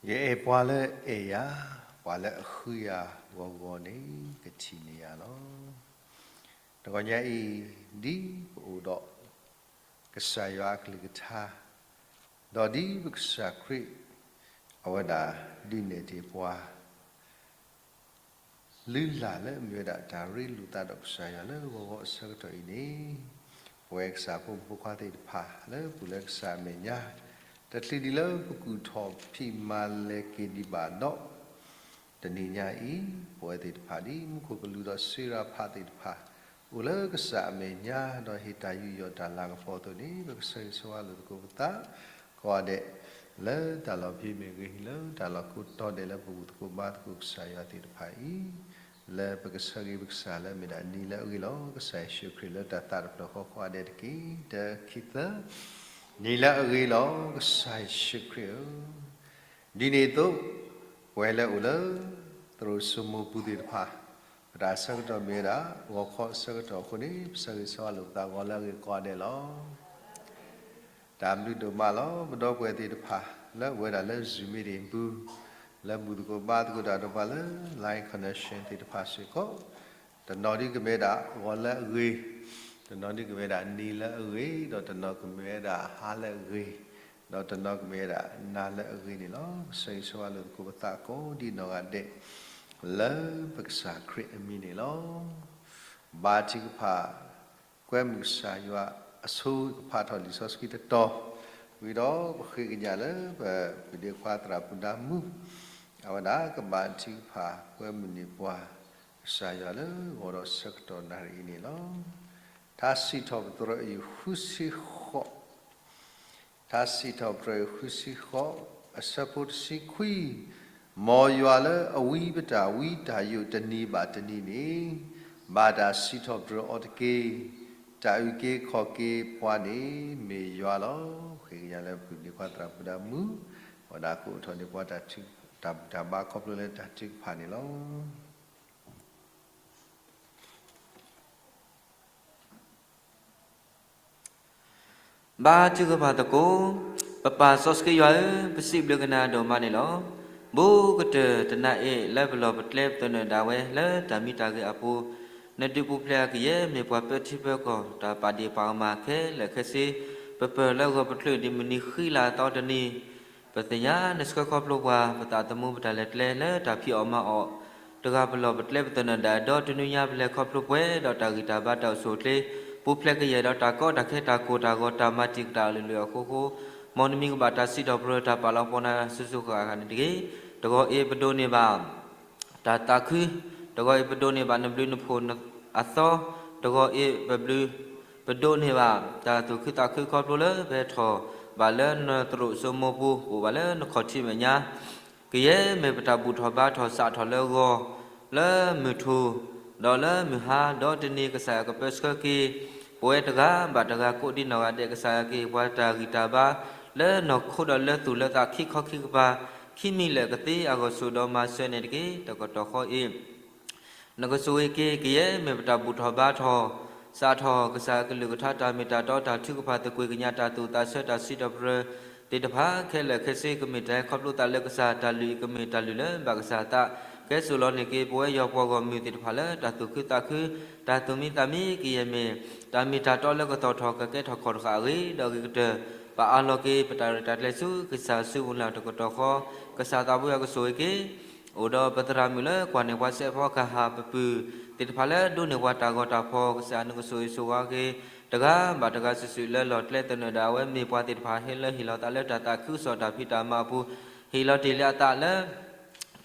ယအဲၣ်ပှၤလၢအဲၣ်ယၤ, ပှၤလၢအဃုယၤဂီၤဂီၤန့ၣ် ကထံၣ်န့ၢ်ယၤလီၤ. တဂီၤညါအံၤ ဒ်ပအိၣ်ဒီး ကစၢ်ယွၤအကလုၢ်ကထါ, ဒီးဒ်ပကစၢ်ခရံာ် အဝဲဒၣ်ဒုးနဲၣ်တ့ၢ်ပှၤ လုၢ်လၢ်လၢအမ့ၢ်ဝဲဒၣ်တၢ်ရ့လိာ်သးဒီးကစၢ်ယွၤလၢဂီၤဂီၤအဆၢကတီၢ်အံၤန့ၣ်, ပဝဲကစၢ်ဖိမုၣ်ဖိခွါသ့ၣ်တဖၣ် လၢပူၤလၢကစၢ်အမဲာ်ညါ, တချုးဒံးလၢပကူၣ်ထီၣ်ဖံးမၤလဲၤက့ၤဒံးဘၣ်ဒီး တနံၤညါအံၤ ပဝဲသ့ၣ်တဖၣ်ဒ်မူခိၣ်ကလူးဒီးစ့ရၤဖးသ့ၣ်တဖၣ် အိၣ်လၢကစၢ်အမဲာ်ညါ ဒီးဟ့ၣ်တၢ်ယူးယီၣ်တၢ်လၤကပီၤအသိးန့ၣ်, ပကဆၢဂ့ၤဆၢဝါလိာ်သကိးပသး ကိးဂၤဒဲး လၢတၢ်လီၢ်ဖဲမ့ၢ်ဂ့ၤ, လၢတၢ်လီၢ်ကိးတီၤဒဲးလၢပဘူၣ်သကိးဘါသကိးကစၢ်ယွၤသ့ၣ်တဖၣ်အံၤ, လၢပကဆၢဂ့ၤပကစၢ်လၢအမ့ၢ်ဒၣ်နံၤလၢအဂ့ၤလီၤ. ကစၢ်ယ့ၣ်ၡူးခရံာ်လၢတၢ်သးတဖျၢၣ်ဃီကိးဂၤဒဲးတက့ၢ်. တၢ ခံ သၢ, နံၤလၢအဂ့ၤလီၤ. ကစၢ်ယ့ၣ်ၡူးခရံာ်ဧၢ, ဒ်န့ၣ်အသိး ပဝဲလၢအိၣ်လၢ သရိာ်စိမိၤပူၤသ့ၣ်တဖၣ်, ပတၢ်ဆၢကတီၢ်မ့ၢ်ဝဲဒၣ် ဂီၤခီအဆၢကတီၢ်အဃိန့ၣ်, ပဆၢဂ့ၤဆၢဝါလိာ်ပသးဂီၤလၢအဂ့ၤကိးဂၤဒဲးလီၤ. တၢ်ဘျုးဒိၣ်မးလီၤ. ပဒီပုၢ်ဝဲၢ်သ့ၣ်တဖၣ် လၢအိၣ်ဝဲဒၣ်လၢ Zoom meeting ပူၤ, လၢဘူၣ်သကိးဘါသကိးတၢ်ဒီးပှၤလၢ line connection သ့ၣ်တဖၣ်စ့ၢ်ကီး, တနီၤဒုကမ့ၢ်ဝဲဒၣ်ဂီၤလၢအဂ့ၤ, တနီၤဒုကမ့ၢ်ဝဲဒၣ်နံၤလၢအဂ့ၤ, ဒီးတနီၤကမ့ၢ်ဝဲဒၣ်ဟါလၢအဂ့ၤ, ဒီးတနီၤကမ့ၢ်ဝဲဒၣ်နၤလၢအဂ့ၤန့ၣ်လီၤ. ပဆၢဂ့ၤဆၢဝါလိာ်သကိးပသးကိးဒံးနီၢ်ဂၤဒဲး လၢပကစၢ်ခရံာ်အမံၤန့ၣ်လီၤ. ဘါထုကဖၣ် ကွဲမုာ်ကစၢ်ယွၤအဆိကဖးထီၣ်လံာ်စီဆှံတတီၤ, ဝံၤဒီးပဃ့ကညးလၢပပုၢ်ဒ့ခွါသရၣ်ပူၤဒါမူး, အဝဲဒၣ်ကဘါထုကဖၣ်ကွဲမုာ်န့ၢ်ပှၤ ကစၢ်ယွၤလၢဂီၤဒီးဆၢကတီၢ်နၣ်ရံၣ်အံၤန့ၣ်လီၤ. ထါစံးထီၣ်ပတြၢၤအံၤဃုဆံဃိး ထါစံးထီၣ်ပတြၢၤအံၤဃုဆံဃိး, အဆၢဖိတဆံခွံ, မ်ယွၤလၢအဝံပတၢ်ဝံတၢ်ယိးတနံၤဘၣ်တနံၤန့ၣ်, ဘၣ်တၢ်စံးထီၣ်ပတြၢၤအီၤတက့ၢ်. တၢ်အုၣ်က့ၤခီၣ်က့ၤပှၤန့ၣ်မ့ၢ်ယွၤလီၤ. ဃ့ကညးလၢပပုၢ်ဒ့ခွါသရၣ်ပူၤဒါမူး, အဝဲဒၣ်ကအိးထီၣ်န့ၢ်ပှၤတၢ်ဘူၣ်တၢ်ဘါခီဖျိလၢတၢ်ထုကဖၣ်န့ၣ်လီၤ. ဘါထုကဖၣ်သကိး, ပပၢ်စီဆှံယွၤဧၢ, ပစံးဘျုးကနၤဒိၣ်မးန့ၣ်လီၤ. ဘူးကတၢၢ်တနၤအံၤ လၢပလီၢ်ပကျဲပသနၢၣ်ဒၣ်ဝဲလၢတၢ်မံတၢ်ဂ့ၤအပူၤ, နဒုးပူၤဖျဲးကယဲၢ်မ့ၢ်ပှၤပၢထံပၢကီၢ် တၢ်ပာ်ဒ့ၣ်ပာ်ကမၣ်ခဲလၢာ်ခဲဆ့, ပပၢၢ်လၢဂီၤပချုးဒ်မုၢ်နံၤဃံလၤအသီတနံၤ, ပသ့ၣ်ညါနဆှၢခီဖျိပှၤ ပသးသမူပတၢ်လဲၤကျဲလၢတၢ်ဖံးအီၣ်မၤအီၣ်, တဂၤပလီၢ်ပကျဲပသနၢၣ်ဒၣ်ဒီးတနွံညါပလဲၤခီဖျိပှဲၤဒီးတၢ်ဂံၢ်တၢ်ဘါတၢ်အိၣ်ဆူၣ်အိၣ်ချ့, ပူၤဖျဲးကယဲၢ်ဒီးတၢ်ကီတၢ်ခဲတၢ်ကိၢ်တၢ်ဂီၤတၢ်မၤတံာ်တာ်အလုၢ်အလၢ်အဃိဃိ, မ်နမံၤကဘၣ်တၢ်စံးထီၣ်ပတြၢၤတၢ်ပာ်လီၤပှီၢ်နၤစုာ်စုာ်ဃၣ်ဃၣ်န့ၣ်တဂ့ၤ. တဂီၤအံၤပဒိးန့ၢ်ဘၣ် တၢ်သးခု, တဂီၤအံၤပဒိးန့ၢ်ဘၣ်နဘျုးနဖှိၣ်အသီ, တဂီၤအံၤပဘျုး, ပဒိးန့ၢ်ဘၣ်တၢ်သူၣ်ခုသးခုခီဖျိလၢပဟဲထီၣ်ဘၣ်လၢနသရိာ်စိမိၤပူၤ အိၣ်ဘၣ်လၢနခီၣ်ထံးမဲာ်ညါ, ကယဲၢ်မ့ၢ်ပတၢ်ဘူၣ်ထီၣ်ဘါထီၣ်စးထီၣ်လၢဂီၤ, လၢမုၢ်ထူၣ်, ဒီးလၢမုၢ်ဟါ, ဒီးတနံၤကစၢ်ယွၤကပၢဆှၢက့ၤ ပဝဲတဂၤဘၣ်တဂၤကိးဒံးနီၢ်ဂၤဒဲး ကစၢ်ယွၤကဟ့ၣ်ပှၤတၢ်ဂံၢ်တၢ်ဘါ လၢနီၢ်ခိဒီးလၢသူၣ်လၢသးခံခီခံကပၤ, ခံမံၤလၢာ်ကသ့အဂီၢ် စိာ်ဒီးမၤစၢၤန့ၣ်တက့ၢ်. တကတီၢ်ဃီအံၤ နကဆိၣ်ဂ့ၤက့ၤ ကယဲၢ်မ့ၢ်ပတၢ်ဘူၣ်ထီၣ်ဘါထီၣ်, စးထီၣ်ကစၢ်အကလုၢ်ကထါ တၢ်မ့ၢ်တၢ်တီတၢ်ထုကဖၣ်သကွ့ၤကညး တၢ်သူၣ်သးဆၢတၢ်စံးထီၣ်ပတြၢၤသ့ၣ်တဖၣ်ခဲလၢာ်ခဲဆ့ ကမ့ၢ်တၢ်ဟဲခီဖျိသးလၢကစၢ်, တၢ်လုၢ်အံၤကမ့ၢ်တၢ်လုၢ်လၢဘၣ်ကစၢ်သး, ကဲစိာ်လီၤန့ၢ်က့ၤ ပဝဲယွၤပှၤဂီၢ်မုၢ်သ့ၣ်တဖၣ်လၢတၢ်သူၣ်ခုသးခု, တၢ်သူၣ်မံသးမံ ကယဲၢ်မ့ၢ် တၢ်မ့ၢ်တၢ်တီလၢကသီၣ်ထီၣ်ကကဲထီၣ်ခီၣ်တဃာ်အဂ့ၢ်, ဒီးဂ့ၤကတၢၢ် ပအးလီၤက့ၤပတၢ်ရဲၣ်တၢ်ကျဲၤဆူကစၢ်အစုပူၤလၢတကတီၢ်ဃီ, ကစၢ်သးပှၢ်ယွၤကဆိၣ်ဂ့ၤက့ၤ အိၣ်ဒီးပသရၣ်မုၣ်လၢကွၢ်န့ၢ်ပှၤစဲးဖီကဟၣ် ပပုၢ်သ့ၣ်တဖၣ်လၢဒိးန့ၢ်ပှၤတၢ်ဂီၤတၢ်ဖီၣ်, ကစၢ်နကဆိၣ်ဂ့ၤဆိၣ်ဝါက့ၤ တဂၤဘၣ်တဂၤစုာ်စုာ်လၢလီၢ်ကျဲသနၢၣ်ဒၣ်ဝဲ မ့ၢ်ပှၤသ့ၣ်တဖၣ်ဟဲလၢဟ့ၣ်လီၤသးလၢတၢ်သးခုကစီၣ်တၢ်ဖံးတၢ်မၤအပူၤ, ဟ့ၣ်လီၤတ့ၢ်လံအသးလၢ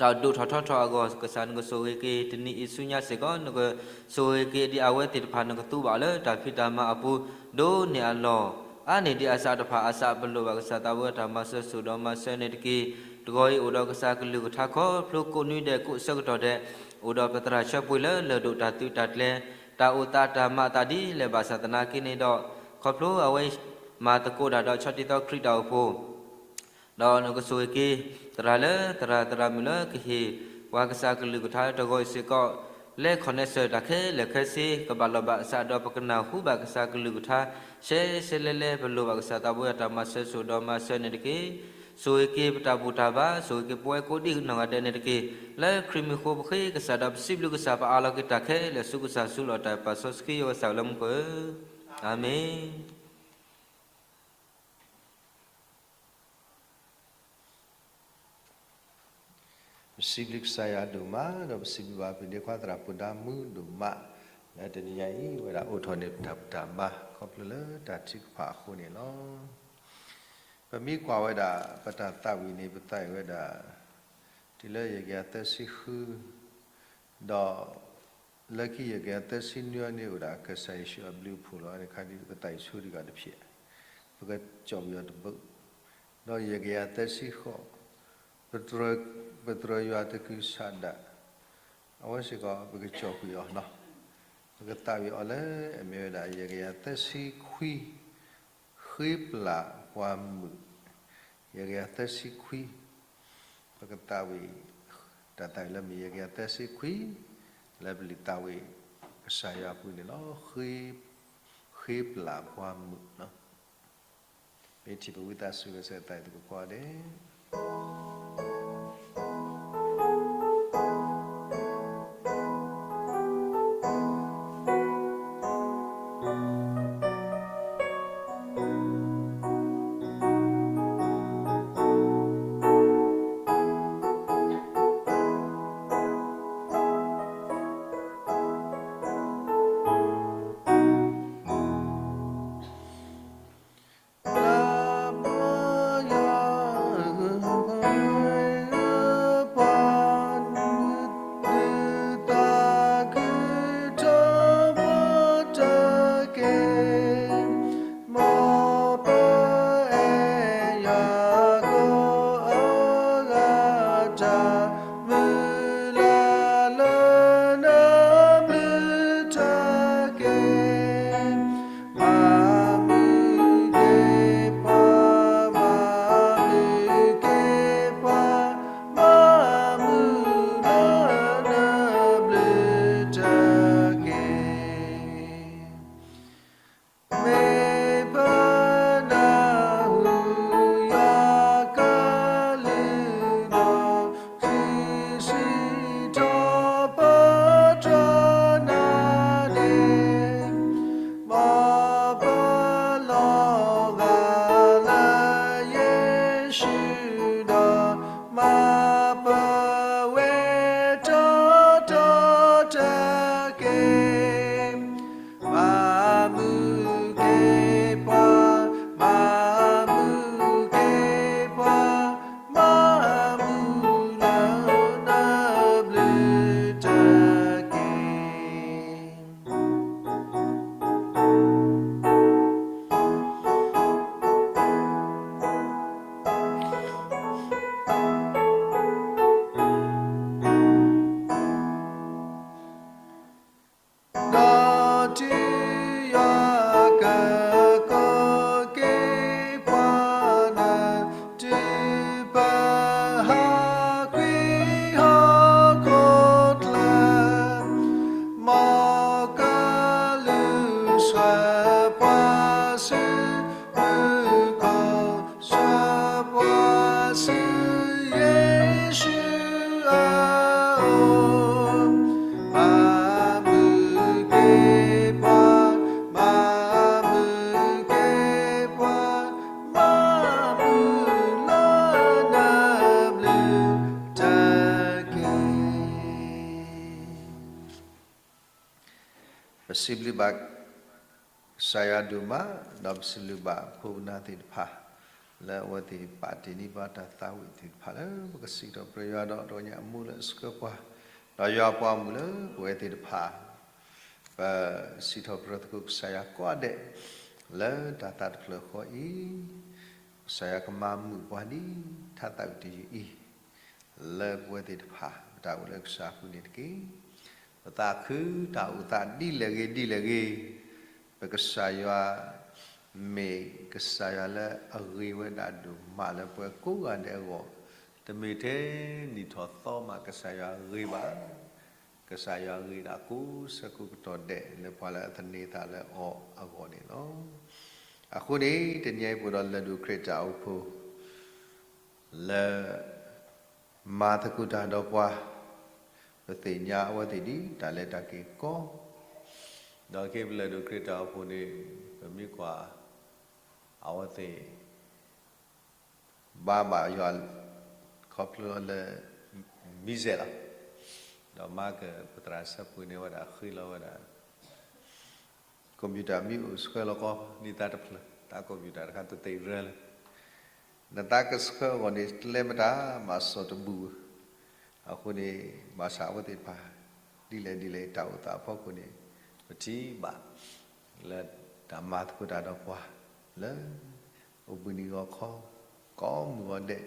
တၢ်ဒိၣ်ထီၣ်ထီထီၣ်အဂီၢ်, ကစၢ်နကဆိၣ်ဂ့ၤက့ၤ တနံၤအံၤဆူညါစ့ၢ်ကီး နကဆိၣ်ဂ့ၤက့ၤဒံးအဝဲသ့ၣ်တဖၣ် နကသူဘၣ်အီၤလၢတၢ်ဖံးတၢ်မၤအပူၤ, ဒိးန့ၢ်အလီၢ် အါန့ၢ်ဒံးအစးတဖၣ်အစး ပလိၣ်ဘၣ်ကစၢ်သးပှၢ်တၢ်မၤစၢၤစိာ်ဒီးမၤစၢၤန့ၣ်တက့ၢ်. တဂီၤအံၤအိၣ်ဒီးကစၢ်ကလုၢ်ကထါခီဖျိကိးနွံဒဲးကိးဆၢကတီၢ်ဒဲး, အိၣ်ဒီးပသရၣ်ဆၢပှ့ၤလၢလၢၢ်ဒိၣ်တၢ်သုးတၢ်ကျဲၤ, တၢ်အိၣ်သးတၢ်မၤအသးဒ်လဲၣ်ဘၣ်ဆၣ်သနာ်က့န့ၣ်ဒီး, ခီဖျိအဝဲမၤသကိးတၢ်ဒီးဆီတံသီခရံာ်တၢ်အိၣ်ဖှိၣ် ဒီးနကဆိၣ်ဂ့ၤက့ၤ သရၣ်လၢသရၣ် သရၣ်မုၣ်လၢကဟ့ၣ်ပှၤကစၢ်ကလုၢ်ကထါတဂီၤအံၤစ့ၢ်ကီး, လဲၤခီၣ်နဲစၢၤတၢ်ခဲလၢာ်ခဲဆ့ ကဘၣ်လီၤဘၣ်အစးဒီးပကနၢ်ဟူဘၣ်ကစၢ်ကလုၢ်ကထါ ရှဲရှဲလဲလဲ ပလိၣ်ဘၣ်ကစၢ်သးပှၢ်တၢ်မၤစၢၤစိာ်ဒီးမၤစၢၤန့ၣ်တက့ၢ်. ဆိၣ်ဂ့ၤက့ၤပတၢ်ဘူၣ်တၢ်ဘါ, ဆိၣ်ဂ့ၤက့ၤပဝဲကိးဒံနီၢ်ဂၤဒဲးန့ၣ်တက့ၢ်. လၢခရံာ်မံၤအဃိပဃ့ကစၢ်ဒီးပစံးဘျုးကစၢ် ပအၢၣ်လီၤက့ၤတၢ်ခဲလၢာ်ဆူကစၢ်ဆူလီၤတၢ်ပာ်စီဆှံယွၤကစၢ်လၢမူခိၣ်ဧၢ, အၤမ့ၣ်. ပစံးဘျုးကစၢ်ယွၤဒိၣ်မး ဒီးပစံးဘျုးဘၣ်ပဒ့ခွါသရၣ်ပူၤဒါမူဒိၣ်မး, လၢတနံၤညါအံၤ ဝဲဒၣ်အိးထီၣ်န့ၢ်ပတၢ်ဘူၣ်တၢ်ဘါ ခီဖျိလၢတၢ်ထုကဖၣ်အဃိန့ၣ်လီၤ. ပမ့ၢ်ကွၢ်ဝဲဒၣ် ပတၢ်သးဝံၣ်န့ၣ် ပသးဝံၣ်ဝဲဒၣ် တုၤလၢယဲၢ်ကယၤသၢဆံဃု ဒီး လၢခံယဲၢ်ကယၤသၢဆံနွံအံၤန့ၣ် အိၣ်ဒၣ်ကစၢ်ယ့ၣ်ၡူးအဘျုးအဖှိၣ်လီၤ. အခါဒ်ပသးဝံၣ်ဆိတဂၤတဖျၢၣ်, ပကကၠီၣ်ကွံာ်အီၤတဘျီ, ဒီးယဲၢ်ကယၤသၢဆံဃိး ပတြၢၤယွၤတကုၤဆးဒး, အဝဲစ့ၢ်ကီး ပကကၠီၣ်ကွံာ်အီၤလီၤ. ပကသးဝံၣ်အီၤလၢအမ့ၢ်ဝဲဒၣ် ယဲၢ်ကယၤသၢဆံခွံ ဃ့ပျၢ်ပှၤမုာ်, ယဲၢ်ကယၤသၢဆံခွံ, ပကသးဝံၣ် တၢ်သးဝံၣ်လၢမ့ၢ်ယဲၢ်ကယၤသၢဆံခွံ လၢပလုၢ်သးဝံၣ်ကစၢ်ယွၤအပူၤန့ၣ်လီၤ. ဃ့ပျၢ်ပှၤမုာ်လီၤ. ပထံၣ်ပဝံသးစူၤဂဲၤဆၢထၢၣ်သးဝံၣ်သကိးကိးဂၤဒဲး. ဒီးတုၤယွၤကကိးက့ၤပှၤန့ၣ် တုၤပဟးကွံာ်ဟီၣ်ခိၣ်ချၢ, မ်ကလူးဆှၢပှၤဆူမူခိၣ်, ဆှၢပှၤဆူယ့ၣ်ၡူးအအိၣ်, မၤမုာ်က့ၤပှၤ, မၤမုာ်က့ၤပှၤ, မၤမုာ်လၢနဘျုးတၢ်က့ၤ. ပစံးဘျုးဘၣ်ကစၢ်ယွၤဒိၣ်မး, ဒီးပစံးဘျုးဘၣ်ဖိပနၢ်သ့ၣ်တဖၣ် လၢအဝဲသ့ၣ်ပာ်တ့ၢ်န့ၢ်ဘၣ်တၢ်သးဝံၣ်သ့ၣ်တဖၣ်လၢ ပကစံးထီၣ်ပတြၢၤယွၤဒီး တဂီၤညါအမူလၢအဆှၢပှၤ, ဒီးယွၤပှၤမုၣ်လၢပဝဲသ့ၣ်တဖၣ် ပစံးထီၣ်ပတြၢၤသကိးကစၢ်ယွၤကိးဂၤဒဲး လၢတၢ်သးတဖျၢၣ်ဃီအံၤ, ကစၢ်ယွၤကမၤမုာ်ပှၤဒ်ထါသးဝံၣ်တယုၢ်အံၤ, လၢပဝဲသ့ၣ်တဖၣ် ပတၢ်အိၣ်လၢကစၢ်အပူၤန့ၣ်တက့ၢ်. ပသးခုတၢ်အိၣ်သးဒ်လဲၣ်ဂ့ၤဒ်လဲၣ်ဂ့ၤ, ပကစၢ်ယွၤ မ့ၢ်ကစၢ်ယွၤလၢအဂ့ၤဝဲဒၣ်ဒိၣ်မးလၢပဝဲကိးဂၤဒဲးအဂီၢ်, တမ့ၢ်ထဲနံၣ်ထီၣ်သီမးကစၢ်ယွၤဂ့ၤဘၣ်, ကစၢ်ယွၤဂ့ၤဒၣ်ကိးဆၢကိးကတီၢ်ဒဲး လၢပှၤလၢအသန့ၤသးလၢအီၤအဂီၢ်န့ၣ်လီၤ. အဃိန့ၣ် တနံၤအံၤပအိၣ်ဒီးလၢၢ်ဒိၣ်ခရံာ်တၢ်အိၣ်ဖှိၣ် လၢမၤသကိးတၢ်ဒီးပှၤ, ပသ့ၣ်ညါအဝဲသ့ၣ်ဒ်တၢ်လဲၤတၢ်က့ၤကီ, ဒီးက့ၤပလဲၤဒိးခရံာ်တၢ်အိၣ်ဖှိၣ်န့ၣ် ပမ့ၢ်ကွၢ် အဝဲသ့ၣ် ဘါဘၣ်ယွၤ ခီဖျိလၢ မံၤစဲးလီၤ. ဒီးမၤကပသရၣ်ဆၢပှ့ၤန့ၢ်ဝဲဒၣ် ဃ့လီၤဝဲဒၣ် computer မ့ၢ်အိၣ်ဆှၢလီၤကီး ဒ်သးတဖျၢၣ် သး computer တခါတသ့ၣ်ရၢလၢ နသးကဆှၢအဂီၢ်န့ၣ် ကျဲမတၤမၤစီၣ်တဘူၣ်, အဃိန့ၣ် ဘၣ်ဆၣ်အဝဲသ့ၣ်တဖၣ် ဒ်လဲၣ်ဒ်လဲၣ်တၢ်အိၣ်သးအဖီခိၣ်န့ၣ် ပထံၣ်ဘၣ် လၢတၢ်မၤသကိးတၢ်ဒီးပှၤ လၢ အိၣ်ဘှံးနံၤဂီၤခီ ကိးမုၢ်ဂီၤဒဲး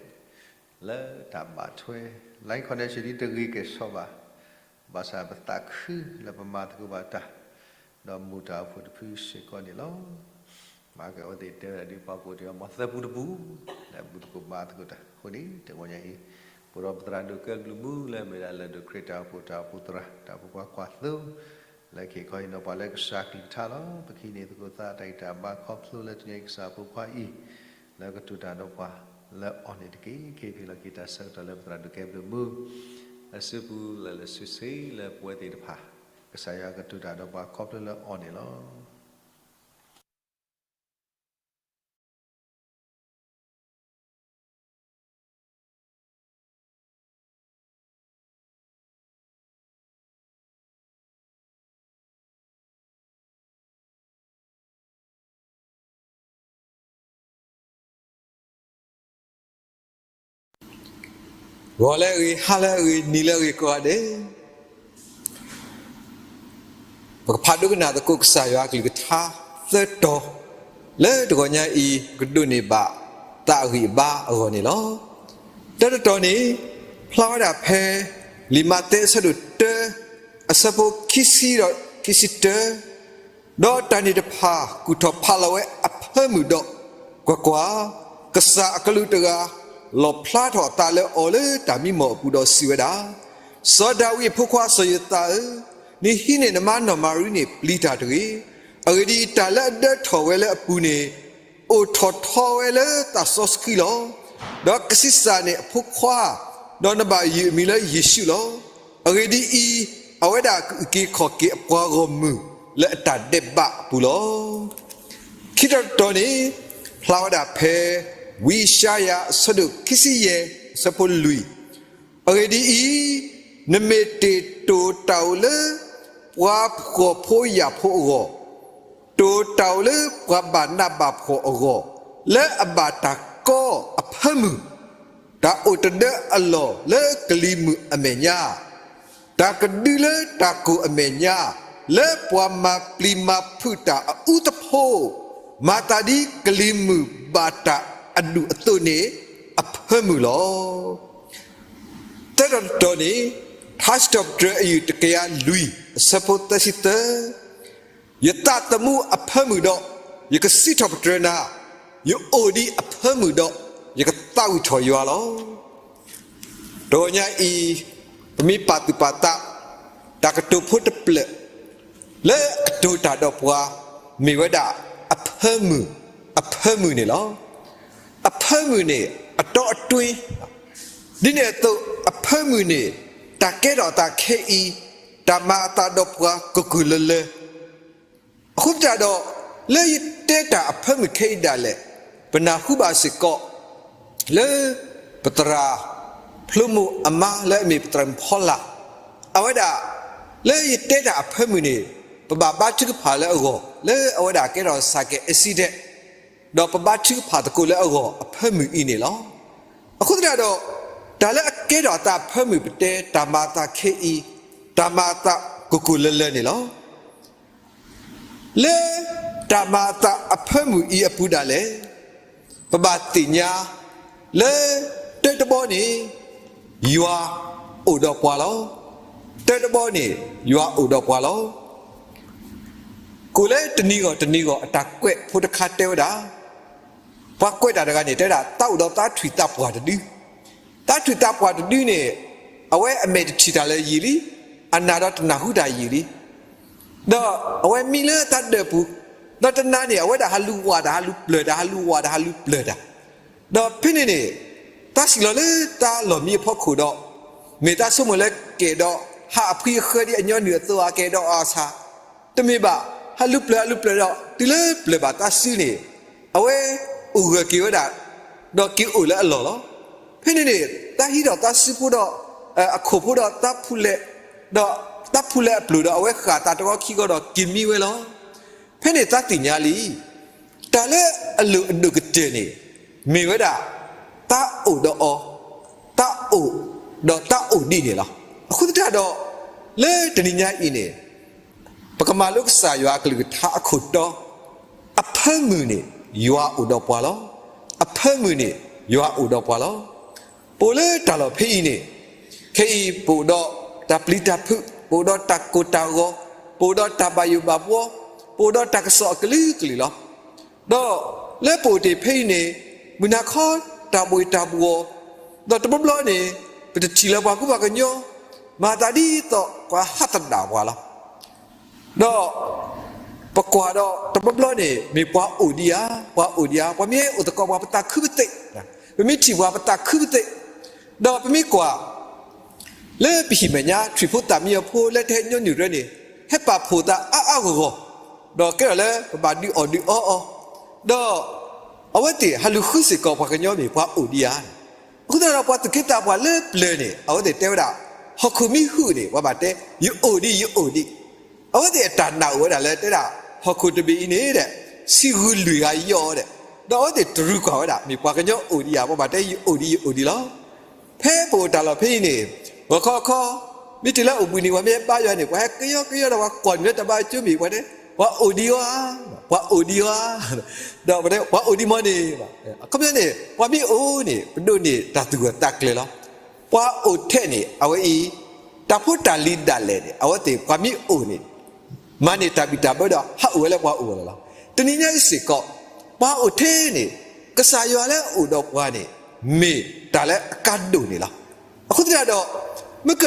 လၢတၢ်ဘၣ်ထွဲ line connection ဒ်တဂ့ၤကဲၣ်ဆိးဘၣ်, ဘၣ်ဆၣ်ပသးခုလၢပမၤသကိးဘၣ်တၢ် ဒီးမိၢ်တၢ်အိၣ်ဖှိၣ်တဖုစ့ၢ်ကီးန့ၣ်လီၤ. မၤက့ၤအဝဲသ့ၣ်တဲဝဲဒၣ်ဒ်ပှၤကိးဒံးအမၤသၢပူတပူ လၢဘူၣ်သကိးမၤသကိးတၢ်အဃိန့ၣ် တဂီၤညါအံၤ ပဒီးပသရၣ်ဒိၣ်ကဲဘျုးမုၢ်လၢမ့ၢ်ဒၣ်လၢဒိၣ်ခရံာ်တၢ်အိၣ်ဖှိၣ်တၢ်အိၣ်ဖှိၣ်သရၣ် တၢ်အိၣ်ဖှိၣ်ပှၤကွၢ်သိ လၢခံခီအံၤနီၤ ပှၤလၢကစၢ်ကလုၢ်ကထါလီၤ. ပကဟံးန့ၢ်သကိးသးတၢ်ဂံၢ်တၢ်ဘါခီဖျိလၢတနံၤအံၤကစၢ်ဖိခွါအံၤ လၢကတိၤတၢ်ဒီးပှၤလၢအီၤန့ၣ်တက့ၢ်. ကဟ့ၣ်လီၤက့ၤတၢ်ဆၢကတီၢ်လၢပသရၣ်ဒိၣ်ကဲဘျုးမုၢ် အစုပူၤလၢလၢစုာ်စုာ်လၢပဝဲသ့ၣ်တဖၣ် ကစၢ်ယွၤကတိၤတၢ်ဒီးပှၤခီဖျိလၢအီၤန့ၣ်လီၤ. ဂီၤလၢအဂ့ၤ, ဟါလၢအဂ့ၤ, နံၤလၢအဂ့ၤကိးဂၤဒဲး, ပကဖးဒိကနၣ်သကိးကစၢ်ယွၤအကလုၢ်ကထါသၢတီၤ လၢတဂီၤညါအံၤ ကဒိးန့ၢ်ဘၣ်သးအဂံၢ်အဘါအဂီၢ်န့ၣ်လီၤ. တၢတတီၤန့ၣ် ဖျါဝဲဒၣ်ဖဲ လံာ်မးသဲအဆၢဒိၣ်တၢ အဆၢဖိခံဆံဒီးခံဆံတၢ, ဒီးတၢ်န့ၣ်တဖၣ် ကူၣ်ထီၣ်ဖးလီၤဝဲအဖၢမုၢ်ဒီး, ကွၢ်ကွၢ်, ကစၢ်အကလူးတဂၤ လီၣ်ဖျါထီၣ်အသးလၢအီၤလၢတၢ်မံမီၢ်အပူၤဒီးစံးဝဲဒၣ်, စီၤဒၤဝံးအဖိခွါစီၤယိၤသးဧၢ, နဟံးန့ၢ်နမါနီၢ်မၤရံန့ၣ်ပျံၤတၢ်တဂ့ၤ. အဂ့ၢ်ဒ်အံၤ, တၢ်လၢအဒၢထီၣ်ဝဲလၢအပူၤန့ၣ် အိၣ်ထီၣ်ထီဝဲလၢသးစီဆှံလီၤ. ဒီးကဆံးစၢ်န့ၢ်အဖိခွါ, ဒီးနဘၣ်ယုၢ်အမံၤလၢယ့ၣ်ၡူးလီၤ. အဂ့ၢ်ဒ်အံၤ, အဝဲဒၣ်ကအုၣ်က့ၤခီၣ်က့ၤအပှၤဂီၢ်မုၢ်လၢအတၢ်ဒဲးဘးအပူၤလီၤ. ခံတီၤတတီၤန့ၣ် ဖျါဝဲဒၣ်ဖဲ ဝံယၡါယၤအဆၢဒိၣ်ခံဆံယဲၢ် အဆၢဖိလွံၢ်, အဂ့ၢ်ဒ်အံၤ, နမ့ၢ်တ့ၢ်တိၢ်တၢ်အိၣ်လၢ ပှၤဖှီၣ်ဖိယာ်ဖိအဂီၢ်, တိၢ်တၢ်အိၣ်လၢပှၤဘၣ်နးဘၣ်ဖှီၣ်အဂီၢ်, လၢအဘၣ်တၢ်ကီအဖၢမုၢ်, တၢ်အိၣ်တဒၢအလီၢ်လၢကလံၤမုၢ်အမဲာ်ညါ, တၢ်ကဒုလၢတၢ်ကိၢ်အမဲာ်ညါ, လၢပှၤမၤပျံၤမၤဖုးတၢ်အအူသဖှိ, မၤသးဒ်ကလံၤမုၢ်ဘၣ်တၢ်အဒူၣ်အသိးန့ၣ် အဖၢမုၢ်လီၤ. သၢတီၤတတီၤန့ၣ် ထါစံးထီၣ်ပတြၢၤအယုၢ်တကယၤလွံၢ် အဆၢဖိသၢဆံသၢ, ယသးသမူအဖၢမုၢ်ဒီး ယကစံးထီၣ်ပတြၢၤနၤ, ယအိၣ်ဒံးအဖၢမုၢ်ဒီး ယကသးဝံၣ်ထီၣ်ယွၤလီၤ. တဂီၤညါအံၤ ပမ့ၢ်ပာ်သူၣ်ပာ်သး တၢ်ကတိၤဖိတဖျၢၣ် လၢအကတိၤတၢ်ဒီးပှၤ မ့ၢ်ဝဲဒၣ်အဖၢမုၢ်, အဖၢမုၢ်န့ၣ်လီၤ. အဖၢမုၢ်န့ၣ် အတီအတွ့, ဒ်န့ၣ်အသိး အဖၢမုၢ်န့ၣ် တၢ်ကဲထီၣ်အသးခဲအံၤ တၢ်မၤအသးဒီးပှၤကကုာ်လၢလၢ အဃိသတးဒီး လၢယတဲတၢ်အဖၢမုၢ်ခဲအံၤဒၣ်လဲာ် ပနၢ်ဟူဘၣ်စ့ၢ်ကီး လၢ ပသရၣ် ဖျိမိၢ်အမါလၢအမ့ၢ်ပသရၣ်မုၣ်ဖီလာ် အဝဲဒၣ် လၢယတဲတၢ်အဖၢမုၢ်န့ၣ် ပဘၣ်ဘါထုကဖၣ်လၢအဂီၢ် လၢအဝဲဒၣ်ကဲထီၣ်စၢ်ကဲး accident ဒီးပဘါထုကဖၣ်သကိးလၢအဂီၢ်အဖၢမုၢ်အံၤန့ၣ်လီၤ. အဃိသတးဒီး တၢ်လၢအကဲထီၣ်အသးအဖၢမုၢ်ပတဲ တၢ်မၤအသးခဲအံၤ တၢ်မၤအသးကကိၢ်လၢလၢန့ၣ်လီၤ. လၢတၢ်မၤအသးအဖၢမုၢ်အံၤအပူၤဒၣ်လဲာ် ပဘၣ်သ့ၣ်ညါ လၢ တၢတဘီန့ၣ် ယွၤအိၣ်ဒီးပှၤလီၤ. တၢတဘီန့ၣ် ယွၤအိၣ်ဒီးပှၤလီၤ. ကိၣ်လၢတနံၤဂီၢ်တနံၤဂီၢ်အတၢ်ကွဲးဖိတခါတဲဝဲဒၣ် ပှၤကွဲးတၢ်တဂၤန့ၣ် တဲဝဲဒၣ် သးအိၣ်ဒီးသးထွံၣ်သးပှၢ်တဒု သးထွံၣ်သးပှၢ်တဒုန့ၣ် အဝဲအမဲာ်တထံၣ်တၢ်လၢယံာ်လံ, အနၢ်ဒီးတနၢ်ဟူတၢ်ယံာ်လံ. ဒီးအဝဲမံလၢသးဒၢးပူၤ, ဒီးတနၤန့ၣ် အဝဲဒၣ်ဟးလူၤဝးတၢ် ဟးလူၤပျၢၤတၢ် ဟးလူၤဝးတၢ် ဟးလူၤပျၢၤတၢ်, ဒီးဖဲန့ၣ်န့ၣ် သ တၢ်စံးလီၤလၢတၢ်လီၢ်မံအဖီခိၣ်ဒီး, မ့ၢ်တၢ်ဆိကမိၣ်လၢကဲဒီးဟးအဖှံအဃၢဒ်အညီနုၢ်အသိးဧါ, ကဲဒီးအီၤအဆၣ်, တမ့ၢ်ဘၣ်, ဟးလူၤပျၢၤဟးလူၤပျၢၤဒီး တုၤလၢပျၢၤဘၣ်တၢ်စုန့ၣ်, အဝဲအိၣ်ဂၢၢ်က့ၤဝဲဒၣ်, ဒီးက့ၤအိၣ်လၢအလီၢ်လီၤ. ဖဲန့ၣ်န့ၣ် တၢ်ဟံးဒီးတၢ်စုဖိဒီး အခိၣ်ဖိဒီးတၢ်ဖူလဲၣ်, ဒီးတၢ်ဖူလဲၣ်အပျိၢ်ဒီး အဝဲဃၣ်သးတဂီၤခံဂီၤဒီးက့ၤမံဝဲလီၤ. ဖဲန့ၣ်တၢ်သ့ၣ်ညါလံ တၢ်လၢအလိၣ်အဒိၣ်ကတၢၢ်န့ၣ် မ့ၢ်ဝဲဒၣ် တၢ်အိၣ်ဒီးအီၤ, တၢ်အိၣ်ဒီးတၢ်အိၣ်ဒံးန့ၣ်လီၤ. အဃိသတးဒီး လၢတနံၤညါအံၤန့ၣ် ပကမၤလိကစၢ်ယွၤအကလုၢ်ကထါအခိၣ်တီ, အဖၢမုၢ်န့ၣ် ယွၤအိၣ်ဒီးပှၤလီၤ. အဖၢမုၢ်န့ၣ် ယွၤအိၣ်ဒီးပှၤလီၤ. ပအိၣ်လၢတၢ်လီၢ်ဖဲအံၤန့ၣ်, ခဲအံၤ ပအိၣ်ဒီးတၢ်ပျံၤတၢ်ဖုး, ပအိၣ်ဒီးတၢ်ကိၢ်တၢ်ဂီၤ, ပအိၣ်ဒီးတၢ်ဘၣ်ယိၣ်ဘၣ်ဘှီ, ပအိၣ်ဒီးတၢ်ကစီၣ်အကလုာ်ကလုာ်လီၤ. ဒီးလၢပအိၣ်တ့ၢ်ဖဲအံၤန့ၣ်, မုၢ်နၤခီတၢ်ဘှံးတၢ်ဘှီၤ, ဒီးတဘျီဘျီန့ၣ် ပတထံၣ်လၢၤပှၤကူပှၤကညီ, မၤသးဒ်သိးပှၤဟးသဒၣ်ပှၤလီၤ. ဒီး ပကွၢ်ဒီးတဘျီဘျီန့ၣ် မ့ၢ်ပှၤအိၣ်ဒံးဧါ, ပှၤအိၣ်ဒံးဧါ, ပှၤမ့ၢ်ဟဲအိၣ်သကိးပှၤ ပသးခုပသ့ၣ်, ပမ့ၢ်ထံၣ်ပှၤ ပသးခုပသ့ၣ်, ဒီးပမ့ၢ်ကွၢ် လၢပဟံၣ်မဲာ်ညါ ထွံၣ်ဖိသၣ်မံအဖိ လၢတဟဲညီနုၢ်ရဲန့ၣ် ဟဲပာ်ဖှိၣ်သးအါအါဂီၢ်ဂီၢ်, ဒီးကဲထီၣ်လၢပဘၣ်ဒုးအီၣ်ဒုးအီအီၤ, ဒီး အဝဲသ့ၣ်ဟးလူၤဃုစ့ၢ်ကီးပှၤကညီမ့ၢ်ပှၤအိၣ်ဒံးဧါ. အဃိသတးဒီး ပှၤသူၣ်က့သးပှၢ်လၢပျၢၤန့ၣ် အဝဲသ့ၣ်တဲဝဲဒၣ်, ဟီၣ်ခိၣ်မ့ၢ်ဟုၣ်န့ၣ် ပှၤဘၣ်တဲ ယအိၣ်ဒံး ယအိၣ်ဒံး. အဝဲသ့ၣ်အတၢ်နာ်အိၣ်ဝဲဒၣ်လၢတဲဒၣ် ဟီၣ်ခိၣ်တဘ့ၣ်အံၤန့ၣ်ဒီး ဆံးဂုာ်လွံၢ်ဂၤယီၤဒီး, ဒီးအဝဲသ့ၣ်တရူးကွၢ်ဝဲဒၣ် မ့ၢ်ပှၤကညီအိၣ်ဒံးဧါ, ပှၤဘၣ်တဲ ယအိၣ်ဒံး ယအိၣ်ဒံးလီၤ. ဖဲပအိၣ်တၢ်လီၢ်ဖဲအံၤန့ၣ်, ဂီၤခီခီ မ့ၢ်တုၤလၢအိၣ်ဘှံးနံၤ ပှၤမ့ၢ်ဟဲဘါယွၤန့ၣ် ပှၤဟဲကယီကယီဒီး ပှၤကွၢ်နုာ်လၢတၢ်ဘါကၠိမ့ၢ် ပှၤတဲ ပှၤအိၣ်ဒံးဧါ, ပှၤအိၣ်ဒံးဧါ, ဒီးပှၤအိၣ်ဒံးမီၢ်န့ၣ်, အခီပညီန့ၣ် ပှၤမ့ၢ်အိၣ်န့ၣ် ပဒိးန့ၢ်တၢ်သူၣ်ဂၢၢ်သးကျၢၤလီၤ. ပှၤအိၣ်ထဲန့ၣ် အဝဲအံၤ တၢ်ဖိတၢ်လံၤဒၣ်လဲာ်န့ၣ် အဝဲသ့ၣ်ပှၤမ့ၢ်အိၣ်န့ၣ် မၤန့ၢ်တၢ်ဘံၣ်တၢ်ဘၢဒီး ဟးအိၣ်ဝဲလၢပှၤအိၣ်လီၤလီၤ. တနံၤညါအံၤစ့ၢ်ကီး ပှၤအိၣ်ထဲန့ၣ် ကစၢ်ယွၤလၢအအိၣ်ဒီးပှၤန့ၣ် မ့ၢ်တၢ်လၢအကါဒိၣ်န့ၣ်လီၤ. အဃိသတးဒီး မ့ၢ်က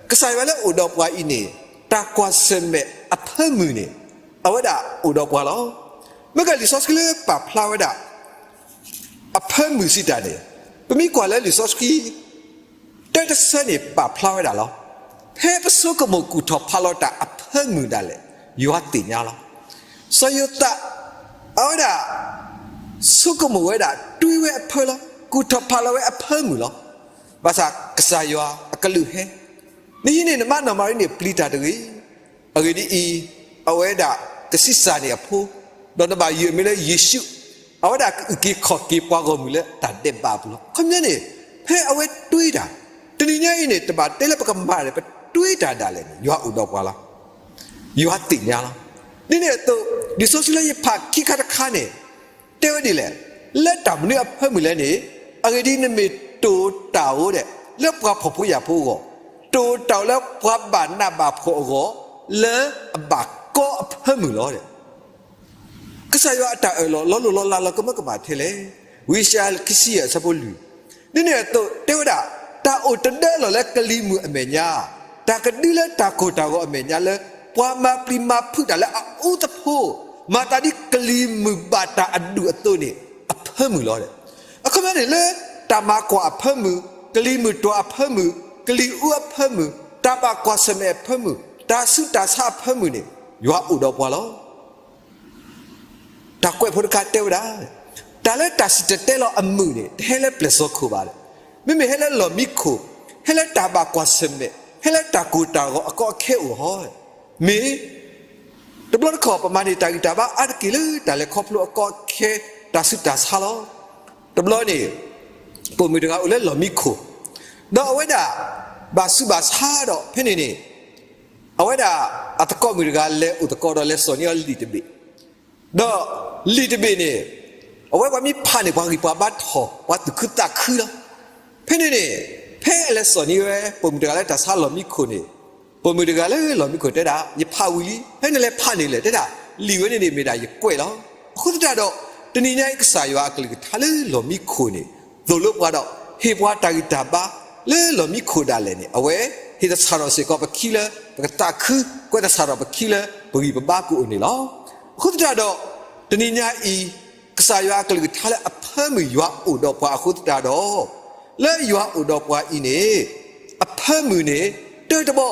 ကစၢ်ယွၤလၢအအိၣ်ဒီးပှၤအံၤန့ၣ် တၢ်ကွၢ်ဆၢၣ်မဲာ်အဖၢမုၢ်န့ၣ် အဝဲဒၣ်အိၣ်ဒီးပှၤလီၤ. မ့ၢ်ကလံာ်စီဆှံလၢပာ်ဖျါဝဲဒၣ် အဖၢမုၢ်စံးတၢ်န့ၣ်, ပမ့ၢ်ကွၢ်လၢလံာ်စီဆှံ တၢတဆၢန့ၣ်ပာ်ဖျါဝဲဒၣ်လီၤ. ဖဲပဆိကမိၣ်ကူၣ်ထီၣ်ဖးလီၤတၢ်အဖၢမုၢ်ဒၣ်လဲာ် ယွၤသ့ၣ်ညါလီၤ. စီၤယိၤသး အဝဲဒၣ် ဆိကမိၣ်ဝဲဒၣ် တွံဝဲအဖၢလီၤ. ကူၣ်ထီၣ်ဖးလီၤဝဲအဖၢမုၢ်လီၤ. ဘၣ်ဆၣ်ကစၢ်ယွၤအကလုၢ်ဟဲ, နဟံးန့ၢ် နမါနီၢ်မၤရံန့ၣ် ပျံၤတၢ်တဂ့ၤ. အဂ့ၢ်ဒ်အံၤ, အဝဲဒၣ်ကဆံးစၢ်န့ၢ်အဖိ, ဒီးနဘၣ်ယုၢ်အမံၤလၢယ့ၣ်ၡူး, အဝဲဒၣ်ကအုၣ်က့ၤခီၣ်က့ၤပှၤဂီၢ်မုၢ်လၢတၢ်ဒဲးဘးအပူၤလီၤ. အခီပညီန့ၣ် ဖဲအဝဲတွံတၢ်, တနံၤညါအံၤန့ၣ် တဘၣ်တဲလၢပကမၤဒ်လဲၣ် ပတွံတၢ်ဒၣ်လဲာ်န့ၣ် ယွၤအိၣ်ဒီးပှၤလီၤ. ယွၤသ့ၣ်ညါလီၤ. ဒ်န့ၣ်အသိး လံာ်စီဆှံလၢယဖးခံခါတခါန့ၣ် တဲဝဲဒ်လဲၣ်, လၢတၢ်မနုၤအဖၢမုၢ်လဲၣ်န့ၣ်, အဂ့ၢ်ဒ်အံၤ နမ့ၢ်တိၢ်တၢ်အိၣ်ဒဲး လၢပှၤဖှီၣ်ဖိယာ်ဖိအဂီၢ်, တိၢ်တၢ်အိၣ်လၢပှၤဘၣ်နးဘၣ်ဖှီၣ်အဂီၢ်, လၢအဘၣ်ကီအဖၢမုၢ်လီၤ. ကစၢ်ယွၤအတၢ်အၢၣ်လီၤ လီၤလိၢ်လီၤလးလီၤကမၢကမၣ်ထဲလဲၣ်. ဝံယၡါယၤ ခံဆံယဲၢ် အဆၢဖိလွံၢ်, ဒ်န့ၣ်အသိးတဲဝဲဒၣ်, တၢ်အိၣ်တဒၢလီၤလၢကလံၤမုၢ်အမဲာ်ညါ, တၢ်ကဒုလၢတၢ်ကိၢ်တၢ်ဂီၤအမဲာ်ညါလၢ ပှၤမၤပျံၤမၤဖုးတၢ်လၢအအူသဖိ, မၤသးဒ်ကလံၤမုၢ်ဘၣ်တၢ်အဒူၣ်အသိးန့ၣ် အဖၢမုၢ်လီၤ. အခီပညီန့ၣ်လၢ တၢ်မၤကွၢ်အဖၢမုၢ်, ကလံၤမုၢ်တွၤအဖၢမုၢ်, ကလံၤအူအဖၢမုၢ်, တၢ်ဘၣ်ကွၢ်ဆၢၣ်မဲာ်အဖၢမုၢ်, တၢ်ဆူးတၢ်ဆါအဖၢမုၢ်န့ၣ် ယွၤအိၣ်ဒီးပှၤလီၤ. တၢ်ကွဲးဖိတခါတဲဝဲဒၣ်, တၢ်လၢတၢ်စံၣ်တဲၤတဲလီၤအမုာ်န့ၣ် တဟဲလၢပျဲၢ်စီခိၣ်ဘၣ်. မ့မ့ၢ်ဟဲလၢလီၢ်မံခိၣ်, ဟဲလၢတၢ်ဘၣ်ကွၢ်ဆၢၣ်မဲာ်, ဟဲလၢတၢ်ကိၢ်တၢ်ဂီၤအကီအခဲအိၣ်ဟီ, မ့ၢ် တဘျီတခီၣ် ပမၤန့ၢ်တၢ်ဂံၢ်တၢ်ဘါအါတက့ၢ်လၢတၢ်လဲၤခီဖျိအကီအခဲ တၢ်ဆူးတၢ်ဆါလီၤ. တဘျီန့ၣ် ပိာ်မုၣ်တဂၤအိၣ်လၢလီၢ်မံခိၣ်, ဒီးအဝဲဒၣ် ဘၣ်ဆူးဘၣ်ဆါဒီး ဖဲန့ၣ်န့ၣ် အဝဲဒၣ် အသကိးမုၣ်တဂၤလဲၤအိၣ်သကိးဒီးလဲၤစိာ်န့ၢ်အီၤလံာ်တဘ့ၣ်, ဒီးလံာ်တဘ့ၣ်န့ၣ် အဝဲပှၤမ့ၢ်ဖးန့ၣ် ပှၤဂံၢ်ပှၤဘါထီၣ် ပှၤသူၣ်ခုသးခုလီၤ. ဖဲန့ၣ်န့ၣ် ဖဲအလဲၤစိာ်န့ၢ်ဝဲ ပိာ်မုၣ်တဂၤလၢတၢ်ဆါလီၢ်မံခိၣ်န့ၣ် ပိာ်မုၣ်တဂၤလၢလီၢ်မံခိၣ်တဲဒၣ် ယဖးဝံၤလံ, ဖဲနလဲၤဖးန့ၣ်လဲၣ် တဲဒၣ် လံာ်ဝဲန့ၣ်န့ၣ်မ့ၢ်ဒၣ်ယကွဲးလီၤ. အဃိသတးဒီး တနံၤညါအံၤ ကစၢ်ယွၤအကလုၢ်ကထါလၢလီၢ်မံခိၣ်န့ၣ် သိၣ်လိပှၤဒီး ဟ့ၣ်ပှၤတၢ်ဂံၢ်တၢ်ဘါ လၢလီၢ်မံခိၣ်ဒၣ်လဲာ်န့ၣ် အဝဲဟ့ၣ်သဆၣ်ထီၣ်စ့ၢ်ကီးပခံလၢပကသးခု, ကွဲးသဆၣ်ထီၣ်ပခံလၢပဂံၢ်ပဘါကအိၣ်န့ၣ်လီၤ. အဃိသတးဒီး တနံၤညါအံၤ ကစၢ်ယွၤအကလုၢ်ကထါလၢအဖၢမုၢ်ယွၤအိၣ်ဒီးပှၤအဃိသတးဒီး လၢယွၤအိၣ်ဒီးပှၤအံၤန့ၣ် အဖၢမုၢ်န့ၣ် တၢတဘီ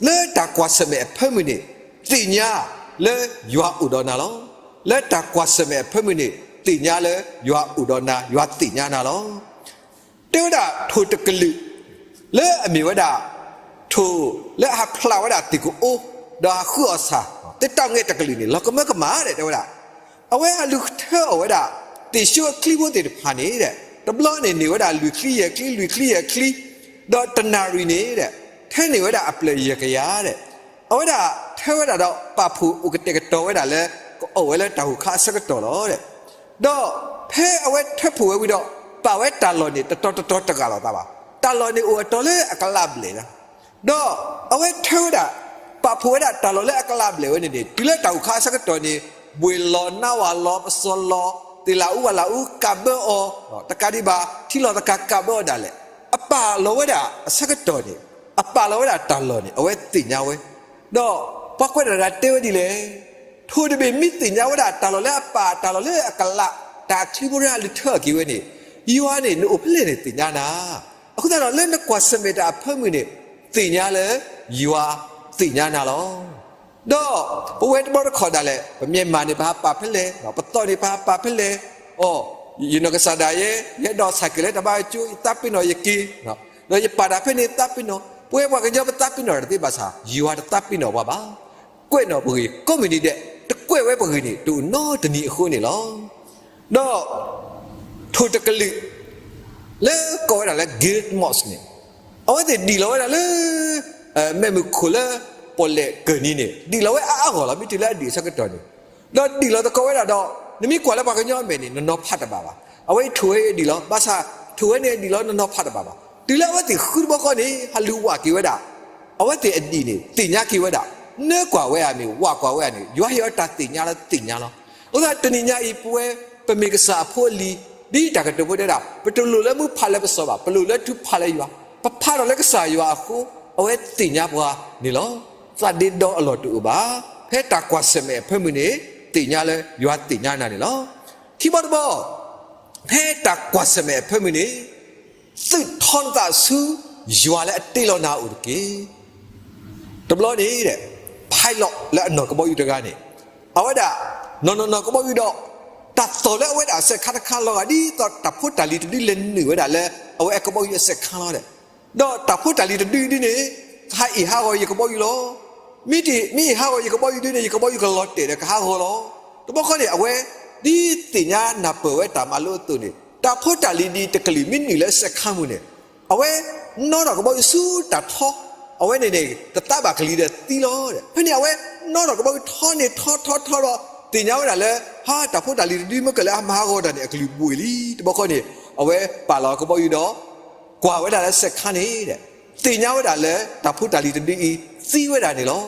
လၢတၢ်ကွၢ်ဆၢၣ်မဲာ်အဖၢမုၢ်န့ၣ် သ့ၣ်ညါလၢယွၤအိၣ်ဒီးနၤလီၤ. လၢတၢ်ကွၢ်ဆၢၣ်မဲာ်အဖၢမုၢ်န့ၣ် သ့ၣ်ညါလၢယွၤအိၣ်ဒီးနၤ, ယွၤသ့ၣ်ညါနၤလီၤ. တဲဝဲဒၣ်ထိၣ်တကလုာ် လၢအမ့ၢ်ဝဲဒၣ် ထိၣ်လၢအဟးဖျိးဝဲဒၣ်သ့ၣ်ကအိ ဒီးဟးဃုအီၣ်ဆၣ် သ့ၣ်တီၣ်ငဲးတကလုာ်န့ၣ် လီၤကမၢကမၣ်ဒီး တဲဝဲဒၣ် အဝဲဟးလူၤထၢအီၣ်ဝဲဒၣ် သ့ၣ်ၡိအချံဖိသ့ၣ်တဖၣ်န့ၣ်ဒီး တဘျီန့ၣ် န့ၢ်ဝဲဒၣ်လွံၢ်ချံယဲၢ်ချံ လွံၢ်ချံယဲၢ်ချံ, ဒီးတနၣ်ရံၣ်န့ၣ်ဒီး ထၢန့ၢ်ဝဲဒၣ်အပျဲၢ်ယဲၢ်ကယၤဒီး အဝဲဒၣ်ထၢဝဲဒၣ်ဒီး ပာ်ဖှိၣ်အိၣ်ကတဲာ်ကတီၤဝဲဒၣ်လၢ ကအီၣ်ဝဲလၢတၢ်ဟူးခါအဆၢကတီၢ်လီၤဒီး ဒီးဖဲအဝဲထၢဖှိၣ်ဝဲဝံၤဒီး ပာ်ဝဲတၢ်လီၢ်န့ၣ် တတီၤတတီၤတဂၤလိာ်သးဘၣ်. တၢ်လီၢ်န့ၣ်အိၣ်အတီၤလၢအကလးဘျဲၣ်လီၤ. ဒီးအဝဲထၢဝဲဒၣ် ပာ်ဖှိၣ်ဝဲဒၣ်တၢ်လီၢ်လၢအကလးဘျဲၣ်ဝဲန့ၣ်န့ၣ် တုၤလၢတၢ်ဟူးခါအဆၢကတီၢ်န့ၣ် ဘှ့ၣ်လီၤနါဝၤလီၤ ပစီၤလီၤ သ့ၣ်လးအူဝးလးအူ ကးဘၢအီၤ တကးဒံးဘၣ် ထံလီၤသကၤကးဘၢအီၤဒၣ်လဲာ် အပာ်လီၤဝဲဒၣ်အဆၢကတီၢ်န့ၣ် အပာ်လီၤဝဲဒၣ်တၢ်လီၢ်န့ၣ် အဝဲသ့ၣ်ညါဝဲ ဒီးပှၤကွဲးတၢ်တဂၤတဲဝဲဒ်လဲၣ်, ထိၣ်တဘ့ၣ်မ့ၢ်သ့ၣ်ညါဝဲဒၣ်တၢ်လီၢ်လၢအပာ်တၢ်လီၢ်လၢအကလး တၢ်အချံဖိတဂၤအလုၢ်ထၢအီၤက့ၤဝဲန့ၣ် ယွၤန့ၣ် နအိၣ်ဖဲလဲၣ်န့ၣ်သ့ၣ်ညါနၤ. အဃိသတးဒီးလၢနကွၢ်ဆၢၣ်မဲာ်တၢ်အဖၢမုၢ်န့ၣ် သ့ၣ်ညါလၢယွၤသ့ၣ်ညါနၤလီၤ. ဒီးပဝဲတဘျီတခီၣ်ဒၣ်လဲာ် ပမ့ၢ်မၤန့ၣ် ပဟးပာ်ဖဲလဲၣ်, ပသီၣ်န့ၣ် ပဟးပာ်ဖဲလဲၣ်, အိ ယနီၢ်ကစၢ်ဒၣ်ယဲ ယအဲၣ်ဒိးဆဲးကဲးလၢတၢ်ဘါကၠိ ယသးပ့ၤနီၣ်ယက့ၤ, ဒီးယပာ်တၢ်ဖဲန့ၣ်သးပ့ၤနီၣ်, ပဝဲပှၤကညီပသးပ့ၤနီၣ်တသ့ဘၣ်ဆၣ် ယွၤတသးပ့ၤနီၣ်ပှၤဘၣ်. ကွဲးနီၣ်ပဂ့ၢ်ကိးမုၢ်နံၤဒဲး, တကွဲးဝဲပဂ့ၢ်န့ၣ် တအိၣ်နီတနံၤအဃိန့ၣ်လီၤ. ဒီးထိၣ်တကလုာ် လၢကိးဝဲဒၣ်လၢ Gilgamesh န့ၣ် အဝဲသ့ၣ်ဒံၣ်လီၤဝဲဒၣ်လၢ မဲးမုၢ်ခိၣ်လၢပီၣ်လဲၣ်ကၢၢ်နံၤန့ၣ် ဒံၣ်လီၤဝဲအါအါဂီၢ်လီၤ. မ့ၢ်တုၤလၢအဒံၣ်အဆၢကတီၢ်န့ၣ် ဒီးဒံၣ်လီၤသကိးဝဲဒၣ်ဒီး နမ့ၢ်ကွၢ်လၢပှၤကညီအမဲာ်န့ၣ် နနီၤဖးတဘၣ်ဘၣ်. အဝဲအံၤထိၣ်ဝဲအံၤဒံၣ်လီၤ, ဘၣ်ဆၣ်ထိၣ်ဝဲန့ၣ်ဒံၣ်လီၤ နနီၤဖးတဘၣ်ဘၣ်. တုၤလၢအဝဲသ့ၣ်ဃုတဘျီဃီန့ၣ် ဟးလူၤဝးက့ၤဝဲဒၣ် အဝဲသ့ၣ်အဒံၣ်န့ၣ် သ့ၣ်ညါက့ၤဝဲဒၣ်, နၢကွၢ်ဝဲဧါမ့ၢ် ဝးကွၢ်ဝဲဧါန့ၣ် ယွၤဟ့ၣ်အီၤတၢ်သ့ၣ်ညါလၢသ့ၣ်ညါလီၤ. အဃိသတးတနံၤညါအံၤ ပဝဲ ပမ့ၢ်ကစၢ်အဖိအလံၤ, ဒ်တၢ်ကတိၤဖိတဲဒၣ် ပတလိၣ်လၢမူဖးလၢပစီၤဘၣ်, ပလိၣ်လၢထုကဖၣ်လၢယွၤ, ပဖးဒီးလၢကစၢ်ယွၤအဃိ အဝဲသ့ၣ်ညါပှၤန့ၣ်လီၤ. သးဒ့ဒီအလီၢ်တအိၣ်ဘၣ်. ဖဲတၢ်ကွၢ်ဆၢၣ်မဲာ်အဖၢမုၢ်န့ၣ် သ့ၣ်ညါလၢယွၤသ့ၣ်ညါနၤန့ၣ်လီၤ. ခံဘီတဘီ ဖဲတၢ်ကွၢ်ဆၢၣ်မဲာ်အဖၢမုၢ်န့ၣ် သုးထီနသးဆူယွၤလၢအတ့လီၤနၤအအိၣ်တက့ၢ်. တဘျီန့ၣ် pilot လၢအနီၢ်ကဘီယူၤတဂၤန့ၣ် အဝဲဒၣ် နီၢ်နီၢ်နီၢ်ကဘီယူၤဒီး တၢ်သီၣ်လၢအဝဲဒၣ်အစဲးခါတခါလီၤဂာ် ဒ်သိးတၢ်ဖိတၢ်လံၤတဒုလဲၤနုာ်ဝဲဒၣ်လၢ အဝဲအကဘီယူၤအစဲးခါလီၤဒီး ဒီးတၢ်ဖိတၢ်လံၤတဒုဒ်န့ၣ် ကဟးအ့ၣ်ဟးဂီၤယကဘီယူၤလီၤ. မ့ၢ်တ့ၢ် မ့ၢ်အ့ၣ်ဟးဂီၤယကဘီယူၤဒ်န့ၣ် ယကဘီယူၤကလီၤတဲာ်ဒီးကဟးဂီၤလီၤ. တဘျီဃီန့ၣ် အဝဲ ဒ်သ့ၣ်ညါနၢ်ပၢၢ်ဝဲတၢ်မၤလိအသိးန့ၣ် တၢ်ဖိတၢ်လံၤဒ်တကလုာ်မ့ၢ်နုာ်လၢအစဲးခါမူၤန့ၣ် အဝဲ နီၣ်ထီၣ်ကဘီယူၤဆူတၢ်ထီ, အဝဲန့ၣ်န့ၣ် တသးဘၣ်ကလံၤဒီးသံလီၤ. ဖဲန့ၣ်အဝဲ နီၣ်ထီၣ်ကဘီယူၤထီန့ၣ်ထီထီထီဒီး သ့ၣ်ညါဝဲဒၣ်လၢ ဟါ တၢ်ဖိတၢ်လံၤတဒုမ့ၢ်ကလၢအမၤဟးဂီၤတၢ်န့ၣ် အကလုၢ်ဘှံးလံ. တဘျီဃီန့ၣ် အဝဲပာ်လီၤကဘီယူၤဒီး ကွၢ်ဝဲဒၣ်လၢစဲးခါန့ၣ် သ့ၣ်ညါဝဲဒၣ်လၢ တၢ်ဖိတၢ်လံၤတဒုအံၤ သံဝဲဒၣ်န့ၣ်လီၤ.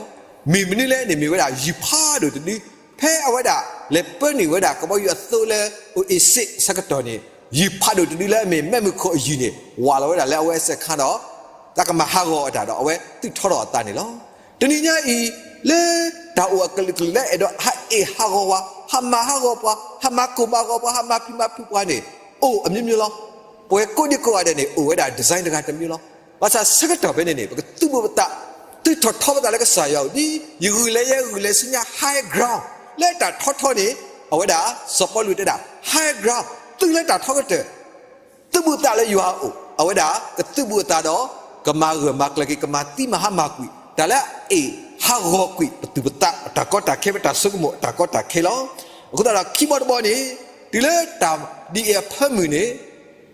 မ့ၢ်မနုၤလဲၣ်န့ၣ် မ့ၢ်ဝဲဒၣ် ယုၢ်ဖးဒိၣ်တဒု ဖဲအဝဲဒၣ် လဲၤပၢနုာ်ဝဲဒၣ်ကဘီယူၤအသိလၢ အိၣ်အ့ၣ်စ့းဆၢကတီၢ်န့ၣ် ယုၢ်ဖးဒိၣ်တဒုလၢအမ့ၢ်မဲးမုၢ်ခိၣ်အယုၢ်န့ၣ် ဝးလီၤဝဲဒၣ်လၢအဝဲအစဲးခါဒီး သးကမၤဟးဂီၤအတၢ်ဒီး အဝဲသုးထီထီၣ်အသးန့ၣ်လီၤ. တနံၤညါအံၤ လၢတၢ်အိၣ်အကလုာ်ကလုာ်လၢအဲၣ်ဒိးဟးအ့ၣ်ဟးဂီၤပှၤ, ဟးမၤဟးဂီၤပှၤ, ဟးမၤကိၢ်မၤဂီၤပှၤ, ဟးမၤဖံးမၤဖုးပှၤန့ၣ် အိၣ်အမျိုးမျိုးလီၤ. ပဝဲကိးဒံကိးဂၤဒဲးန့ၣ် အိၣ်ဝဲဒၣ် design တဂၤတမျိုးလီၤ. ဘၣ်ဆၣ်ဆၢကတီၢ်ဖဲန့ၣ်န့ၣ် ပကသုးဘူးပသး, သုးထီၣ်ထီပသးလၢကစၢ်ယွၤအအိၣ် ဒ်ယဂုာ်လဲယဲဂုာ်လဲဆူညါ high ground လၢတၢ်ထီထီန့ၣ် အဝဲဒၣ် စီၤပီလူးတဲဒၣ် high ground သုးလၢတၢ်ထီကတၢၢ် သုးဘူးသးလၢယွၤအအိၣ် အဝဲဒၣ်ကသုးဘူးအသးဒီး ကမၤဂၢၢ်မၤကျၢၤက့ၤ ကမၤသံမၤဟါမၢ်ကွံာ် တၢ်လၢအအ့ၣ်ဟးဂီၤကွံာ် ပသုးပသးအတၢ်ကီတၢ်ခဲ ပတၢ်ဆိကမိၣ်အတၢ်ကီတၢ်ခဲလီၤ. အဃိသတးဒီးခံဘီတဘီန့ၣ် တုၤလၢတၢ်ဒ်အံၤအဖၢမုၢ်န့ၣ်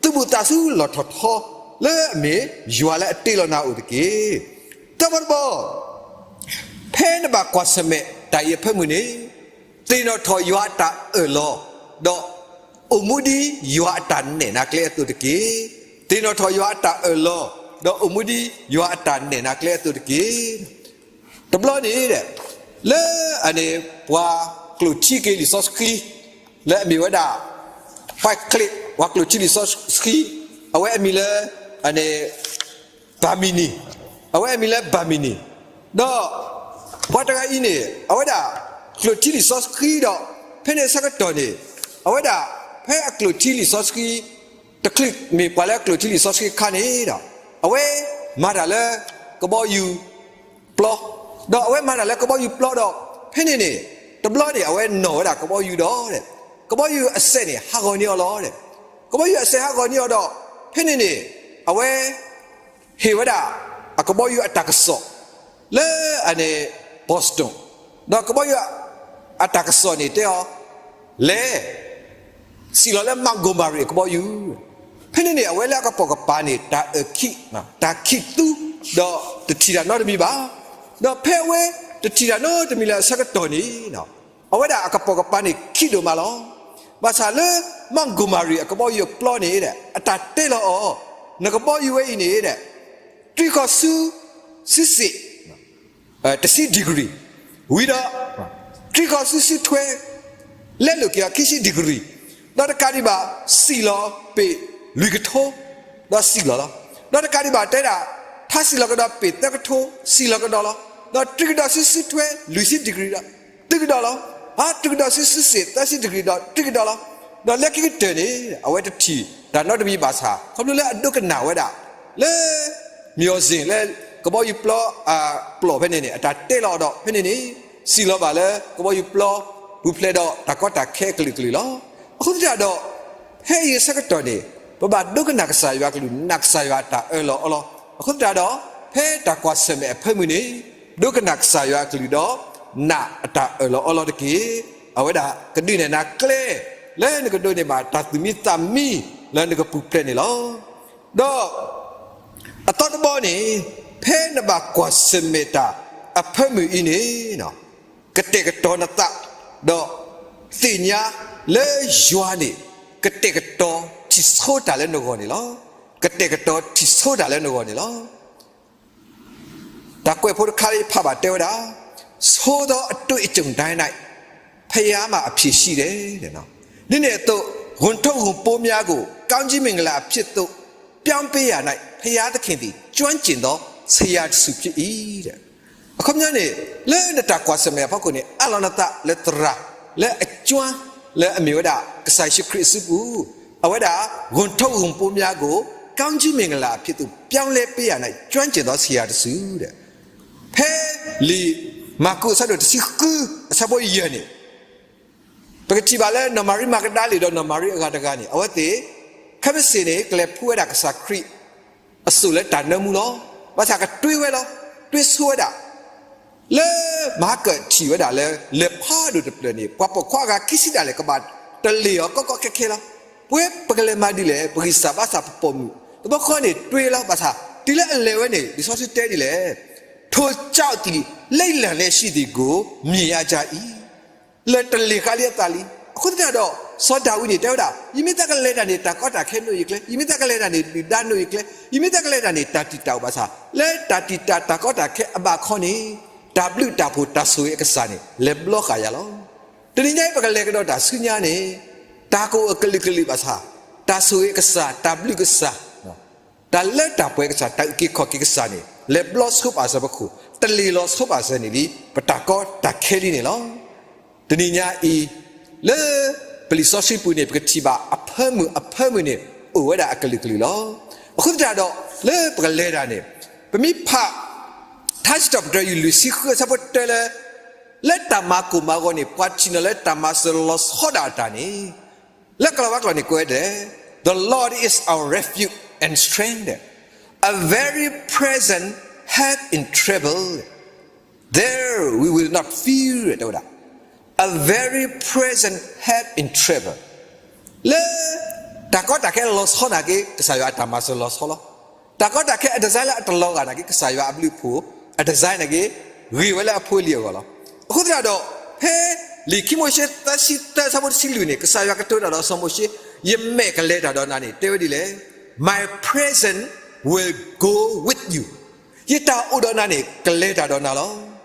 သုးဘူးသးဆူလီၢ်ထီၣ်ထီ လၢအမ့ၢ်ယွၤလၢအတ့လီၤနၤအအိၣ်တက့ၢ်. သၢဘီတဘီ ဖဲနဘၣ်ကွၢ်ဆၢၣ်မဲာ်တၢ်အံၤအဖၢမုၢ်န့ၣ် သ့ၣ်နီၣ်ထီၣ်ယွၤအတၢ်အၢၣ်လီၤ ဒီးအိၣ်မူဒ်ယွၤအတၢ်နဲၣ်နၤကျဲအသိးတက့ၢ်. သ့ၣ်နီၣ်ထီၣ်ယွၤအတၢ်အၢၣ်လီၤ ဒီးအိၣ်မူဒ်ယွၤအတၢ်နဲၣ်နၤကျဲအသိးတက့ၢ်. တဘျီန့ၣ် လၢအန့ၣ် ပှၤကျိၣ်ထံက့ၤလံာ်စီဆှံ လၢအမ့ၢ်ဝဲဒၣ် Wycliffe ပှၤကျိၣ်ထံလံာ်စီဆှံ အဝဲအမံၤလၢ အန့ၣ် ဘၣ်မံၤနံၤ, အဝဲအမံၤလၢဘၣ်မံၤနံၤ, ဒီးပှၤတဂၤအံၤန့ၣ် အဝဲဒၣ်ကျိၣ်ထံလံာ်စီဆှံဒီး ဖဲန့ၣ်အဆၢကတီၢ်န့ၣ် အဝဲဒၣ် ဖဲအကျိၣ်ထံလံာ်စီဆှံ တချုးမ့ၢ်ပှၤလၢအကျိၣ်ထံလံာ်စီဆှံအခါန့ၣ်ဒီး အဝဲမၤတၢ်လၢကဘီယူၤပျီ, ဒီးအဝဲမၤတၢ်လၢကဘီယူၤပျီဒီး ဖဲန့ၣ်န့ၣ် တဘျီန့ၣ် အဝဲနီၣ်ဝဲဒၣ်ကဘီယူၤဒီး ကဘီယူၤအစဲးန့ၣ် ဟးဂီၤန့ၢ်အီၤလီၤ. ကဘီယူၤအစဲးဟးဂီၤန့ၢ်အီၤဒီး ဖဲန့ၣ်န့ၣ် အဝဲ ဟ့ၣ်ဝဲဒၣ်အကဘီယူၤအတၢ်ကစီၣ် လၢအန့ၣ် Boston, ဒီးကဘီယူၤအတၢ်ကစီၣ်န့ၣ်တဲအီၤ, လဲၤ စံၣ်လီၤလၢ Montgomery အကဘီယူၤ, ဖဲန့ၣ်န့ၣ် အဝဲလၢအကပိာ်ကပၤန့ၣ် တၢ်အၢၣ်ခံး, တၢ်ခံးသူ, ဒီးတထံၣ်တၢ်နီတမံၤဘၣ်. ဒီးဖဲအဝဲတထံၣ်တၢ်နီတမံၤလၢအဆၢကတီၢ်န့ၣ် အဝဲဒၣ်အကပိာ်ကပၤန့ၣ်ခံးဒိၣ်မးလီၤ. ဘၣ်ဆၣ်လၢ Montgomery အကဘီယူၤအပျီန့ၣ် အတၢ်တဲလီၤအီၤ, နကဘီယူၤဝဲအံၤန့ၣ် တြံးဃီၤဆူ ဆံစ့း တဆံ degree, ဝံၤဒီး တြံးဃီၤဆူ ဆံထွဲ လဲလိာ်က့ၤအီၤ ခံဆံ degree, ဒီးတကးဒံးဘၣ် စံၣ်လီၤပ့ၣ်လွံၢ်ကထိ ဒီးစံၣ်လီၤလီၤ. ဒီးတကးဒံးဘၣ်တဲဒၣ် ထါစံၣ်လီၤကဒီးပ့ၣ်သၢကထိ စံၣ်လီၤကဒီးလီၤ. ဒီးတြံးကဒီးဆူ ဆံထွဲ လွံၢ်ဆံ degree ဒီး တုၤကဒီးလီၤ. ဟးတြံးကဒီးဆူ ဆံစ့း သၢဆံ degree ဒီးတုၤကဒီးလီၤ. ဒီးလၢခံကတၢၢ်န့ၣ် အဝဲတထံၣ်တၢ်နီတမံၤဘၣ်ဆၣ် ခီဖျိလၢအဒိကနၣ်ဝဲဒၣ် လၢ မံၤအီၤစ့ၣ် လၢကဘီယူၤပျီ ပျီၢ်ဖဲန့ၣ်န့ၣ် အတၢ်တဲလီၤဒီး ဖဲန့ၣ်န့ၣ် စံၣ်လီၤဘၣ်လၢကဘီယူၤပျီ ပူၤဖျဲးဒီးတၢ်ကီတၢ်ခဲအကလုာ်ကလုာ်လီၤ. အဃိသတးဒီး ဖဲအံၤအဆၢကတီၢ်န့ၣ် ပဘၣ်ဒိကနၣ်ကစၢ်ယွၤအကလုၢ် နာ်ကစၢ်ယွၤအတၢ်အၢၣ်လီၤအီလီၤ. အဃိသတးဒီး ဖဲတၢ်ကွၢ်ဆၢၣ်မဲာ်အဖၢမုၢ်န့ၣ် ဒိကနၣ်ကစၢ်ယွၤအကလုၢ်ဒီး နာ်အတၢ်အၢၣ်လီၤအီလီၤတက့ၢ်. အဝဲဒၣ်ကဒုးနဲၣ်နၤကျဲ လၢနကဒိးန့ၢ်ဘၣ်တၢ်သူၣ်မံသးမံ လၢနကပူၤဖျဲးန့ၣ်လီၤ. ဒီး အသီတဘီန့ၣ် ဖဲနဘၣ်ကွၢ်ဆၢၣ်မဲာ်တၢ်အဖၢမုၢ်အံၤန့ၣ် ကတဲာ်ကတီၤနသး ဒီးသ့ၣ်ညါလၢယွၤန့ၣ် ကတဲာ်ကတီၤထံၣ်ဆိတၢ်လၢနဂီၢ်န့ၣ်လီၤ. ကတဲာ်ကတီၤထံၣ်ဆိတၢ်လၢနဂီၢ်န့ၣ်လီၤ. တၢ်ကွဲးဖိတခါလၢယဖးဘၣ်တဲဝဲဒၣ်, ဆိုးသောအတွေ့အကြုံတိုင်း၌ ဘုရားမှာ အဖြေရှိတယ်. ဒ်န့ၣ်အသိး ဝန်ထုပ်ဝန်ပိုးများကို ကောင်းကြီးမင်္ဂလာအဖြစ်သို့ ပြောင်းပေးရာ၌ ဘုရားသခင်သည် ကျွမ်းကျင်သော ဆရာတစ်ဆူဖြစ်၏. အခီပညီန့ၣ် လၢနတၢ်ကွၢ်ဆၢၣ်မဲာ်အဖီခိၣ်န့ၣ် အးလီၤနသးလၢသရၣ် လၢအကၠွၢ် လၢအမ့ၢ်ဝဲဒၣ် ကစၢ်ယ့ၣ်ၡူးခရံာ်အစုပူၤ, အဝဲဒၣ် ဝန်ထုပ်ဝန်ပိုးများကို ကောင်းကြီးမင်္ဂလာအဖြစ်သို့ ပြောင်းလဲပေးရာ၌ ကျွမ်းကျင်သော ဆရာတစ်ဆူ ဖဲလံာ်မၢ်ကူးအဆၢဒိၣ်တဆံဃု အဆၢဖိယဲၢ်န့ၣ် ပကထံၣ်ဘၣ်လၢနီၢ်မၤရံမၤကဒၤလ့ၣ်ဒီးနီၢ်မၤရံအဂၤတဂၤန့ၣ် အဝဲသ့ၣ် ခဲမုၢ်ဆ့ၣ်န့ၣ် ကလဲၤဖှူဝဲဒၣ်ကစၢ်ခရံာ် အစိၣ်လၢတၢ်နၢမူလီၤ. ဘၣ်ဆၣ်ကတွ့ဝဲလီၤ. တွ့ဆိဝဲဒၣ် လၢမဟါကၢၣ်ထံၣ်ဝဲဒၣ်လၢ လၢၢ်ဖးဒိၣ်တဖျၢၣ်န့ၣ် ပှၤပိာ်ခွါအဂၤခံဆံဒၣ်လဲာ် ကဘၣ်တလ့ၢ်အီၤကီကီခဲခဲလီၤ. ပဝဲပကလဲၤမၤဒ်လဲၣ်, ပဂံၢ်စၢ်ဘါစၢ်ပပိာ်မုၣ် တဘျီဃီန့ၣ်တွ့လီၤ. ဘၣ်ဆၣ် တုၤလၢအလဲၤဝဲန့ၣ် လံာ်စီဆှံတဲဒ်လဲၣ်, ထိုကျောက်သည် လံလံလျက်ရှိသည်ကို မြင်ရကြ၏. လၢၢ်တလ့ၢ်ဃာ်လံအသးလံ. အဃိသတးဒီး စီၤဒၤဝံးန့ၣ် တဲဝဲဒၣ်, ယမ့ၢ်သးကလဲၤတၢ်န့ၣ် တၢ်ကီတၢ်ခဲနိၣ်ယကျဲ, ယမ့ၢ်သးကလဲၤတၢ်န့ၣ် ဒုၣ်ဒါနိၣ်ယကျဲ, ယမ့ၢ်သးကလဲၤတၢ်န့ၣ် တၢ်တံာ်တာ်အိၣ်ဘၣ်ဆၣ်, လၢတၢ်တံာ်တာ်တၢ်ကီတၢ်ခဲအဘၣ်ခီန့ၣ် တၢ်ဘျုးတၢ်ဖှိၣ်တၢ်ဆိၣ်ဂ့ၤအကစၢ်န့ၣ် လဲၤဘျီဃာ်ယၤလီၤ. တနံၤညါအံၤ ပကလဲၤကဒီးတၢ်ဆူညါန့ၣ် တၢ်ကအိၣ်အကလုာ်ကလုာ်ဘၣ်ဆၣ်, တၢ်ဆိၣ်ဂ့ၤကစၢ်, တၢ်ဘျုးကစၢ် တၢ်လၢတၢ်ပှဲၤကစၢ်, တၢ်အုၣ်က့ၤခီၣ်က့ၤကစၢ်န့ၣ် လဲၤဘျီဆိပာ်စၢၤပခိၣ်, တလ့ၢ်လီၤဆိပာ်စၢၤန့ၣ်လံ ပတၢ်ကီတၢ်ခဲလံန့ၣ်လီၤ. တနံၤညါအံၤ လၢပလံာ်စီဆှံပူၤန့ၣ် ပကထံၣ်ဘၣ်အဖၢမုၢ်အဖၢမုၢ်န့ၣ် အိၣ်ဝဲဒၣ်အကလုာ်ကလုာ်လီၤ. အဃိသတးဒီး လၢပကလဲၤတၢ်န့ၣ် ပမ့ၢ်ဖး ထါစံးထီၣ်ပတြၢၤ ယူၢ်လွံၢ်ဆံဃု အဆၢဖိတၢလၢ လၢတၢ်မၤကိၢ်မၤဂီၤန့ၣ် ပှၤထံၣ်န့ၢ်လၢတၢ်မၤစၢၤလီၤဆီဒၣ်တၢ်န့ၣ် လၢကလၤဝါကျိာ်န့ၣ် ကွဲးဒဲး, The Lord is our refuge and strength, a very present help in trouble, therefore we will not fear တဲဝဲဒၣ်, a very present help in trouble. လၢတၢ်ကီတၢ်ခဲလီၤဆီနာ်က့ ကစၢ်ယွၤအတၢ်မၤစၢၤလီၤဆီလီၤ. တၢ်ကီတၢ်ခဲအ design လၢအတလီၤဂာ်နာ်က့ ကစၢ်ယွၤအဘျုးအဖှိၣ် အ design နာ်က့ ဂ့ၤဝဲလၢအဖိအလံၤအဂီၢ်လီၤ. အဃိသတးဒီး ဖဲလံာ်ခံမိၤၡ့ သၢဆံသၢ အဆၢဖိတဆံလွံၢ်န့ၣ် ကစၢ်ယွၤကတိၤတၢ်ဒီးစီၤမိၤၡ့, ယမဲာ်ကလဲၤတၢ်ဒီးနၤန့ၣ် တဲဝဲဒ်လဲၣ်, My presence will go with you. ယတၢ်အိၣ်ဒီးနၤန့ၣ် ကလဲၤတၢ်ဒီးနၤလီၤ.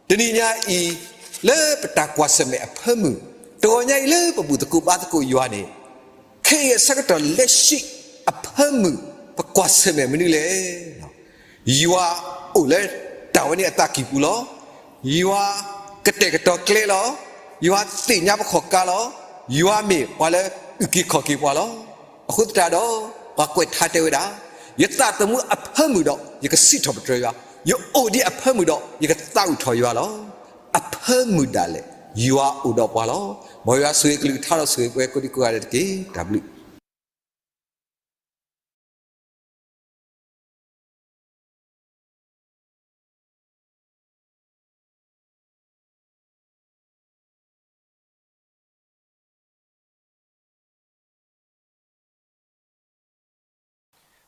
တနံၤညါအံၤ လၢပတၢ်ကွၢ်ဆၢၣ်မဲာ်အဖၢမုၢ်, တဂီၤညါအံၤလၢပဘူၣ်သကိးဘါသကိးယွၤန့ၣ်, ခဲအံၤအဆၢကတီၢ်လၢၡံးအဖၢမုၢ် ပကွၢ်ဆၢၣ်မဲာ်မနုၤလဲၣ်. ယွၤအိၣ်လၢတၢ်ဝဲန့ၣ်အသးကံၢ်ပူၤလီၤ. ယွၤကတဲာ်ကတီၤကျဲလီၤ. ယွၤသ့ၣ်ညါပခီၣ်ကါလီၤ. ယွၤမ့ၢ်ပှၤလၢအုၣ်က့ၤခီၣ်က့ၤပှၤလီၤ. အဃိသတးဒီး ပှၤကွဲးထါတဲဝဲဒၣ်, ယသးသမူအဖၢမုၢ်ဒီး ယကစံးထီၣ်ပတြၢၤယွၤ, ယအိၣ်ဒံးအဖၢမုၢ်ဒီး ယကသးဝံၣ်ထီၣ်ယွၤလီၤ. အဖၢမုၢ်ဒၣ်လဲာ် ယွၤအိၣ်ဒီးပှၤလီၤ. မ်ယွၤဆိၣ်ဂ့ၤအကလုၢ်ကထါဒီးဆိၣ်ဂ့ၤပှၤကိးဒံကိးဂၤဒဲးတက့ၢ်. တၢ်ဘျုး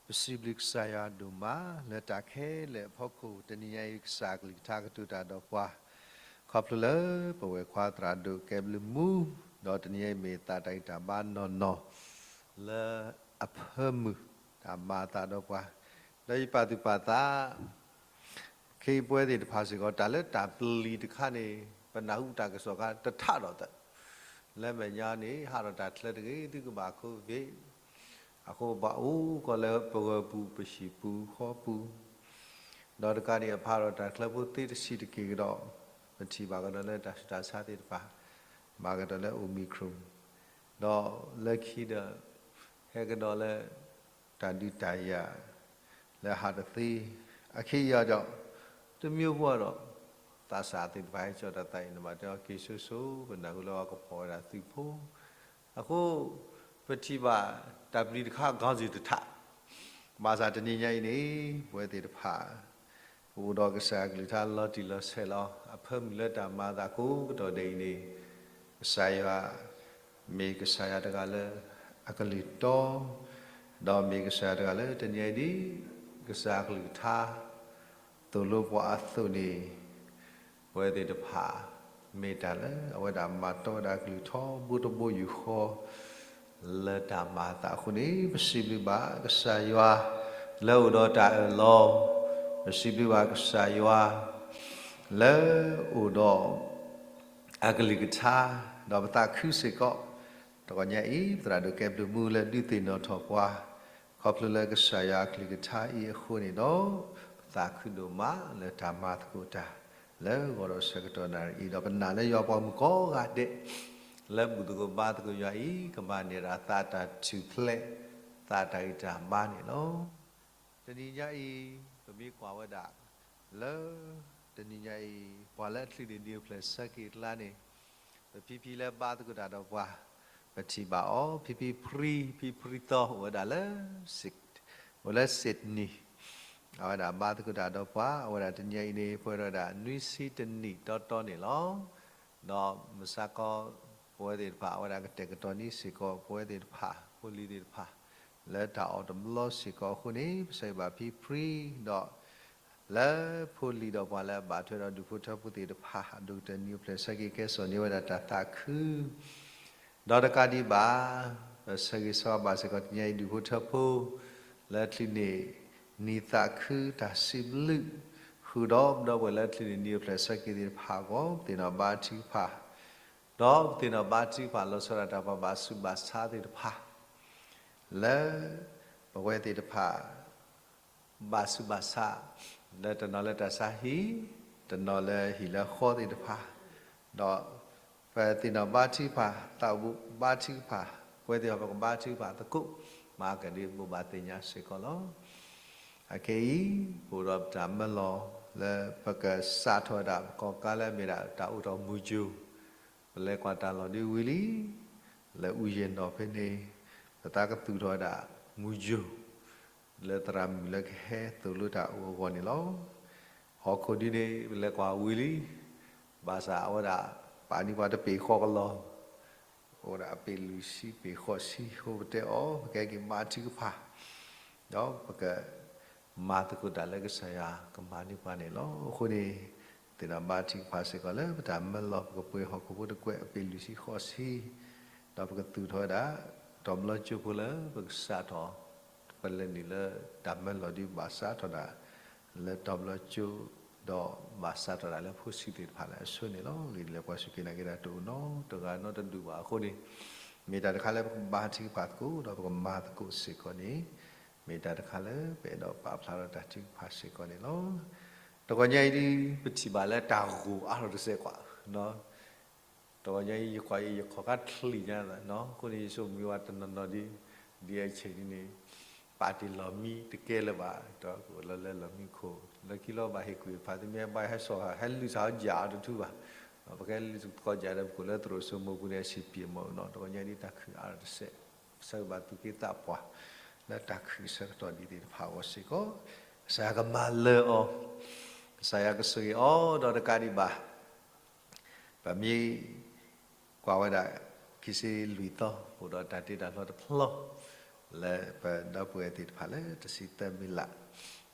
ပစံးဘျုးကစၢ်ယွၤဒိၣ်မး လၢတၢ်ခဲလၢာ်အဖီခိၣ် တနံၤညါအံၤ ကစၢ်အကလုၢ်ကထါကတိၤတၢ်ဒီးပှၤ ခီဖျိလၢပဝဲၢ်ခွါသရၣ်ဒိၣ်ကဲဘျုးမူ, ဒီးတနံၤညါအံၤမ့ၢ်သးတၢ်ဂံၢ်တၢ်ဘါနီၢ်နီၢ် လၢအဖၢမုၢ်တၢ်မၤအသးဒီးပှၤ, ဒီးယပာ်သူၣ်ပာ်သး ခဲအံၤပဝဲသ့ၣ်တဖၣ်စ့ၢ်ကီး တၢ်လၢတၢ်ပျံၤတခါန့ၣ် ပနၢ်ဟူတၢ်ကစီၣ်ခါတထးဒီးသး, လၢမဲာ်ညါန့ၣ် ဟးထီၣ်တၢ်ချၢတဂ့ၤ သုကဘၣ် COVID အဃိပှၤအိၣ်ကီးလၢပဂီၢ်ပူၤ ပဟံၣ်ပူၤဃီပူၤ, ဒီးတကးဒံးအဖးထီၣ်တၢ်ချၢဖိသ့တဆံးတက့ၢ်ကဒီး, ပထံၣ်ဘၣ်ကဒီးလၢတၢ်ဆူးတၢ်ဆါသ့ၣ်တဖၣ်, ဘၣ်ကဒီးလၢ Omicron, ဒီးလၢခံဒီး ဟဲကဒီးလၢ တၢ်ဒုးတၢ်ယၤ လၢဟးတသ့, အခံအံၤအီၤဒီး တမံၤဖိဒီး သးစၢ်သ့ၣ်တဖၣ်ဟဲကၠီၣ်တၢ်သးအံၤန့ၣ် ဘၣ်တဲအီၤက့ၤစိစိ ပနၢ်ဟူလၢအကဖီၣ်ဝဲဒၣ်သုးဖိ, အဃိ ပထံၣ်ဘၣ်တၢ်ပျံၤတခါ ခေါင်းစဉ် တထး, ဘၣ်ဆၣ်တနံၤညါအံၤန့ၣ် ပဝဲသ့ၣ်တဖၣ် ပအိၣ်ဒီးကစၢ်အကလုၢ်ကထါလီၤတံၢ်လီၤဆဲးလီၤ အဖၢမုၢ်လၢတၢ်မၤအသးကိးကတီၢ်ဒဲးအံၤန့ၣ်, ကစၢ်ယွၤ မ့ၢ်ကစၢ်ယွၤတဂၤလၢအကလုၢ်တီ, ဒီးမ့ၢ်ကစၢ်ယွၤတဂၤလၢတနံၤညါအံၤဒ် ကစၢ်အကလုၢ်ကထါ သိၣ်လိပှၤအသိးန့ၣ်, ပဝဲသ့ၣ်တဖၣ် မ့ၢ်တၢ်လၢအဝဲဒၣ်မၤတီဝဲဒၣ်ကလုၢ်ထီဘိတဘိယူၢ်ဃီ လၢတၢ်မၤအသးအဃိန့ၣ် ပစံးဘျုးဘၣ်ကစၢ်ယွၤ လၢအိၣ်ဒီးတၢ်အၢၣ်လီၤ, ပစံးဘျုးဘၣ်ကစၢ်ယွၤ လၢအိၣ်ဒီး အကလုၢ်ကထါ, ဒီးပသးခုစ့ၢ်ကီး, တဂီၤညါအံၤ ပသရၣ်ဒိၣ်ကဲဘျုးမူလၢဒုးသ့ၣ်နီၣ်ထီၣ်ပှၤ, ခီဖျိလၢကစၢ်ယွၤအကလုၢ်ကထါအံၤအဃိန့ၣ်ဒီး, ပသးခုဒိၣ်မးလၢတၢ်မၤသကိးတၢ် လၢဂီၤဒီးဆၢကတီၢ်နၣ်ရံၣ်အံၤ, ဒီးပနာ်လၢယွၤပှၤမုၣ်ကိးဂၤဒဲး လၢဘူၣ်သကိးဘါသကိးယွၤအံၤ ကမၤန့ၢ်ဒၣ်သးတၢ်ထူၣ်ဖျဲး သးတၢ်ဂံၢ်တၢ်ဘါန့ၣ်လီၤ. တနံၤညါအံၤ ပမ့ၢ်ကွၢ်ဝဲဒၣ် လၢ တနံၤညါအံၤ ပှၤလၢအချုးန့ၢ်ဒံးအိၣ်ဖျဲၣ်ဆၢက့ၤအကျါန့ၣ်, ပဖံဖံလၢဘါသကိးတၢ်ဒီးပှၤ, ပထံၣ်ဘၣ်အီၤ ဖံဖံဖြံ, ဖံဖြံသီ အိၣ်ဝဲဒၣ်လၢ အိၣ်လၢ Sydney, အဝဲဒၣ်ဘါသကိးတၢ်ဒီးပှၤ, အဝဲဒၣ်တနံၤညါအံၤန့ၣ် ပှဲၤဒီးဝဲဒၣ်နွံဆံတနံၣ်တီတီန့ၣ်လီၤ. ဒီးမုၢ်ဆါခီ ပဝဲသ့ၣ်တဖၣ် အဝဲဒၣ်ကတဲာ်ကတီၤန့ၢ်စ့ၢ်ကီး ပဝဲသ့ၣ်တဖၣ် ဖိလံၤသ့ၣ်တဖၣ် လၢတၢ်အီၣ်တဘျီစ့ၢ်ကီးအဃိန့ၣ် ပဆၢဂ့ၤဘၣ်ဖံဖံဒီး လၢဖိလံၤဒီးပှၤလၢအဘၣ်ထွဲဒီးဒူၣ်ဖိထၢဖိသ့ၣ်တဖၣ် အဒိၣ်ကတၢၢ်နံၤအိၣ်ဖျဲၣ်ဆၢက့ၤ ကဲစိာ်န့ၢ်ဝဲဒၣ်တၢ်သးခု ဒီးတကးဒံးဘၣ် ပဆၢဂ့ၤဆၢဝါဘၣ်စ့ၢ်ကီးတနံၤညါအံၤ ဒူၣ်ဖိထၢဖိ လၢချုးန့ၢ်နံၤသးခု တၢ်စံးဘျုး ဃုာ်ဒီးဒီပုၢ်ဝဲၢ်လၢချုးန့ၢ်နံၤအိၣ်ဖျဲၣ်ဆၢက့ၤသ့ၣ်တဖၣ်အဂီၢ် ပသ့ၣ်နီၣ်ဘါထုကဖၣ် ဒီးပသ့ၣ်နီၣ်ဘါထုကဖၣ်လီၤဆီဒၣ်တၢ်ပှၤဘၣ်ဆူးဘၣ်ဆါသ့ၣ်တဖၣ် လၢ ပဝဲသ့ၣ်တဖၣ် ဘၣ်ဆူးဘၣ်ဆါ လၢတနီၤလၢတၢ်ဆါဟံၣ် တနီၤလၢဟံၣ်လၢဃီသ့ၣ်တဖၣ် ဒီးပသ့ၣ်နီၣ်ဘါထုကဖၣ် သးအိၣ်ဘါထုကဖၣ် ပဝဲသ့ၣ်တဖၣ်ပကဘါထုကဖၣ်သကိး မၤကဒုးဘိးဘၣ်သ့ၣ်ညါစ့ၢ်ကီးလီၤ. အခဲအံၤ ပအိၣ်ဒီးပတၢ်မၢလီၤ လၢပကစးထီၣ်ဝဲဒၣ် ပကီၢ်ကါလၢအမ့ၢ်ဒၣ်တၢ်အိၣ်ထီၣ်မုၢ်ယိၤ ပလဲၤကွၢ်တၢ်လီၢ်ဒ်ဝံၤလံ လၢအူယဲၢ်နီၣ်ဖဲန့ၣ် ပသးကသူၣ်ထီၣ်ဝဲဒၣ်မုၢ်ယိၤ လၢသရၣ်မုၣ်လၢကဟဲသိၣ်လိတၢ်အိၣ်အဂီၢ်န့ၣ်လီၤ. ဟီၣ်ခိၣ်ဒ်န့ၣ် ပလဲၤကွၢ်ဝံၤလံ ဘၣ်ဆၣ်အဝဲဒၣ် ပာ်န့ၢ်ပှၤတပ့ၤဃီကလီၤ အိၣ်ဒၣ်အပ့ၤလွံၢ်ဆံ ပ့ၤဃိးဆံ အဃိပတဲအီၤ ပကဟဲက့ၤဘါထုကဖၣ် ဒီးပက မၤသကိးတၢ်လၢကစၢ်ယွၤကမၤန့ၢ်ပှၤန့ၣ်လီၤ. အဃိန့ၣ် သ့ၣ်နီၣ်ဘါထုကဖၣ်စ့ၢ်ကီးလၢပတၢ်မၢလီၤ ပကပှ့ၤဟီၣ်ခိၣ်ဖိတကွဲးအပ့ၤလွံၢ်ဆံဃိးဆံ ဒီးပကသူၣ်ထီၣ်ဝဲဒၣ် တီၤဘျီကၠိဖိလၢပကစးထီၣ် ပလဲၤနုာ်လၢတၢ်မၢလီၤဒ်ဘၣ်စးထီၣ်ဒၣ် လၢတီၤဘျီကၠိ ဒီးဘၣ်စးထီၣ်ဒၣ်လၢဖိဆံးသ့ၣ်တဖၣ်လၢအဆိန့ၣ်လီၤ. ဂ့ၢ်ဒ်လဲၣ်ပှၤစူၢ်က့ၤနာ်က့ၤတၢ်တအိၣ်နီတဂၤနီတဒူၣ်ဘၣ်အဃိန့ၣ် မ့ၢ်တၢ်တခါလၢပကဘါထုကဖၣ်သကိး ဒီးပကမၤသကိးစ့ၢ်ကီးန့ၣ် မ့ၢ်တၢ်တခါလၢပအဲၣ်ဒိးပာ်ဖျါထီၣ်တၢ်ထုကဖၣ်စ့ၢ်ကီးန့ၣ်လီၤ. တဂီၤညါအံၤဒ် ပထံၣ်ဘၣ်လၢတၢ်ဂိၢ်အါထီၣ်တစဲးကွၢ် တဂီၤညါအံၤ ယကွၢ်အံၤ ယခီၣ်ခါချံးညါသးနီၤ အဃိန့ၣ် ယဆိမိၣ်မံဝဲတနီၤနီၤဒ် ဒ်အဆဲးန့ၣ် ပာ်တ့ၢ်လီၢ်မံတကဲလၢၤဘၣ်, ဒီးကအိၣ်လီၤလၢလီၢ်မံခိၣ် လၢခံလီၤဘၣ်ဟ့ၣ်ကူၣ်ဟ့ၣ်ဖး သုမ့ၢ်ဘၣ်ဟဲစိာ် ဟဲလုၢ်စၢ်အီၤယၢ်အီၤတထူဘၣ်, ပကဟဲလုၢ်သကိးယၢ်ဒီး ပကအိၣ်လၢသရိာ်စိမိၤပူၤန့ၣ် အဆံးပျ့ၤမ့ၢ်နီၤ, တဂီၤညါဒ်တၢ်ခုၣ်အါတစဲး, ဆၢဂ့ၤဘၣ်သူၣ်က့သးပှၢ် လၢတၢ်ခုၣ်ဆၢကတီၢ်ဒ်သ့ၣ်တဖၣ်အဂီၢ်စ့ၢ်ကီး, ကစၢ်ယွၤကမၤလၢာ်အီၤ, ကစၢ်ယွၤကဆိၣ်ဂ့ၤအီၤ ဒီးတကးဒံးဘၣ် ပမ့ၢ်ကွၢ်ဝဲဒၣ် ခံဆံလွံၢ်သီ အိၣ်ဒီးတၢ်တ့တၢ်ဖျီတဖျီ လၢပဒီပုၢ်ဝဲၢ်သ့ၣ်တဖၣ်လၢတဆံသၢမံးလး,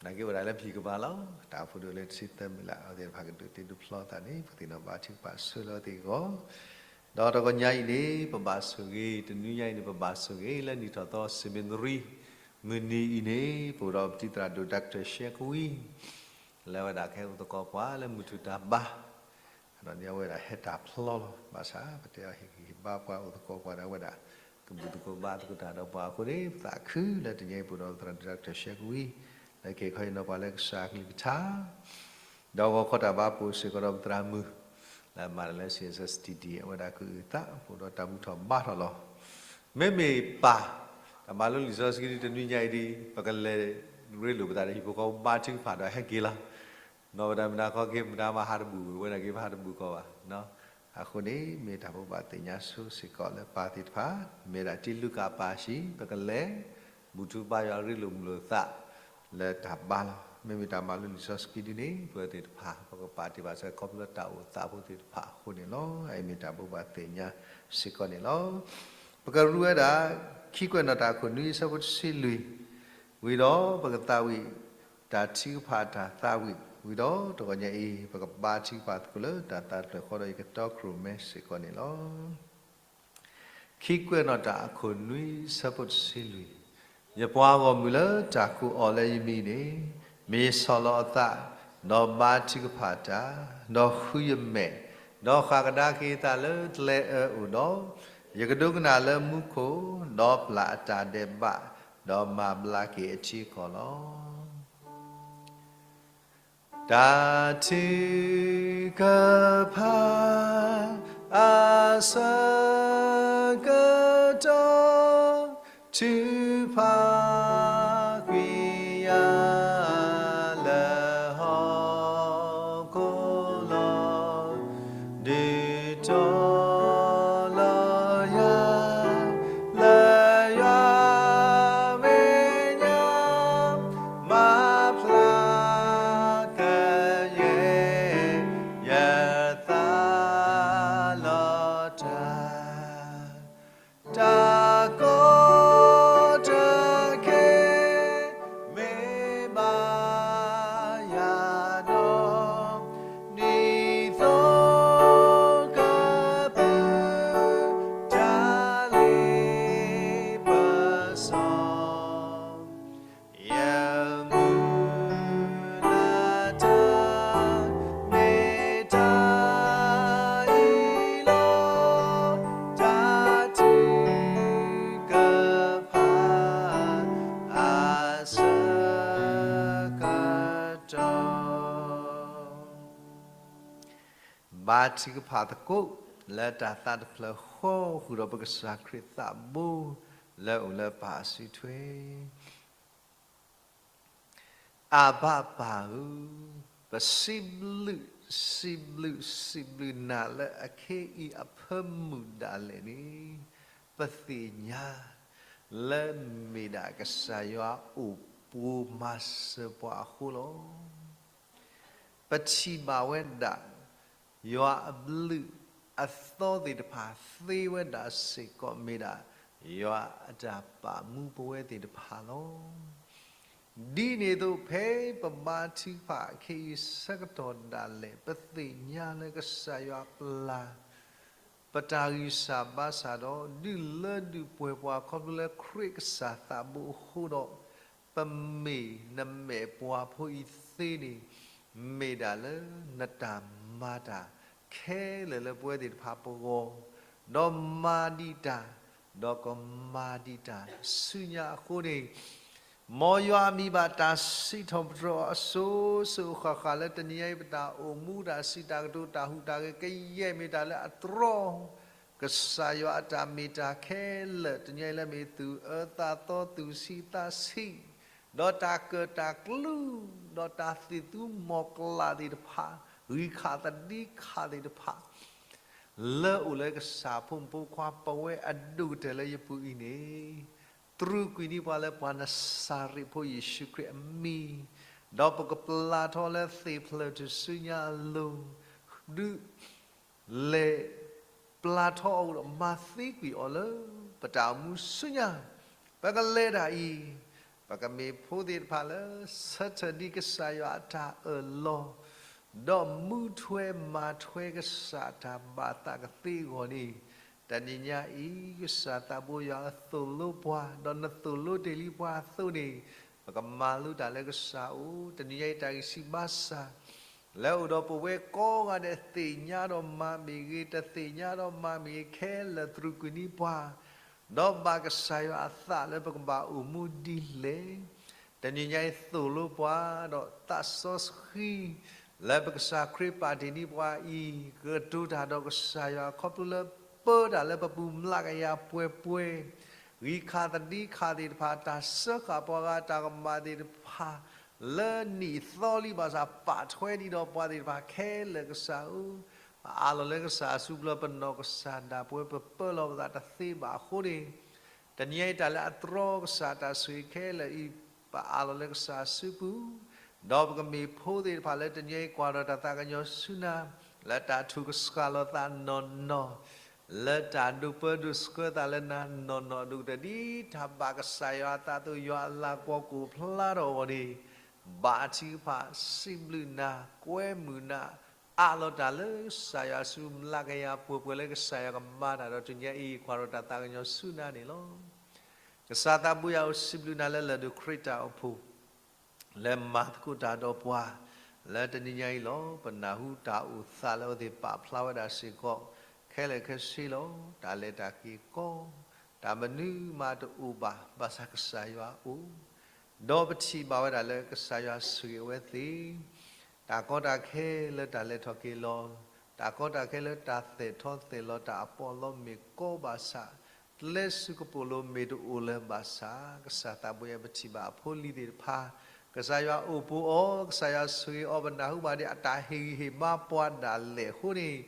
နာ်က့အိၣ်ဒၣ်လၢပဟံၣ်ကမၤလီၤ, တၢ်အိၣ်ဖှိၣ်ဒိၣ်လၢတဆံသၢမံးလး အဝဲသ့ၣ်တဖၣ်ကဒုးတ့ဒုးဖျီသးန့ၣ် ပသ့ၣ်နီၣ်ဘၣ်ထုကဖၣ်ဆိလၢအဝဲသ့ၣ်အဂီၢ်, ဒီးတဂီၤညါအံၤန့ၣ် ပဘၣ်ဆိၣ်ဂ့ၤ တနွံညါအံၤန့ၣ် ပဘၣ်ဆိၣ်ဂ့ၤလၢနံၣ်ထီၣ်သီ စ့ၣ်မ့ၣ်နရံ မုၢ်နံၤအံၤန့ၣ် ပအိၣ်ဒီးပတံၤသရၣ်ဒိၣ် Doctor ရှဲကဝံ လၢအဝဲဒၣ်ကဟဲအိၣ်သကိးပှၤလၢမုၢ်ထူၣ်တၢ်ဘါ, ဒီးန့ၣ်အဝဲဒၣ်ဟဲတၢ်ဖျီလီၤ. ဘၣ်ဆၣ် ပတဲအီၤဟ့ၣ်ဂံၢ်ဟ့ၣ်ဘါပှၤအိၣ်သကိးပှၤဒီး အဝဲဒၣ် ကဘူၣ်သကိးဘါသကိးတၢ်ဒီးပှၤအဃိန့ၣ် ပသးခုလၢတနံၤအံၤပအိၣ်ဒီးပသရၣ်ဒိၣ် Doctor ရှဲကဝံ လၢက့ၤခီအံၤနီၤပှၤလၢကစၢ်အကလုၢ်ကထါ ဒီးဂီၤခီတၢ်ဘါပူၤစ့ၢ်ကီးဒီးပသရၣ်မုၣ် လၢအမၤတၢ်လၢ စီၣ်စဲၣ်စတံၣ်ဒံၣ် အဝဲဒၣ်ကအုၣ်သး ပအိၣ်ဒီးတၢ်ဘူၣ်ထီၣ်ဘါထီၣ်လီၤ. မ့မ့ၢ်ပၢ် တၢ်မၤလိလံာ်စီဆှံတနွံညါအံၤဒ် ပကလဲၤရ့လိာ်ပသးဒီးဟံၣ်ဖိဃီဖိ ဘါထုကဖၣ်ဒီးဟဲက့ၤလီၤ. နီၢ်ဝဲဒၣ်မနုၤခီက့ၤ မတၤမၤဟးတဘူၣ်ဝဲ ဝဲဒၣ်က့ၤပဟးတဘူၣ်ကီးဘၣ်. အဃိန့ၣ် မ့ၢ်တၢ်ဘိးဘၣ်သ့ၣ်ညါဆိစ့ၢ်ကီးလၢပၢ်သ့ၣ်တဖၣ် မ့ၢ်ဒၣ်တံၤလုၢ်ကၣ်ပၢ်ဆံး ပကလဲၤ ဘူၣ်ထူဘါယွၤရ့လိာ်မုာ်လိာ်သး လၢတၢ်ဘါလီၤ. မ့မ့ၢ်တၢ်မၤလိလံာ်စီဆှံဒ်န့ၣ် ပဝဲသ့ၣ်တဖၣ် ပကပာ်တ့ၢ်ဘၣ်စ့ၢ်ကီးခီဖျိလၢတၢ်အိၣ်သးဖိသ့ၣ်တဖၣ်အဃိန့ၣ်လီၤ. အအံၤမ့ၢ်တၢ်ဘိးဘၣ်သ့ၣ်ညါစ့ၢ်ကီးန့ၣ်လီၤ. ပကရူၢ်ဝဲဒၣ် ခံကွဲးနီၣ်တၢ်အခိၣ်နွံအဆၢဖိတဆံလွံၢ် ဝံၤဒီးပကသးဝံၣ် တၢ်ထုကဖၣ်တၢ်သးဝံၣ် ဝံၤဒီးတဂီၤညါအံၤ ပကဘါထုကဖၣ်သကိးလၢတၢ်သးတဖျၢၣ်ဃီဒီးယကတီခရံာ်မဲစ့ၢ်ကီးန့ၣ်လီၤ. ခံကွဲးနီၣ်တၢ်အခိၣ်နွံဆၢဖိတဆံလွံၢ်, ယပှၤဂီၢ်မုၢ်လၢတၢ်ကိးအီၤလၢယမံၤန့ၣ်, မ့ၢ်ဆီၣ်လီၤအသး, ဒီးဘါထုကဖၣ်တၢ်, ဒီးဃုယမဲာ်, ဒီးဃၣ်ကဒါက့ၤအသးလၢကျဲအၢအိၣ်ဒီး, ယကဒိကနၣ်လၢမူခိၣ်, ဒီးပျၢ်အတၢ်ဒဲးဘး, ဒီးမၤဘျါက့ၤအထံအကီၢ်လီၤ. တၢ်ထုကဖၣ်အဆၢကတီၢ် ထုကဖၣ်ကွံာ်ယၤလၢဟီၣ်ခိၣ်လီၤ. ဒုးတီၤလီၤယၤ လၢယွၤမဲာ်ညါ မၤဖျါကယဲၢ်ယသးလီၤတၢ်, တၢ်ကီတၢ်ခဲ မ့ၢ်ဘၣ်ယၤဒီး ဒ်သိးကပုၢ်တၢ်လ့ပစီ ယမုၢ်လၢ်တၢ် မ့ၢ်တၢ်အံၤလီၤ. တၢ်ထုကဖၣ်အဆၢကတီၢ် ဘါထုကဖၣ်သကိး လၢတၢ်သးတဖျၢၣ်ဃီ ဃုာ်ဒီးပကစၢ်ခရံာ်သးဘိ လၢအိၣ်လၢပၢ်အစုထွဲ အဘၣ်ပၢ်ဧၢ, ပစံးဘျုး, စံးဘျုး, စံးဘျုးနၤလၢအခဲအံၤအဖၢမုၢ်ဒၣ်လဲာ်န့ၣ်, ပသ့ၣ်ညါ လၢမ့ၢ်ဒၣ်ကစၢ်ယွၤအိၣ်ပိၤမၤစၢၤပှၤအဃိလီၤ. ပထံၣ်ဘၣ်ဝဲဒၣ် ယွၤအဘျုးအသီသ့ၣ်တဖၣ်သ့ဝဲဒၣ်စ့ၢ်ကီး မ့ၢ်ဒၣ်ယွၤအတၢ်ပာ်မူပဝဲသ့ၣ်တဖၣ်လီၤ. ဒ်န့ၣ်အသိး ဖဲပဘါထုကဖၣ်ခဲအံၤဆၢကတီၢ်ဒၣ်လဲာ် ပသ့ၣ်ညါလၢကစၢ်ယွၤပျၢ် ပတၢ်ဂံၢ်စၢ်ဘါစၢ်ဒီး ဒုးလၢဒုးပှဲၤပှၤခီဖျိလၢခရံာ်ကစၢ်သးဘိအဃိဒီး ပမ့ၢ်နမဲာ်ပှၤဖိအံၤသ့န့ၣ် မ့ၢ်ဒၣ်လၢနတၢ်မၤတၢ်ခဲလၢာ်လၢပဝဲသ့ၣ်တဖၣ်ပဂီၢ်, ဒီးမၤဒံးတၢ်, ဒီးကမၤဒံးတၢ်ဆူညါအဃိန့ၣ် မ်ယွၤအမံၤဘၣ်တၢ်စံးထီၣ်ပတြၢၤအီၤအစိၤစိၤအဃၣ်ဃၣ်လၢတနံၤအံၤ ပတၢ်အိၣ်မူတၢ်စံးတၢ်ကတိၤတၢ်ဟူးတၢ်ဂဲၤကယဲၢ်မ့ၢ်တၢ်လၢအတြီ ကစၢ်ယွၤအတၢ်မ့ၢ်တၢ်ခဲလၢာ် တနံၤအံၤလၢမ့ၢ်သူၣ်အၢသးသီ သူၣ်ဆံးသးဆံး, ဒီးတၢ်ကၢၣ်တၢ်ကျူ, ဒီးတၢ်သ့ၣ်သူမီၢ်ကျၢ်သ့ၣ်တဖၣ်, ဂံၢ်ခါသဒံခါသ့ၣ်တဖၣ် လၢအိၣ်လၢကစၢ်ဖိမုၣ်ဖိခွါပဝဲအဒိၣ်ကတၢၢ်လၢယပူၤအံၤန့ၣ်, တြူာ်ကွံာ်န့ၢ်ပှၤလၢပှၤနစၤရ့းဖိယ့ၣ်ၡူးခရံာ်အမံၤ, ဒီးပကပျၢ်ထီၣ်လၢသ့ၣ်ဖျၢၣ်ထူၣ်စုညါအလိၤ, ဒုး လဲၤပျၢ်ထီၣ်အီၤဒီးမၤသံကွံာ်အီၤလၢ ပတၢ်အိၣ်မူဆူညါ, ပကလဲၤတၢ်အံၤ, ပကမ့ၢ်ဖိသ့ၣ်တဖၣ်လၢ ဆၢထၢၣ်ဒ်ကစၢ်ယွၤအတၢ်အၢၣ်လီၤ, ဒီးမူထွဲမၤထွဲကစၢ်အတၢ်ဘၣ်သးကသ့အဂီၢ်န့ၣ်, တနံၤညါအံၤ ကစၢ်သးဘိယွၤသိၣ်လိပှၤ, ဒီးနသိၣ်လိတ့ၢ်လံပှၤအသိးန့ၣ်, ပကမၤလိတၢ်လၢကစၢ်အအိၣ်, တနံၤညါအံၤတၢ်ဂံၢ်စၢ်ဘါစၢ် လၢအိၣ်ဒီးပဝဲကိးဂၤဒဲး သ့ၣ်ညါဒီးမၤမ့ၢ်ဂ့ၤ, တသ့ၣ်ညါဒီးမၤမ့ၢ်ဂ့ၤ ခဲလၢာ်တြူာ်ကွံာ်န့ၢ်ပှၤ, ဒီးဘၣ်ကစၢ်ယွၤအသးလၢပကဘၣ်အိၣ်မူဒ်လဲၣ်, တနံၤညါအံၤသိၣ်လိပှၤ, ဒီးသးစီဆှံ လၢပကစၢ်ခရံာ်ပာ်တ့ၢ်န့ၢ်ပှၤအံၤ, ကတိၤတၢ်ဒီးကစၢ်ယွၤခီဖျိလၢ ပၢတၢ်လၢပပူၤမျးကယၤပှဲၤပှဲၤ, ဂံၢ်ခါသဒံခါသ့ၣ်တဖၣ် တၢ်စၢဃာ်ပှၤဂၤ တၢ်ကမၣ်သ့ၣ်တဖၣ် လၢနံၣ်သီလံဘၣ်ဆၣ် ပာ်ထွဲဒံးဒီးပှၤသ့ၣ်တဖၣ်ခဲလၢာ်ကစၢ်ဧၢ, ပအးလီၤလၢကစၢ်အစုပူၤလီၤ, ပနီၢ်ကစၢ်ဒၣ်ပဝဲ ပပၢလီၤပသးတသ့ဘၣ်အဃိန့ၣ်, တနံၤညါအံၤတၢ်လၢအတြီကစၢ်တၢ်ဆိၣ်ဂ့ၤခဲလၢာ်အံၤ ပအးလီၤလၢကစၢ်အစုပူၤ, ဒီးပကမ့ၢ်ဖိသ့ၣ်တဖၣ်လၢတနံၤအံၤကွၢ်ဒီးတၢ်သးကညီၤဆူနၤ, လၢတၢ်ထုကဆှၣ်လီၤသးနီၢ်နီၢ် လၢတၢ်ဒိးပၢဒိးဆှၢသးလၢနၤနီၢ်နီၢ်အဒိၣ်ကတၢၢ် ဒ်တၢ်ဘၣ်ကစၢ်ယွၤအသးအသိး ယွၤအလၤကပီၤကအိၣ်ဖျါထီၣ်အဂီၢ်န့ၣ်, ဘါထုကဖၣ် စံးဘျုးနၤ ကွဲမုာ်နၤ, အးလီၤတၢ်လၢကစၢ်ယွၤအစု မျးကယၤပှဲၤပှဲၤလၢကစၢ်ယွၤကမၤတၢ်ဒီးတနံၤအံၤ ကွၢ်ဒီးတၢ်သးကညီၤဆူနၤန့ၣ်လီၤ. ကစၢ်သးဘိယွၤဧၢ စံးဘျုးနၤလၢလၢၢ်ဒိၣ်ခရံာ်တၢ်အိၣ်ဖှိၣ် လၢမၤသကိးတၢ်ဒီးပှၤ လၢတနံၤညါအံၤလီၤ. ပနၢ်ဟူတၢ်အိၣ်သးလၢအဝဲသ့ၣ်ပာ်ဖျါဝဲဒၣ်စ့ၢ်ကီး ခဲလၢာ်ခဲဆ့လီၤ. တၢ်လဲၤတၢ်က့ၤကီ, တၢ်မနုၤမးတအိၣ်ဘၣ်, ဘၣ်ဆၣ်ကစၢ်ယွၤအိၣ်, ဒီးပထံၣ်ဘၣ်ဝဲဒၣ်လၢကစၢ်ယွၤဆိၣ်ဂ့ၤအဝဲသ့ၣ် တၢ်ကီတၢ်ခဲလၢတၢ်လဲၤထီၣ်က့ၤလီၤ, တၢ်ကီတၢ်ခဲလၢတၢ်သဲးထီၣ်သဲးလီၤ တၢ်အပီးအလီမ့ၢ်ကီဘၣ်ဆၣ်, ကျဲစူးကပိာ်လိၤမ့ၢ်တအိၣ်လၢၤဘၣ်ဆၣ်, ကစၢ်သးဘိယွၤ ပထံၣ်ဘၣ်အဖိအလံၤသ့ၣ်တဖၣ်, ကစၢ်ယွၤအိၣ်ပိၤအီၤ, ကစၢ်ယွၤဆိၣ်ဂ့ၤအီၤ, ပနၢ်ဟူဘၣ်ဒ်အတၢ်ဟ့ၣ်ဂံၢ်ဟ့ၣ်ဘါပှၤဒၣ်လဲာ်အဃိန့ၣ်,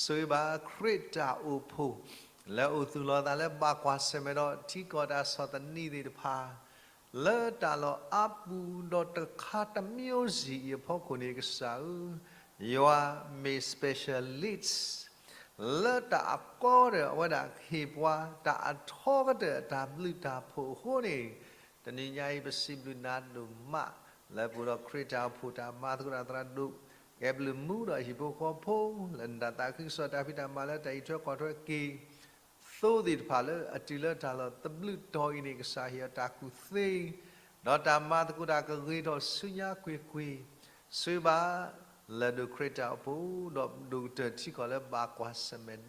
ဆိၣ်ဂ့ၤဘၣ်ခရံာ်တၢ်အိၣ်ဖှိၣ် လၢအိၣ်သူၣ်လီၤအသးလၢဘၣ်ကွၢ်ဆၢၣ်မဲာ်ဒီးထံကီၢ်တၢ်ဆီၣ်သနံးသ့ၣ်တဖၣ် လၢတၢ်လီၢ်အါပူၤဒီးတခါတမျိုးစီအံၤအဖီခိၣ်န့ၣ် ကစၢ်ဧၢ, ယွၤမ့ၢ် specialist လၢတၢ်အကီဒီးအဝဲဒၣ်ဟ့ၣ်ပှၤ တၢ်အထီကတၢၢ်အတၢ်ဘျုးတၢ်ဖှိၣ်အဃိန့ၣ်, တနံၤညါအံၤပစံးဘျုးနၤဒိၣ်မး လၢပအိၣ်ဒီးခရံာ်တၢ်အိၣ်ဖှိၣ်တၢ်မၤသကိးတၢ်သရၣ်ဒိၣ်, ကဲဘျုးမူဒီးဟံၣ်ဖိဃီဖိ လၢနတၢ်သးခုကစီၣ်တၢ်ဖံးတၢ်မၤလၢတၢ်အံးထွဲကွၢ်ထွဲက့ၤ သိသ့ၣ်တဖၣ်လၢအတုၤလၢတၢ်လီၢ်သဘျုးတီၤအံၤန့ၣ် ကစၢ်ဟ့ၣ်အီၤတၢ်ကူၣ်သ့, ဒီးတၢ်မၤသကိးတၢ်ကဂ့ၤထီၣ်ဆူညါကွ့ၢ်ကွ့ၢ်, ဆိၣ်ဂ့ၤဘၣ် လၢၢ်ဒိၣ်ခရံာ်တၢ်အိၣ်ဖှိၣ် ဒီးဒိၣ်ကတၢၢ်ထံကီၢ်လၢဘၣ်ကွၢ်ဆၢၣ်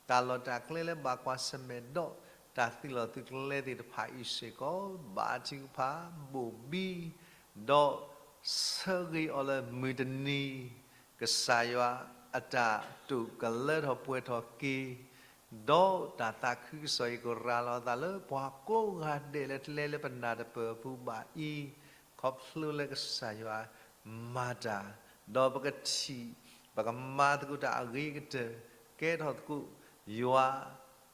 မဲာ်ဒီး တၢ်လီၢ်တၢ်ကျဲလၢဘၣ်ကွၢ်ဆၢၣ်မဲာ်ဒီး တၢ်သုးလီၢ်သုးကျဲသ့ၣ်တဖၣ်အံၤစ့ၢ်ကီး ဘါထုကဖၣ် ဘိၣ်ဘံ ဒီးဆၢဂ့ၤအီၤလၢမုၢ်တနံၤ ကစၢ်ယွၤအတၢ်တိာ်ကလၢထီၣ်ပှဲၤထီၣ်က့ၤ, ဒီးတၢ်သးခုကစီၣ်အံၤ ကရၤလီၤအသးလၢပှၤကိးဂၤဒဲးလၢတလဲလၢပနၢ်တပၢၢ်အပူၤဘၣ်အံၤ, ခီဖျိလၢကစၢ်ယွၤမၤတၢ်, ဒီးပကထံၣ် ပကမၤသကိးတၢ်အဂ့ၤကတၢၢ် ကဲထီၣ်သကိး ယွၤ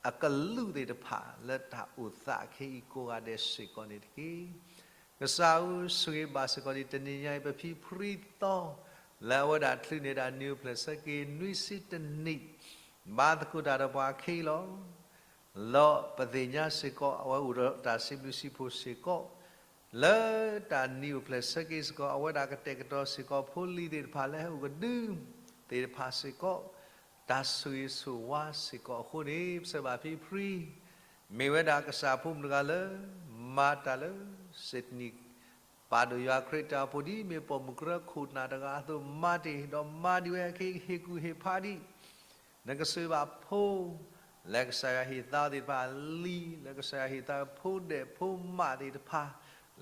အကလူးသ့ၣ်တဖၣ်လၢတၢ်အိၣ်သးခဲအံၤကိးဂၤဒဲးစ့ၢ်ကီးန့ၣ်တက့ၢ်. ကစၢ်ဧၢ ဆိၣ်ဂ့ၤဘၣ်စ့ၢ်ကီးဒ်တနံၤညါအံၤ ပဖံဖရံသီ လၢအဝဲဒၣ်ချုးန့ၢ်ဒၣ်နံၣ်အိၣ်ဖျဲၣ်ဆၢက့ၤနွံဆံတနံၣ် ဘါသကိးတၢ်ဒီးပှၤခဲအံၤလီၤ. ဒီးပသ့ၣ်ညါစ့ၢ်ကီး အဝဲအိၣ်ဒီးတၢ်စံးဘျုးစံးဖှိၣ်စ့ၢ်ကီး လၢတၢ်နံၣ်အိၣ်ဖျဲၣ်ဆၢက့ၤစ့ၢ်ကီး အဝဲဒၣ်ကတဲာ်ကတီၤစ့ၢ်ကီးဖိလံၤသ့ၣ်တဖၣ်လၢဟဲအိၣ်ကဒု သ့ၣ်တဖၣ်စ့ၢ်ကီး တၢ်ဆိၣ်ဂ့ၤဆိၣ်ဝါစ့ၢ်ကီးအဃိန့ၣ် ပဆၢဘၣ်ဖံဖရံ မ့ၢ်ဝဲဒၣ်ကစၢ်ဖိမုၣ်တဂၤလၢ မၤတၢ်လၢ စ့ၣ်တနံၣ် ပာ်ဒိၣ်ယွၤခရံာ်တၢ်အိၣ်ဖှိၣ် ဒ်မ့ၢ်ပိာ်မုၣ်ကရၢခိၣ်နၢ်တဂၤအသိး မၤတ့ၢ်ဒီးမၤဒံးဝဲခဲအံၤ ဟ့ၣ်ကူၣ်ဟ့ၣ်ဖးဒံး နကစၢ်ဘၣ်ဖိ လၢကစၢ်ယွၤဟ့ၣ်သါသ့ၣ်တဖၣ်လံ, လၢကစၢ်ယွၤဟ့ၣ်သါဖိဒဲးဖိမးသ့ၣ်တဖၣ်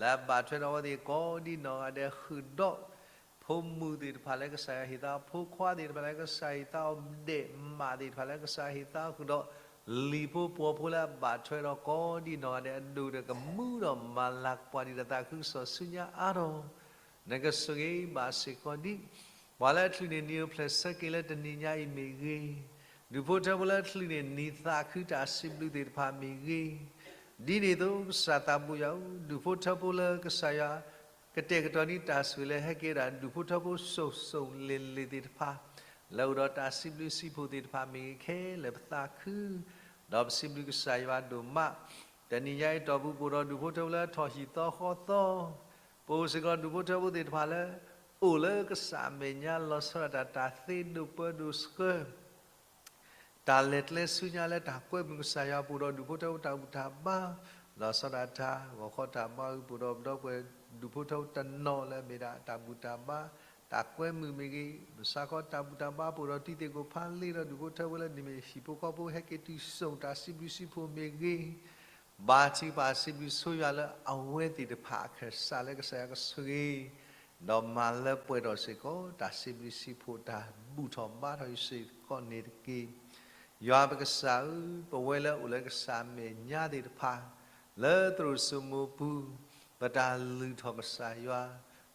လၢအဘၣ်ထွဲဒီးအဝဲသ့ၣ်ကိးဒံနီၢ်ဂၤဒဲးဃုာ်ဒီး ဖိမုၣ်သ့ၣ်တဖၣ်လၢကစၢ်ယွၤဟ့ၣ်သါ, ဖိခွါသ့ၣ်တဖၣ်လၢကစၢ်ယွၤဟ့ၣ်သါအီၤ, ဒဲးမးသ့ၣ်တဖၣ်လၢကစၢ်ယွၤဟ့ၣ်သါအီၤဃုာ်ဒီး, လံာ်ဖိပှီၤဖိလၢအဘၣ်ထွဲဒီးကိးဒံနီၢ်ဂၤဒဲးအဒိၣ်ဒီး ကမူဒီးမၤလၤကပှၤဒံးတၢ်သးခုကစီၣ်ဆူညါအါထီၣ်, နကဆိၣ်ဂ့ၤဘၣ်စ့ၢ်ကီးဒံး ပှၤလၢအချုးန့ၢ်နံၤအိၣ်ဖျဲၣ်ဆၢက့ၤလၢတနံၤညါအံၤမ့ၢ်ဂ့ၤ, ဒူၣ်ဖိထၢဖိလၢအချုးန့ၢ်နံၤသးခုတၢ်စံးဘျုးသ့ၣ်တဖၣ်မ့ၢ်ဂ့ၤ, ဒ်န့ၣ်အသိးကစၢ်သးဘိယွၤဧၢ, ဒူၣ်ဖိထၢဖိလၢကစၢ်ယွၤ ကတဲာ်ကတီၤန့ၢ်တၢ်ဆိၣ်ဂ့ၤလၢဟဲက့ၤဝဲဒၣ်ဒူၣ်ဖိထၢဖိစိၤစိၤလ့ၤလ့ၤသ့ၣ်တဖၣ်, လၢအအိၣ်ဒီးတၢ်စံးဘျုးစံးဖှိၣ်သ့ၣ်တဖၣ်မ့ၢ်ဂ့ၤခဲလၢာ်ပသးခု, ဒီးပစံးဘျုးကစၢ်ယွၤဒိၣ်မး, တနံၤညါအံၤတီၢ်ပူၤပအိၣ်ဒီးဒူၣ်ဖိထၢဖိလၢထီၣ်ဟံၣ်သီဃီသီ, ပအိၣ်စ့ၢ်ကီးဒူၣ်ဖိထၢဖိသ့ၣ်တဖၣ်လၢ အိၣ်လၢကစၢ်အမဲာ်ညါလီၤဆီဒၣ်တၢ်တၢ်သ့ဒိၣ်ပၢဒိၣ်ဆှၢ တၢ်လဲၤကျဲဆူညါလၢတၢ်ကွဲမုာ်ကစၢ်ယွၤပူၤဒီးဒူၣ်ဖိထၢဖိတၢ်ဘူၣ်တၢ်ဘါ, လီၤဆီဒၣ်တၢ်ဂီၤခီတၢ်ဘါအုးပူၤဒီးပဒီပုၢ်ဝဲၢ် ဒူၣ်ဖိထၢဖိတနီၤလၢအမ့ၢ်ဒၣ်တၢ်ဘူၣ်တၢ်ဘါ, တၢ်ကွဲမုာ်မ့ၢ်ဂ့ၤ, မုၢ်ဆါခီတၢ်ဘူၣ်တၢ်ဘါပူၤဒီးတံၤသကိးဖးလ့ဒီးဒူၣ်ဖိထၢဖိလၢန့ၣ်မ့ၢ်ဟံၣ်ဖိဃီဖိဟဲက့ၤတုၤစိာ်တၢ်စံးဘျုးစံးဖှိၣ်မ့ၢ်ဂ့ၤ ဘါထုကဖၣ်စံးဘျုးဆိၣ်ဂ့ၤလၢအဝဲသ့ၣ်တဖၣ်အခၢၣ်စးလၢကစၢ်ယွၤကဆိၣ်ဂ့ၤ, ဒီးမၤလၢပှဲၤထီၣ်စ့ၢ်ကီး တၢ်စံးဘျုးစံးဖှိၣ်တၢ်ဘူၣ်ထီၣ်ဘါထီၣ်အံၤစ့ၢ်ကီးန့ၣ်တက့ၢ်. ယွၤပကစၢ်ဧၢ, ပဝဲလၢအအိၣ်လၢကစၢ်အမဲာ်ညါသ့ၣ်တဖၣ်, လၢသရိာ်စိမိၤပူၤ, ပတၢ်လုၢ်ထီၣ်ကစၢ်ယွၤ,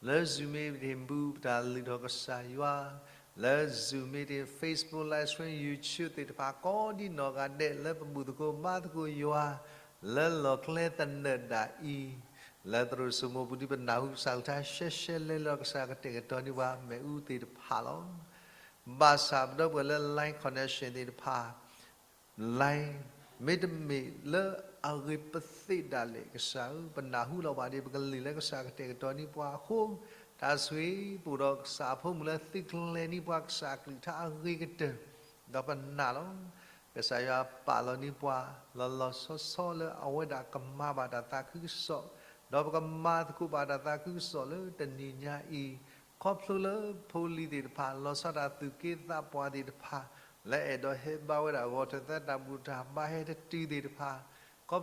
လၢ Zoom meeting ပူၤ ပတၢ်လုၢ်ထီၣ်ကစၢ်ယွၤ, လၢ Zoom meeting, Facebook live stream, YouTube သ့ၣ်တဖၣ် ကိးဒံနီၢ်ဂၤဒဲးလၢပဘူၣ်သကိးဘါသကိးယွၤ, လၢလီၢ်ကျဲသနၢၣ်ဒၣ်အံၤ, လၢသရိာ်စိမိၤပူၤဒ်ပနၢ်ဟူကစၢ်အကလုၢ်ကထါရှဲရှဲလဲၤလၢကစၢ်ကတဲာ်ကတီၤန့ၢ်ပှၤမ့ၣ်အူသ့ၣ်တဖၣ်လီၤ. ဘၣ်ဆၣ်ပဒီပုၢ်ဝဲၢ်လၢ line connection သ့ၣ်တဖၣ် line မ့တမ့ၢ်လၢအဂ့ၤပသ့ၣ်ဒၣ်လဲာ်ကစၢ်ဧၢ, ပနၢ်ဟူလီၤဘၣ်ဒ်ပကလုၢ်လၢကစၢ်ကတဲာ်ကတီၤန့ၢ်ပှၤအဃိ, တၢ်ဆိၣ်ဂ့ၤပအိၣ်ဒီးကစၢ်အဖိမုၣ်လၢသုးကျဲၤန့ၢ်ပှၤကစၢ်အကလုၢ်ကထါအဂ့ၤကတၢၢ်, ဒီးပနာ်လီၤ. ကစၢ်ယွၤပာ်လီၤန့ၢ်ပှၤ လီၤလီၤဆီဆီလၢအဝဲဒၣ်ကမၤဘၣ်တၢ်သးခုကစီၣ်, ဒီးပကမၤသကိးဘၣ်တၢ်သးခုကစီၣ်လၢတနံၤညါအံၤ, ခီဖျိလၢဖိလံၤသ့ၣ်တဖၣ် လီၤဆီဒၣ်သူၣ်က့သးပှၢ်သ့ၣ်တဖၣ် လၢအဲၣ်ဒိးဟဲဘါဝဲဒၣ်ဂီၤထၢၣ်သၢတၢ်ဘူၣ်တၢ်ဘါဟဲတတုၤသ့ၣ်တဖၣ်, ခီ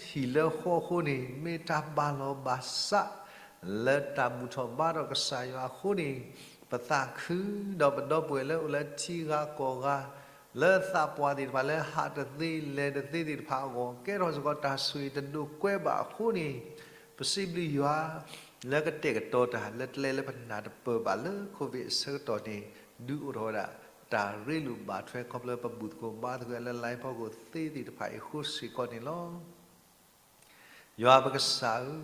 ဖျိလၢဟံၣ်လၢဃီအဃိန့ၣ် မ့ၢ်တၢ်ဘၣ်လီၤဘၣ်စး လၢတၢ်ဘူၣ်ထီၣ်ဘါထီၣ်ကစၢ်ယွၤအဃိန့ၣ်, ပသးခုဒီးပဒီပုၢ်ဝဲၢ်လၢအိၣ်လၢထံဂၤကီၢ်ဂၤ, လၢသးပှၢ်သ့ၣ်တဖၣ်လၢဟးတသ့လဲၤတသ့သ့ၣ်တဖၣ်အဂီၢ်, ကဲထီၣ်စ့ၢ်ကီးတၢ်ဆိၣ်ဂ့ၤတဒိးကွဲဘၣ်အဃိန့ၣ်, ပစံးဘျုးယွၤ လၢကတဲာ်ကတီၤတၢ်လၢကျဲလၢပနၢ်တပၢၢ်ဘၣ်လၢ COVID အဆၢကတီၢ်န့ၣ်, ဒုးအိၣ်ထီၣ်ဝဲဒၣ်တၢ်ရ့လိာ်ဘၣ်ထွဲခီဖျိပဘူၣ်သကိးဘါသကိးလၢ line ဖီခိၣ်သ့သ့ၣ်တဖၣ်အံၤအဃိစ့ၢ်ကီးန့ၣ်လီၤ. ယွၤပကစၢ်ဧၢ,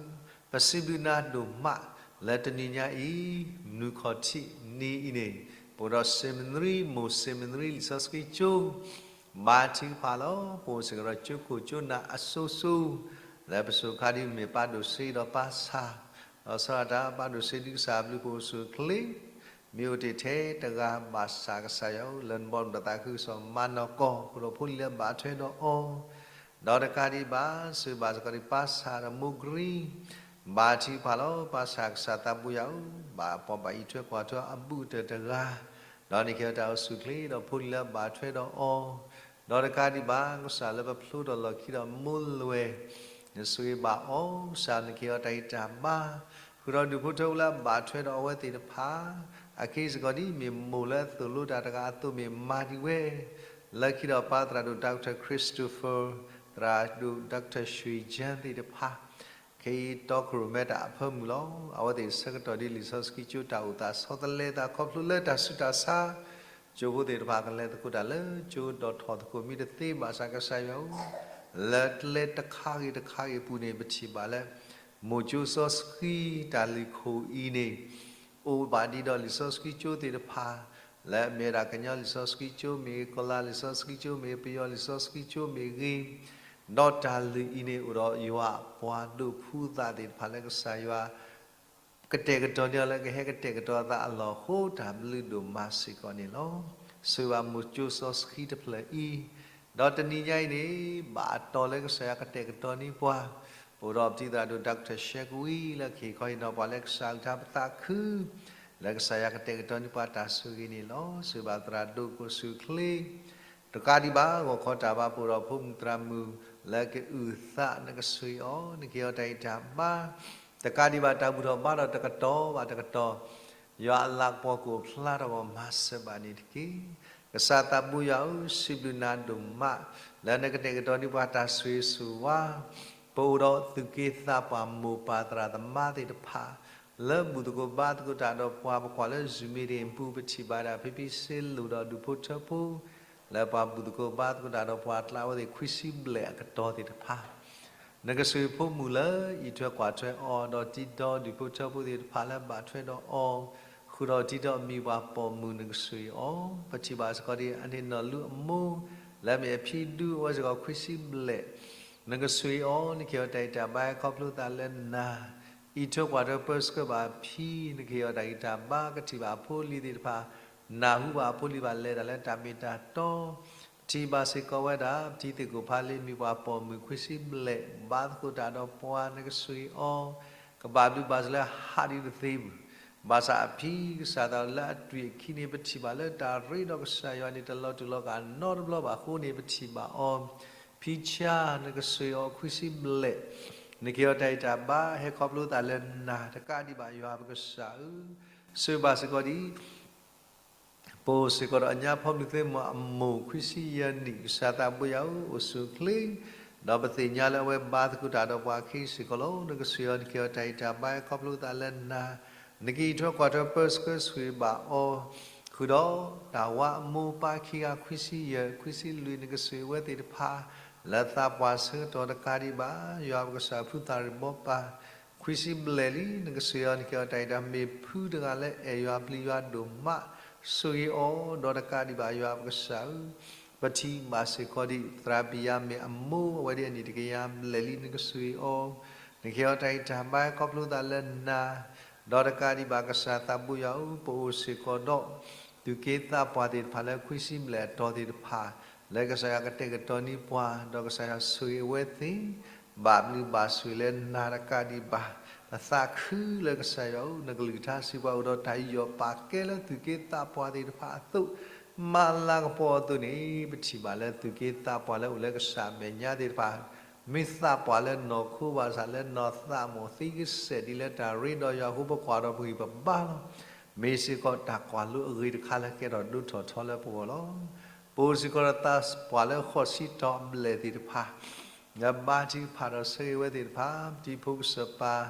ပစံးဘျုးနၤဒိၣ်မး လၢတနံၤညါအံၤ နွံခီၣ်ထံးနံၤအံၤန့ၣ်, ပအိၣ်ဒီး seminary မိၢ် seminary လံာ်စီဆှံကၠိ ဘါထုကဖၣ်လီၤ. ပအိၣ်စ့ၢ်ကီးဒီးကၠိခိၣ်ကၠိနၢ်အစိၤစိၤ, လၢပစိၤခါဒ်မ့ၢ်ပၢ်ဒိၣ်စ့ဒီးပၢ်ဆၣ်, ဒီးဆီဒၣ်တၢ်ပၢ်ဒိၣ်စ့ဒ်ကစၢ်အဘျုးပအိၣ်ဆူၣ်အိၣ်ချ့ မ့ၢ်အိၣ်တ့ၢ်ထဲတဂၤဘၣ်ဆၣ်ကစၢ်ယွၤဧၢ, လၢနဘီနသးခုကစီၣ်မၤနီၢ်ကီၢ် ဃုာ်ဒီးဖိလံၤလၢဘၣ်ထွဲဒီးအီၤ, ဒီးတကးဒံးဘၣ် စၢၤဘၣ်စ့ၢ်ကီးဒံးပၢ်ဆၣ်ဒီးမိၢ်ကရံ, ဘါထုကဖၣ်လီၤ. ပၢ်ဆၣ်ကစၢ်သးဘိယွၤဧၢ, ဘၣ်ပှၤဘၣ်အံးထွဲကွၢ်ထွဲအဘူးကတၢၢ်တဂၤ, ဒီးနကဟ့ၣ်အီၤတၢ်အိၣ်ဆူၣ်အိၣ်ချ့ဒီးဖိလံၤလၢဘၣ်ထွဲဒီးအီၤ, ဒီးတကးဒံးဘၣ် ကစၢ်လၢပဖျိထီၣ်လီၢ်ခံဒီးမိၢ်လွဲၢ်, နဆိၣ်ဂ့ၤဘၣ်အီၤ, ကစၢ်နကဟ့ၣ်အီၤတၢ်ဂံၢ်တၢ်ဘါ, ဃုာ်ဒီးဒူၣ်ဖိထၢဖိလၢအဘၣ်ထွဲဒီးအဝဲသ့ၣ်တဖၣ်, အက့ၢ်စ့ၢ်ကီးဒ်မ့ၢ်မိၢ်လၢအသိၣ်လိတၢ်တဂၤအသိးမ့ၢ်မၤဒံးဝဲ, လၢခံဒီးပၢ်သရၣ်ဒိၣ် Doctor Christopher, သရၣ်ဒိၣ် Doctor ရွှ့ၣ်ကၠၢၣ်သ့ၣ်တဖၣ်, ခဲအံၤတီခိၣ်ရိၣ်မဲတၢ်အဖၢမုၢ်လီၤ. အဝဲသ့ၣ်ဆၢကတီၢ်ဒ်လံာ်စီဆှံကၠိတၢ်အိၣ်သးဆီတလဲသးခီဖျိလၢတၢ်ဆူးတၢ်ဆါ, ကၠိဖိသ့ၣ်တဖၣ်ကလဲၤသကိးတၢ်လၢကၠိဒီးထီၣ်သကိးမ့ၢ်တသ့ဘၣ်ဆၣ်ကစၢ်ယွၤဧၢ, လၢကျဲတခါဂ့ၤတခါဂ့ၤအပူၤန့ၣ် ပထံၣ်ဘၣ်လၢ မိၢ်ကၠိစီဆှံတၢ်လုၢ်ခိၣ်အံၤန့ၣ် အိၣ်ဘၣ်ဒံးဒီးလံာ်စီဆှံကၠိသ့ၣ်တဖၣ်, လၢအမ့ၢ်ဝဲဒၣ်ကညီလံာ်စီဆှံကၠိမ့ၢ်ဂ့ၤ, ကီၤလၤလံာ်စီဆှံကၠိမ့ၢ်ဂ့ၤ, ပယီၤလံာ်စီဆှံကၠိမ့ၢ်ဂ့ၤ, ဒီးတၢ်လုၢ်အံၤန့ၣ်အိၣ်ဒီးယွၤအပှၤဒိးဖုသးသ့ၣ်တဖၣ်လၢကစၢ်ယွၤ ကတဲာ်ကတီၤန့ၢ်အီၤလၢကဟဲကတဲာ်ကတီၤအသးအလီၢ်အဃိ တၢ်ဘျုးဒိၣ်မးစ့ၢ်ကီးန့ၣ်လီၤ. စၢၤဘၣ်မိၢ်ကၠိစီဆှံတဖျၢၣ်အံၤ, ဒီးတနံၤညါအံၤန့ၣ် ဘၣ်အတီၤလၢကစၢ်ယွၤကတဲာ်ကတီၤန့ၢ်ပှၤ, ပအိၣ်ဒီးပတံၤသရၣ်ဒိၣ် Doctor ရှဲကဝံၤ လၢကဟ့ၣ်ခီဟ့ၣ်နီၤပှၤလၢကစၢ်အကလုၢ်ကထါပသးခု လၢကစၢ်ယွၤကတဲာ်ကတီၤန့ၢ်ပှၤတၢ်ဆိၣ်ဂ့ၤန့ၣ်လီၤ. စၢၤဘၣ်သရၣ်ဒိၣ်ကိးဆူၣ်အိၣ်ချ့ တကးဒံးဘၣ် ဂီၤခီတၢ်ဘါပူၤဒီးဖိမုၣ်သရၣ်မုၣ် လၢကအုၣ်သးနကဆိၣ်ဂ့ၤအီၤ နကဟ့ၣ်အီၤတၢ်ဂံၢ်တၢ်ဘါ, တကးဒံးဘၣ်တၢ်ဘူၣ်ထီၣ်ဘါထီၣ်တကတီၢ်ဘၣ်တကတီၢ်, ယွၤအလၤကပီၤကအိၣ်ဖျါထီၣ်ပှၤမၤစၢၤဘၣ်န့ၣ်တက့ၢ်. ကစၢ်သးဘိယွၤဧၢ, စံးဘျုးနၤဒိၣ်မး လၢနကတဲာ်ကတီၤန့ၢ်ပှၤတၢ်ဆိၣ်ဂ့ၤဆိၣ်ဝါ, ပအိၣ်ဒီးသူၣ်က့သးပှၢ်မိၢ်ပၢ်သရၣ်သမါသ့ၣ်တဖၣ် လၢဘူၣ်သကိးဘါသကိးတၢ်ဒီးပှၤ ပကွၢ်လၢ Zoom meeting အပူၤ ပထံၣ်ဘၣ်ဒၣ် ဖံဖံစ့လိၣ်ဒီးဒူၣ်ဖိထၢဖိ လၢပှၤဘူၣ်သကိးဘါသကိးတၢ်ဒီးပှၤ ကျါအဝဲသ့ၣ်ခွံဆံဘျဲၣ်အကတီၢ်သ့ၣ်တဖၣ် နကဆိၣ်ဂ့ၤဖိမုၣ်လၢအံးထွဲကွၢ်ထွဲအီၤ, ဒီးတံၤဒီဒူၣ်ဖိထၢဖိသ့ၣ်တဖၣ်လၢဘၣ်ထွဲဒီးအီၤ, ဃုာ်ဒီးတံၤဒီးအမံၤပှၤပိာ်မုၣ် နကဆိၣ်ဂ့ၤအီၤ. ပထံၣ်ဘၣ်စ့ၢ်ကီးဒ်အန့ၣ် နီၢ်လူအမိၢ် လၢအမ့ၢ်အဖံဒူ အဝဲစ့ၢ်ကီးခွံဆံဘျဲၣ် နကဆိၣ်ဂ့ၤအီၤ, နကဟ့ၣ်အီၤတၢ်ဂံၢ်တၢ်ဘါ ဟဲခီဖျိသးလၢနၤ, အံးထွဲကွၢ်ထွဲပၢဆှၢဘၣ်အဖံ, နကဟ့ၣ်အီၤတၢ်ဂံၢ်တၢ်ဘါ ကထံၣ်ဘၣ်အဖိအလံၤသ့ၣ်တဖၣ်, နၢ်ဟူဘၣ်အဖိအလံၤဘၣ်လဲၤတၢ်လၢတၢ်မ့ၢ်တၢ်တီ ပထံၣ်ဘၣ်စ့ၢ်ကီးဝဲဒၣ် ပတံၤသ့ၣ်ကိၣ်ဖးလ့ မံၤပှၤပိာ်မုၣ်ခွံဆံဘျဲၣ် ဘါသကိးတၢ်ဒီးပှၤ နကဆိၣ်ဂ့ၤအီၤ, ကဘၣ်ဘျုးဘၣ်ဆိၣ်လၢဟးဒ်တသ့ပူၤ, ဘၣ်ဆၣ်အဖံကစၢ်သးလၢအသွံၣ်အခံန့ၣ် ပထံၣ်ဘၣ်လၢတၢ်ရ့ဒီးကစၢ်ယွၤန့ၣ် တလီၤတူာ်လီၤကာ်နီတဘျီဘၣ်အဃိန့ၣ် ပထံၣ်ဘၣ်အီၤ, ဖံဆါ နကဆိၣ်ဂ့ၤအီၤခွံဆံဘျဲၣ်, နကဟ့ၣ်အီၤတၢ်ဂံၢ်တၢ်ဘါ ဟဲခီဖျိသးလၢနၤတကးဒံးဘၣ် ယွၤပကစၢ်ဧၢ, ဆိၣ်ဂ့ၤဘၣ်စ့ၢ်ကီးဒ် ပအိၣ်စ့ၢ်ကီးဒီးအညါဖီမုၢ်သ့ၣ်မုၣ်အမိၢ်ခွံဆံယဲၢ်နံၣ် ကစၢ်သးဘိယွၤဧၢ အိၣ်ဆူၣ်အိၣ်ချ့, ဒီးပသ့ၣ်ညါလၢအဝဲဘါသကိးတၢ်ဒီးပှၤခဲအံၤစ့ၢ်ကီးလီၤ. နကဆိၣ်ဂ့ၤအီၤ နကဟ့ၣ်အီၤတၢ်ဂံၢ်တၢ်ဘါ ဟဲခီဖျိသးလၢနၤ, နကအံးထွဲကွၢ်ထွဲပၢဆှၢဆိၣ်ဂ့ၤဘၣ်အီၤ, ဃုာ်ဒီးတၢ်ဝါအမိၢ်ပၢ်ခံဂၤခွံဆံယဲၢ် ခွံဆံလွံၢ် နကဆိၣ်ဂ့ၤအဝဲသ့ၣ်တဖၣ် လၢသးပှၢ်ဆၢကတီၢ်တကးဒံးဘၣ် ယွၤပကစၢ်ဖုသးရ့ၣ်ဘီပၢ် ခွံဆံဘျဲၣ်လံ နကဆိၣ်ဂ့ၤအီၤ နကဟ့ၣ်အီၤတၢ်ဂံၢ်တၢ်ဘါ မ့ၢ်ဖုတဂၤလၢအဲၣ်ယွၤပျံၤယွၤဒိၣ်မး ဆိၣ်ဂ့ၤအီၤဒီးတကးဒံးဘၣ် ယွၤပကစၢ်ဧၢ, ပထံၣ်ဘၣ်စ့ၢ်ကီးဒ် သရၣ်ပံၤယၤမ့ၢ်အမိၢ် အဝဲဒၣ်အနံၣ်တကယၤဘျဲၣ်လံ နကဆိၣ်ဂ့ၤအီၤ, နကဟ့ၣ်အီၤတၢ်ဂံၢ်တၢ်ဘါ ဟဲခီဖျိသးလၢနၤ, ဒီးတကးဒံးဘၣ် ကစၢ်သးဘိယွၤဧၢ ပအိၣ်စ့ၢ်ကီးဒီး သူၣ်က့သးပှၢ်သ့ၣ်တဖၣ်လၢခွံဆံဘျဲၣ်အတီၢ်သ့ၣ်တဖၣ် လၢကစၢ်ယွၤကတဲာ်ကတီၤန့ၢ်ပှၤ ဒီးကစၢ်ယွၤဆိၣ်ဂ့ၤအဝဲသ့ၣ် ဘၣ်ဘျုးဘၣ်ဆိၣ်ဂ့ၤလၢနၤတကးဒံးဘၣ်, ပသးခုလၢကစၢ်ယွၤဧၢ နကလုၢ်ကထါစံးပှၤအိၣ်ဒီးတၢ်ယူးယီၣ်ပာ်ကဲလၢသူၣ်က့သးပှၢ်သ့ၣ်တဖၣ်အသိး, မၤလၤကပီၤအသိးန့ၣ် ပထံၣ်ဘၣ်လၢသူၣ်က့သးပှၢ်လၢအိၣ်လၢကစၢ်အမဲာ်ညါသ့ၣ်တဖၣ် မ့ၢ်သးပှၢ်လၢနီၢ်ခိဘၣ်ဆၣ်လၢနီၢ်သးမိၢ်သံကစဲာ်ဒ်လၢတၢ်ရ့ဒီးယွၤအဃိ ပကွၢ်ဒီးပဂံၢ်ပဘါလီၤ. မ့ၢ်စ့ၢ်ကီးတၢ်ကွၢ်လိအဂ့ၤတခါလၢကဲထီၣ်ဒိၣ်ထီၣ်ထီလၢပဂီၢ်လီၤ. ပအိၣ်စ့ၢ်ကီးဒီးသးပှၢ်လၢဃိးဆံတီၤအဘျဲၣ်သ့ၣ်တဖၣ် လၢဘါထုကဖၣ်ဒီးဆၢဂ့ၤဝဲသ့ၣ်တဖၣ် ပတံၤဖိကစၢ်ပၢ်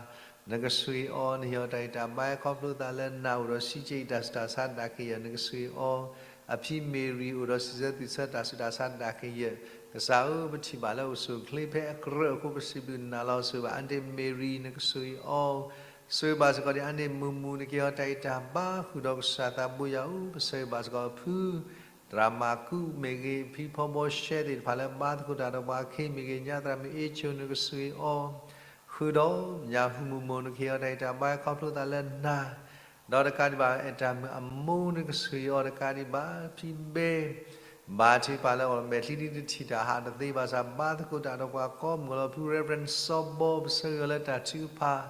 နကဆိၣ်ဂ့ၤအီၤ နဟ့ၣ်အီၤတၢ်ဂံၢ်တၢ်ဘါ ဟဲခီဖျိသးလၢနၤ အိၣ်ဒီးစံးကဲအံၤတၢ်ဆူးတၢ်ဆါဒၣ်ကယဲၢ် နကဆိၣ်ဂ့ၤအီၤ, အဖံမ့ၢ်ရံ အိၣ်ဒီးစံးဆၢသူၣ်ဆၢတၢ်ဆူးတၢ်ဆါဒၣ်ကယဲၢ်, ကစၢ်ဧၢ ပထံၣ်ဘၣ်လၢအိၣ်ဆူၣ်အိၣ်ချ့ဖဲအကြၢးအဃိ ပစံးဘျုးနၤလီၤ. ဆိၣ်ဂ့ၤဘၣ်အါန့ၢ်မ့ၢ်ရံ နကဆိၣ်ဂ့ၤအီၤ, ဆိၣ်ဂ့ၤဘၣ်စ့ၢ်ကီးဒ်အါန့ၢ်မုၢ်မုၢ် နကဟ့ၣ်အီၤတၢ်ဂံၢ်တၢ်ဘါ ဃုာ်ဒီးကစၢ်သးဘိယွၤဧၢ ပဆိၣ်ဂ့ၤဘၣ်စ့ၢ်ကီးဖု သရၣ်မၤကူးမ့ၢ်ဂ့ၤ ဖံဖီဘီရှဲသ့ၣ်တဖၣ်လၢဘါသကိးတၢ်ဒီးပှၤခဲအံၤမ့ၢ်ဂ့ၤ ညါသရၣ်မုၣ်အ့ၣ်ဆိ နကဆိၣ်ဂ့ၤအီၤ, ဃုာ်ဒီးညၣ်ဟူမုၢ်မိၢ် နကဟ့ၣ်အီၤတၢ်ဂံၢ်တၢ်ဘါ ဟဲခီဖျိသးလၢနၤ ဒီးတကးဒံးဘၣ် အဲၣ်တၢ်မုၣ်အမိၢ် နကဆိၣ်ဂ့ၤအီၤတကးဒံးဘၣ် ဖံဘဲ ဘၣ်ထံးပာ်လၢအီၤမဲာ်ချံဒ်တထံၣ်တၢ်ဟးတသ့ဘၣ်ဆၣ် ဘါသကိးတၢ်ဒီးပှၤကိးမုၢ်လီၤ ဖု Reverend စီၤဘီ ပဆၢဂ့ၤအီၤလၢတၢ်ထုကဖၣ်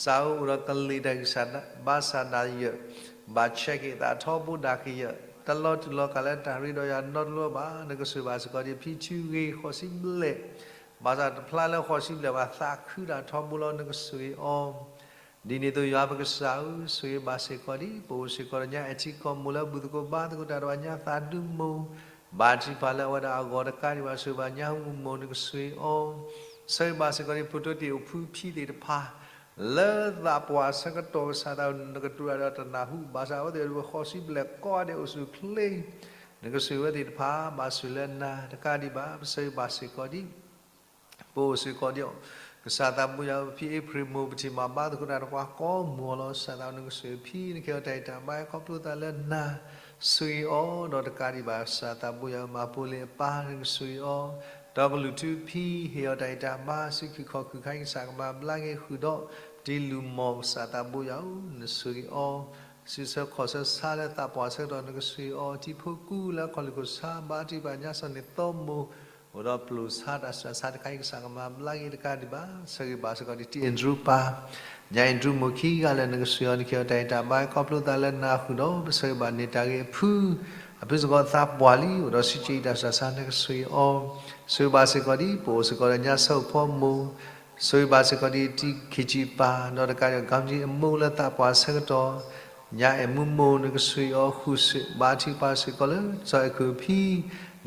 စးဧိၤအိၣ်ဒီးကလံၤတၢ်ဂံၢ်စၢ်ဘါစၢ်ဒၣ်ယဲၢ် ဘၣ်ဆဲးက့ၤသးထီဘိဒၣ်ကယဲၢ် တလီၤတူာ်လီၤကာ်လၢတၢ်ရ့ဒီးယွၤနီတဘျီဘၣ် နကဆိၣ်ဂ့ၤဘၣ်စ့ၢ်ကီးဒ်ဖံထူဂ့ၤဃိးဆံဘျဲၣ် ဘၣ်ဆၣ်တဖျါလၢဃိးဆံဘျဲၣ်ဘၣ် သးခုတၢ်ထီဘိလီၤ နကဆိၣ်ဂ့ၤအီၤ ဒ်န့ၣ်အသိး ယွၤပကစၢ်ဧၢ, ဆိၣ်ဂ့ၤဘၣ်စ့ၢ်ကီးဒ် ပအိၣ်စ့ၢ်ကီးဒီးညါအဲၣ်ထံကီၢ်မိၢ်လၢဘူၣ်သကိးဘါသကိးတၢ်ဒီးအညါသးဒူမိၢ်, ဘၣ်ထံးပာ်လၢအဝဲဒၣ်အဂီၢ်တကးဒံးဘၣ် ဆိၣ်ဂ့ၤဘၣ်ညါဟူမုၢ်မိၢ် နကဆိၣ်ဂ့ၤအီၤ, ဆိၣ်ဂ့ၤဘၣ်စ့ၢ်ကီးဒ် ဖိတိတ့ၢ်အိၣ်ဖုဖံသ့ၣ်တဖၣ် လၢသးပှၢ်ဆၢကတီၢ်ကစၢ်သး နကတိၤတၢ်ဒီးတနၢ်ဟူ ဘၣ်ဆၣ်အဝဲသ့ၣ်ဃိးဆံဘျဲၣ်ကိးဂၤဒဲးအိၣ်ဆူၣ်အိၣ်ချ့ နကဆိၣ်ဂ့ၤဝဲသ့ၣ်တဖၣ် ဘၣ်ဆိၣ်လၢနၤတကးဒံးဘၣ် ပဆိၣ်ဂ့ၤဘၣ်စ့ၢ်ကီးဒ် ပအိၣ်စ့ၢ်ကီးဒ်အီၤ, ကစၢ်သးဘိယွၤဧၢ ဖံအ့ဖြ့ၣ်မိၢ် ပထံၣ်ဘၣ်ဘါသကိးတၢ်ဒီးပှၤကိးမုၢ်အီၤလီၤ ကစၢ်သး နကဆိၣ်ဂ့ၤဖံ နကဟ့ၣ်အီၤတၢ်ဂံၢ်တၢ်ဘါ ဟဲခီဖျိသးလၢနၤ ဆိၣ်ဂ့ၤအီၤ ဒီးတကးဒံးဘၣ် ကစၢ်သးဘိယွၤဧၢ မၤဖိလ့ၤအပၢ် နကဆိၣ်ဂ့ၤအီၤ, ဒီးကလုၢ်ထူဖံ ဟ့ၣ်အီၤတၢ်ဂံၢ်တၢ်ဘါ စုခူၣ်ခီၣ်ခူၣ်ခါ ကစၢ်ကမၤဘျါက့ၤဃုာ်ဒီး တံၤလူၢ်မီၢ် ကစၢ်သးဘိယွၤဧၢ နဆိၣ်ဂ့ၤအီၤ, စုဆၢခီၣ်ဆၢဆါလၢသးပှၢ်ဆၢကတီၢ် နကဆိၣ်ဂ့ၤအီၤ, တံၤဖိကူလၢအခီၣ်လိာ်ခိၣ်ဆါ ဘါထုကဖၣ်ညါစီၤန့ၣ်သီမိၢ် အိၣ်ဒီးပျိာ်ဆါတၢ်ဆူးတၢ်ဆါတခါအံၤ ကစၢ်ကမၤဘျါက့ၤတကးဒံးဘၣ် ဆိၣ်ဂ့ၤဘၣ်စ့ၢ်ကီးဒ်တံၤအဲၣ်ဒြူပၢ် ညါအဲၣ်ဒြူမိၢ်ခံဂၤလၢာ် နကဆိၣ်ဂ့ၤအီၤ နကဟ့ၣ်အီၤတၢ်ဂံၢ်တၢ်ဘါ ခီဖျိသးလၢနၤဃုာ်ဒီး ပဆိၣ်ဂ့ၤဘၣ်န့ၢ်တၢ်ဂ့ၢ်အဖု အဖုစ့ၢ်ကီးသးပှၢ်လံ အိၣ်ဒီးစံးကဲအံၤတၢ်ဆူးတၢ်ဆါ နကဆိၣ်ဂ့ၤအီၤ, ဆိၣ်ဂ့ၤဘၣ်စ့ၢ်ကီးဒ် ပအိၣ်စ့ၢ်ကီးဒီးညါဆၢဖီမိၢ် ဆိၣ်ဂ့ၤဘၣ်စ့ၢ်ကီးဒ်တံၤခ့ၣ်ကၠံၣ်ပၢ် ဒီးတကးဒံး ကၣ်ကၠံၣ်အမိၢ်လၢသးပှၢ်ဆၢကတီၢ် ညါအဲၣ်မူမိၢ် နကဆှံအီၤဃုာ်စ့ၢ် ဘါထုကဖၣ်စ့ၢ်ကီးလၢ စီၤအဲၣ်ခိၣ်ဖံ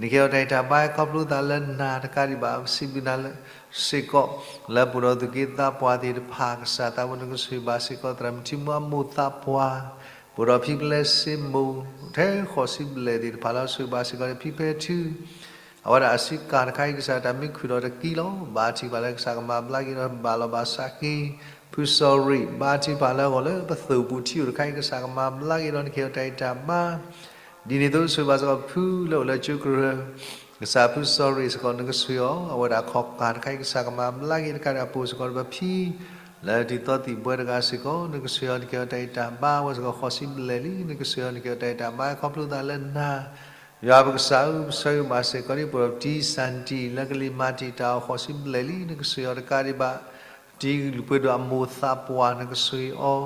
နကဟ့ၣ်အီၤတၢ်ဂံၢ်တၢ်ဘါ ခီဖျိသးလၢနၤ တကးဒံးဘၣ် ပစံးဘျုးနၤလၢ စ့ၢ်ကီး လၢပအိၣ်ဒီးသူၣ်က့သးပှၢ်သ့ၣ်တဖၣ် ကစၢ်သးဘိ နကဆှံဘၣ်စ့ၢ်ကီး သရၣ်မုၣ်ထံမူအမိၢ်သးပှၢ် ပအိၣ်ဒီးဖံပလဲစ့မိၢ် ထဲဃိးဆံဘျဲၣ်သ့ၣ်တဖၣ်လၢ ဆှံဘၣ်စ့ၢ်ကီး ဖံဖဲထူ အဝဲဒၣ်အစုကၢ်တခါအံၤ ကစၢ်တၢ်မ့ၢ်ခုၣ်ဒီးတကံလီၤ. ဘါထုကဖၣ်လၢကစၢ်ကမၤဘျါက့ၤဒီးဘၣ်လီၤဘၣ်စးက့ၤ ဖုစီၤရံး ဘါထုကဖၣ်လၢအဂီၢ်လၢပသိၣ်ပူၤထံအိၣ်တခါအံၤ ကစၢ်ကမၤဘျါက့ၤဒီးနကဟ့ၣ်အီၤတၢ်ဂံၢ်တၢ်ဘါ ဒ်န့ၣ်အသိး ဆှံဘၣ်စ့ၢ်ကီးဖုလၢအိၣ်လၢကၠိကရၢ ကစၢ်ဖုစီၤရံးစ့ၢ်ကီး နကဆှံအီၤ အဝဲဒၣ်ခီၣ်ကၢ်တခါအံၤ ကစၢ်ကမၤဘျါက့ၤတကးဒံး အပိာ်စ့ၢ်ကီးဒီးပဖံ လၢတံၤသီသံၣ်ဘှဲတဂၤစ့ၢ်ကီး နကဆှံအီၤ နကဟ့ၣ်အီၤတၢ်ဂံၢ်တၢ်ဘါ အဝဲစ့ၢ်ကီးဃိးဆံဘျဲၣ်လံ နကဆှံအီၤ နကဟ့ၣ်အီၤတၢ်ဂံၢ်တၢ်ဘါ ခီဖျိသးလၢနၤ ယွၤပကစၢ်ဧၢ ပဆၢဂ့ၤဘၣ်စ့ၢ်ကီးဒ် ပအိၣ်ဒီးတံၤစၢ်တံၢ် လၢကလံၤမၤတံာ်တာ်အီၤဃိးဆံဘျဲၣ်လံ နကဆှံအီၤတကးဒံးဘၣ် တံၤလုၢ်ပှ့ၤဒိၣ်အမိၢ်သးပှၢ် နကဆှံအီၤ ဟ့ၣ်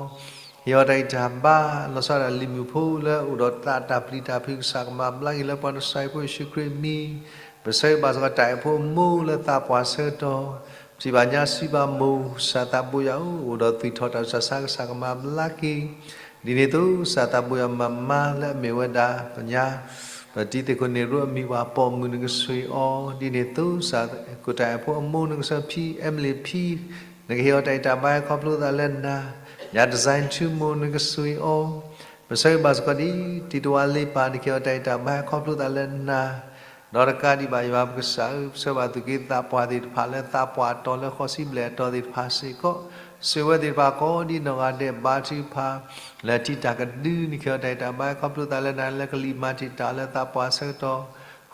အီၤတၢ်ဂံၢ်တၢ်ဘါ လီၤဆီဒၣ်တၢ်လံၤမုၣ်ဖိလၢအိၣ်ဒီးသးတၢ်ပျံၤတၢ်ဖုး ကစၢ်ကမၤဘျါက့ၤလၢပှၤ နကစၢ်ယ့ၣ်ၡူးခရံာ်အမံၤ ပဆၢဂ့ၤဘၣ်စ့ၢ်ကီးတၢ်အဲၣ်ဖိအမိၢ်လၢသးပှၢ်ဆၢကတီၢ် ပထံၣ်ဘၣ်ညါစံးဘၣ်မိၢ် ကစၢ်သးဘိယွၤဧၢ အိၣ်ဒီးသွံၣ်ထီၣ်တၢ်ဆူးတၢ်ဆါ ကစၢ်ကမၤဘျါက့ၤ ဒ်န့ၣ်အသိး ကစၢ်သးဘိယွၤမၤမါလၢအမ့ၢ်ဝဲဒၣ်ပညါ ပတံၤသကိးန့ၣ်ရိအမံၤ ပှၤပိာ်မုၣ် နကဆှံအီၤ ဒ်န့ၣ်အသိး ကစၢ်သးကိၣ်တၢ်အဲၣ်ဖိအမိၢ် နကဆှံဖံ Emily ဖံ နကဟ့ၣ်အီၤတၢ်ဂံၢ်တၢ်ဘါ ခီဖျိသးလၢနၤ ညါ design ထူမိၢ် နကဆှံအီၤ ပဆၢဂ့ၤဘၣ်စ့ၢ်ကီးဒ် တံၤတဝါလ့ပၢ် နကဟ့ၣ်အီၤတၢ်ဂံၢ်တၢ်ဘါ ခီဖျိသးလၢနၤ ဒီးတကးဒံးဘၣ် ယွၤပကစၢ်ဧၢ ပဆၢဂ့ၤဘၣ်သူၣ်က့သးပှၢ်သ့ၣ်တဖၣ်လၢ သးပှၢ်အတီၤလၢဃိးဆံဘျဲၣ်အတီၤသ့ၣ်တဖၣ်စ့ၢ်ကီး ဆှံဝဲသ့ၣ်တဖၣ်ကိးဒ်နီၢ်ဂၤဒဲး ဘါထုကဖၣ် လၢထံတၢ်ကဒု နကဟ့ၣ်အီၤတၢ်ဂံၢ်တၢ်ဘါ ခီဖျိသးလၢနၤ လၢကလံၤမၤတံာ်တာ်လၢသးပှၢ်ဆၢကတီၢ်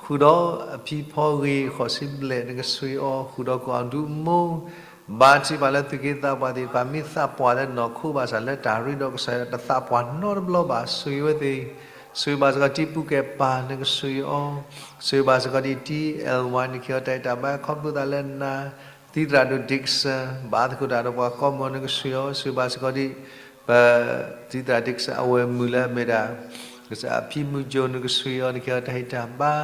ဃုာ်ဒီးအဖံဖီဂ့ၤ ဃိးဆံဘျဲၣ် နကဆှံအီၤ ဃုာ်ဒီးကီၢ်အဒူအမိၢ် ဘါထုကဖၣ်လၢသူၣ်က့သးပှၢ်သ့ၣ်တဖၣ် မ့ၢ်သးပှၢ်လၢနီၢ်ခိဘၣ်ဆၣ် လၢတၢ်ရ့ဒီးကစၢ်ယွၤ တသးပှၢ်နီတဘျီဘၣ် ဆှံဝဲသ့ၣ် ဆှံဘၣ်စ့ၢ်ကီးတံၤပူၤကဲပၢ် နကဆှံအီၤ ဆှံဘၣ်စ့ၢ်ကီးဒ်တံၤ Elway နကဟ့ၣ်အီၤတၢ်ဂံၢ်တၢ်ဘါ ခီဖျိသးလၢနၤ သံသရၣ်ဒိၣ် Dixon ဘၣ်သကိးတၢ်ဒီးပှၤကိးမုၢ် နကဆှံအီၤ ဆှံဘၣ်စ့ၢ်ကီးဒ် ပ သံသရၣ် Dixon အဝဲၢ်မုၣ်လၢအမ့ၢ်ဒၣ် ကစၢ်အဖံမုၢ်ကၠိ နကဆှံအီၤ နကဟ့ၣ်အီၤတၢ်ဂံၢ်တၢ်ဘါ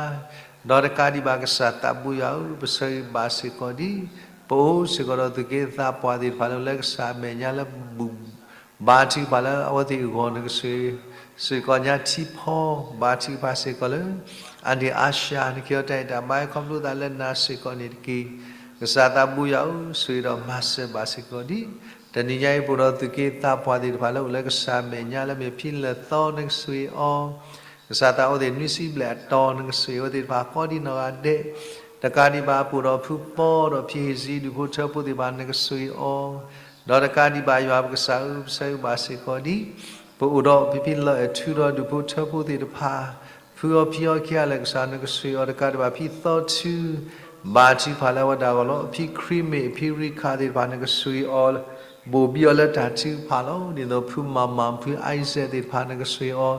ဒီးတကးဒံးဘၣ် ကစၢ်သးဘိယွၤဧၢ ပဆၢဂ့ၤဘၣ်စ့ၢ်ကီးဒ် ပအိၣ်စ့ၢ်ကီးဒီးသူၣ်က့သးပှၢ်သ့ၣ်တဖၣ်လၢ လၢကစၢ်အမဲာ်ညါလၢ ဘါထုကဖၣ်လၢအဝဲသ့ၣ်အဂီၢ် နကဆှံ စ့ၢ်ကီးညါထံဖီ ဘါထုကဖၣ်စ့ၢ်ကီးလၢ အဒ့ၣ်အါရှၢ နကဟ့ၣ်အီၤတၢ်ဂံၢ်တၢ်ဘါ ခီဖျိသးလၢနၤစ့ၢ်ကီးန့ၣ်တက့ၢ်. ကစၢ်သးဘိယွၤဧၢ ဆှံဒီးမၤစၢၤဘၣ်စ့ၢ်ကီးဒ် တနံၤညါအံၤ ပအိၣ်ဒီးသူၣ်က့သးပှၢ်သ့ၣ်တဖၣ်လၢအိၣ်လၢကစၢ်အမဲာ်ညါလၢမ့ၢ်ဖံလၢာ်သီ နကဆှံအီၤ ကစၢ်သးအိၣ်သ့ၣ်နွံဆံဘျဲၣ်အတီၤ နကဆှံအဝဲသ့ၣ်တဖၣ်ကိးဒ်နီၢ်ဂၤဒဲး တကးဒံးဘၣ် ပအိၣ်ဒီးဖုပီဒီးဖံဟ့ၣ်စံ ဒူၣ်ဖိထၢဖိသ့ၣ်တဖၣ် နကဆှံအီၤ ဒီးတကးဒံးဘၣ် ယွၤပကစၢ်ဧၢ ပဆၢဂ့ၤဘၣ်စ့ၢ်ကီးဒ် ပအိၣ်ဒီးဖံဖံလၢအဲၣ်ထူဒီးဒူၣ်ဖိထၢဖိသ့ၣ်တဖၣ် ဖုအီဖံအီခံဂၤလၢာ် ကစၢ်နကဆှံအီၤ တကးဒံးဘၣ်ဖံသီထူ ဘါထုကဖၣ်လၢအဝဲဒၣ်အဂီၢ်လီၤ. ဖံခရံမ့ၢ်ဖံရံခးသ့ၣ်တဖၣ် နကဆှံအီၤ ဘိၣ်ဘံအီၤလၢတၢ်ထုကဖၣ်လီၤ. ဒ်သိးဖုမၤမၤ ဖုအံစဲးသ့ၣ်တဖၣ် နကဆှံအီၤ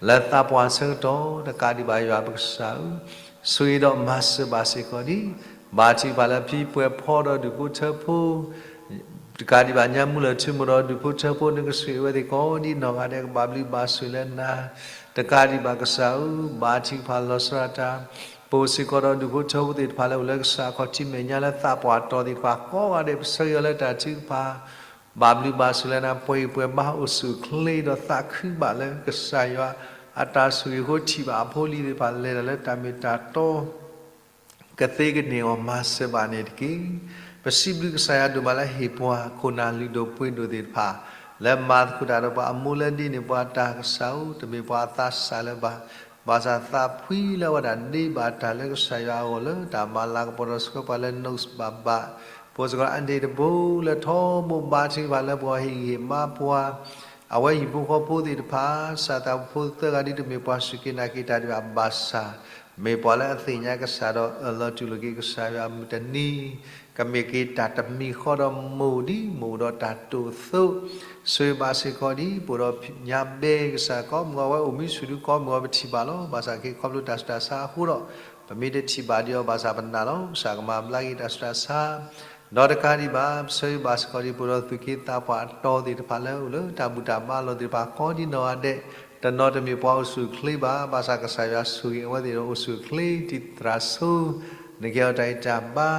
လၢသးပှၢ်ဆၢကတီၢ် တကးဒံးဘၣ် ယွၤပကစၢ်ဧၢ ဆှံဒီးမၤစၢၤဘၣ်စ့ၢ်ကီးဒ် ဘါထုကဖၣ်လၢဖံပှဲၤဖီဒီးဒူၣ်ဖိထၢဖိ တကးဒံးဘၣ်ညါ မူလၢၢ်ထူမိၢ်ဒီးဒူၣ်ဖိထၢဖိ နကဆှံအဝဲသ့ၣ်ကိးဒ်နီၢ်ဂၤဒဲး ကဘၣ်ဘျုးဘၣ်ဆိၣ်လၢနၤ တကးဒံးဘၣ်ကစၢ်ဧၢ ဘါထုကဖၣ်လီၤဆီဒၣ်တၢ် ပအိၣ်စ့ၢ်ကီးဒီးဒူၣ်ဖိထၢဖိသ့ၣ်တဖၣ်လၢအိၣ်လၢကစၢ်အခီၣ်ထံးမဲာ်ညါလၢသးပှၢ်တီၤသ့ၣ်တဖၣ် ကိးဂၤဒဲး ပဆၢဂ့ၤအီၤလၢတၢ်ထုကဖၣ် ဘၣ်ဘျုးဘၣ်ဆိၣ်လၢနၤ ပှဲၤဂံၢ်ပှဲၤဘါ အိၣ်ဆူၣ်အိၣ်ချ့ဒီးသးခုဘၣ်လၢကစၢ်ယွၤအတၢ်ဆိၣ်ဂ့ၤအဃိ ထံၣ်ဘၣ်အဖိအလံၤသ့ၣ်တဖၣ် လဲၤတၢ်လၢတၢ်မ့ၢ်တၢ်တီ ကသ့ကန့ၢ်အီၤ မၤစၢၤဘၣ်န့ၣ်တက့ၢ်. ပစံးဘျုးကစၢ်ယွၤဒိၣ်မးလၢဟ့ၣ်ပှၤခိၣ်နၢ်လုၢ်ဒိၣ်ပှ့ၤဒိၣ်သ့ၣ်တဖၣ် လၢမၤသကိးတၢ်ဒီးပှၤအမိၢ်လၢဒ်န့ၣ် ပှၤတၢ်ကစၢ်ဧၢ တမ့ၢ်ပှၤအသးစၢ်လၢၤဘၣ်. ဘၣ်ဆၣ်သးဖှံလၢအဝဲဒၣ်ဒ့ဘၣ်တၢ်လၢကစၢ်ယွၤအဂီၢ်လၢတၢ်မၤလၤကပီၤဒီးဆှၢပှၤလၢ Nose ဘၣ်ဘၣ် ပအိၣ်စ့ၢ်ကီးအဒ့တဘိလၢထီဘိဘါထုကဖၣ်လၢပှၤဟ့ၣ်ဂံၢ်ဟ့ၣ်ဘါပှၤ အဝဲဟံၣ်ဖိဃီဖိသ့ၣ်တဖၣ် စၢ်သးဖိသၢဂၤဒ်တမ့ၢ်ပှၤစူၢ်က့ၤနာ်က့ၤတၢ်ဒံးဘၣ်ဘၣ်ဆၣ် မ့ၢ်ပှၤလၢအသ့ၣ်ညါကစၢ်ဒီးအၢၣ်လီၤတူၢ်လိာ်က့ၤကစၢ်ယွၤအမုၢ်တနံၤ ကမ့ၢ်က့ၤတၢ်တမံၤဃီဒီးမိၢ်ဒ်မိၢ်အိၣ်ဒီးတၢ်တိာ်သိး ဆိၣ်ဂ့ၤဘၣ်စ့ၢ်ကီးဒ် ပအိၣ်ဒီးညါဘဲကစၢ် ကိးမုၢ်ဂီၤဝဲအိၣ်မူဆူၣ်ဒု ကိးမုၢ်ဂီၤပထံၣ်ဘၣ်လီၤ. ဘၣ်ဆၣ်က့ၤခီဖျိတၢ်ဆူးတၢ်ဆါအဃိဒီး ပမ့ၢ်တထံၣ်ဘၣ်ဒံးအီၤဘၣ်ဆၣ်ပနာ်လီၤ. ကစၢ်ကမၤဘျါက့ၤတၢ်ဆူးတၢ်ဆါ ဒီးတကးဒံးဘၣ် ပဆၢဂ့ၤဘၣ်စ့ၢ်ကီးဒ် ပအိၣ်ဒီးသူၣ်က့သးပှၢ်အတီၤသ့ၣ်တဖၣ်လၢအိၣ်လၢတၢ်ဘူၣ်တၢ်ဘါလီၢ်သ့ၣ်တဖၣ် ကိးဒ်နီၢ်ဂၤဒဲး တနီၤတမ့ၢ်ပှၤအိၣ်ဆူၣ်အိၣ်ချ့ဘၣ်. ဘၣ်ဆၣ်ကစၢ်ယွၤဆိၣ်ဂ့ၤအဝဲသ့ၣ်ဒီးအိၣ်ဆူၣ်အိၣ်ချ့ တံၤသရၣ်ဆိ နကဟ့ၣ်အီၤတၢ်ဂံၢ်တၢ်ဘါ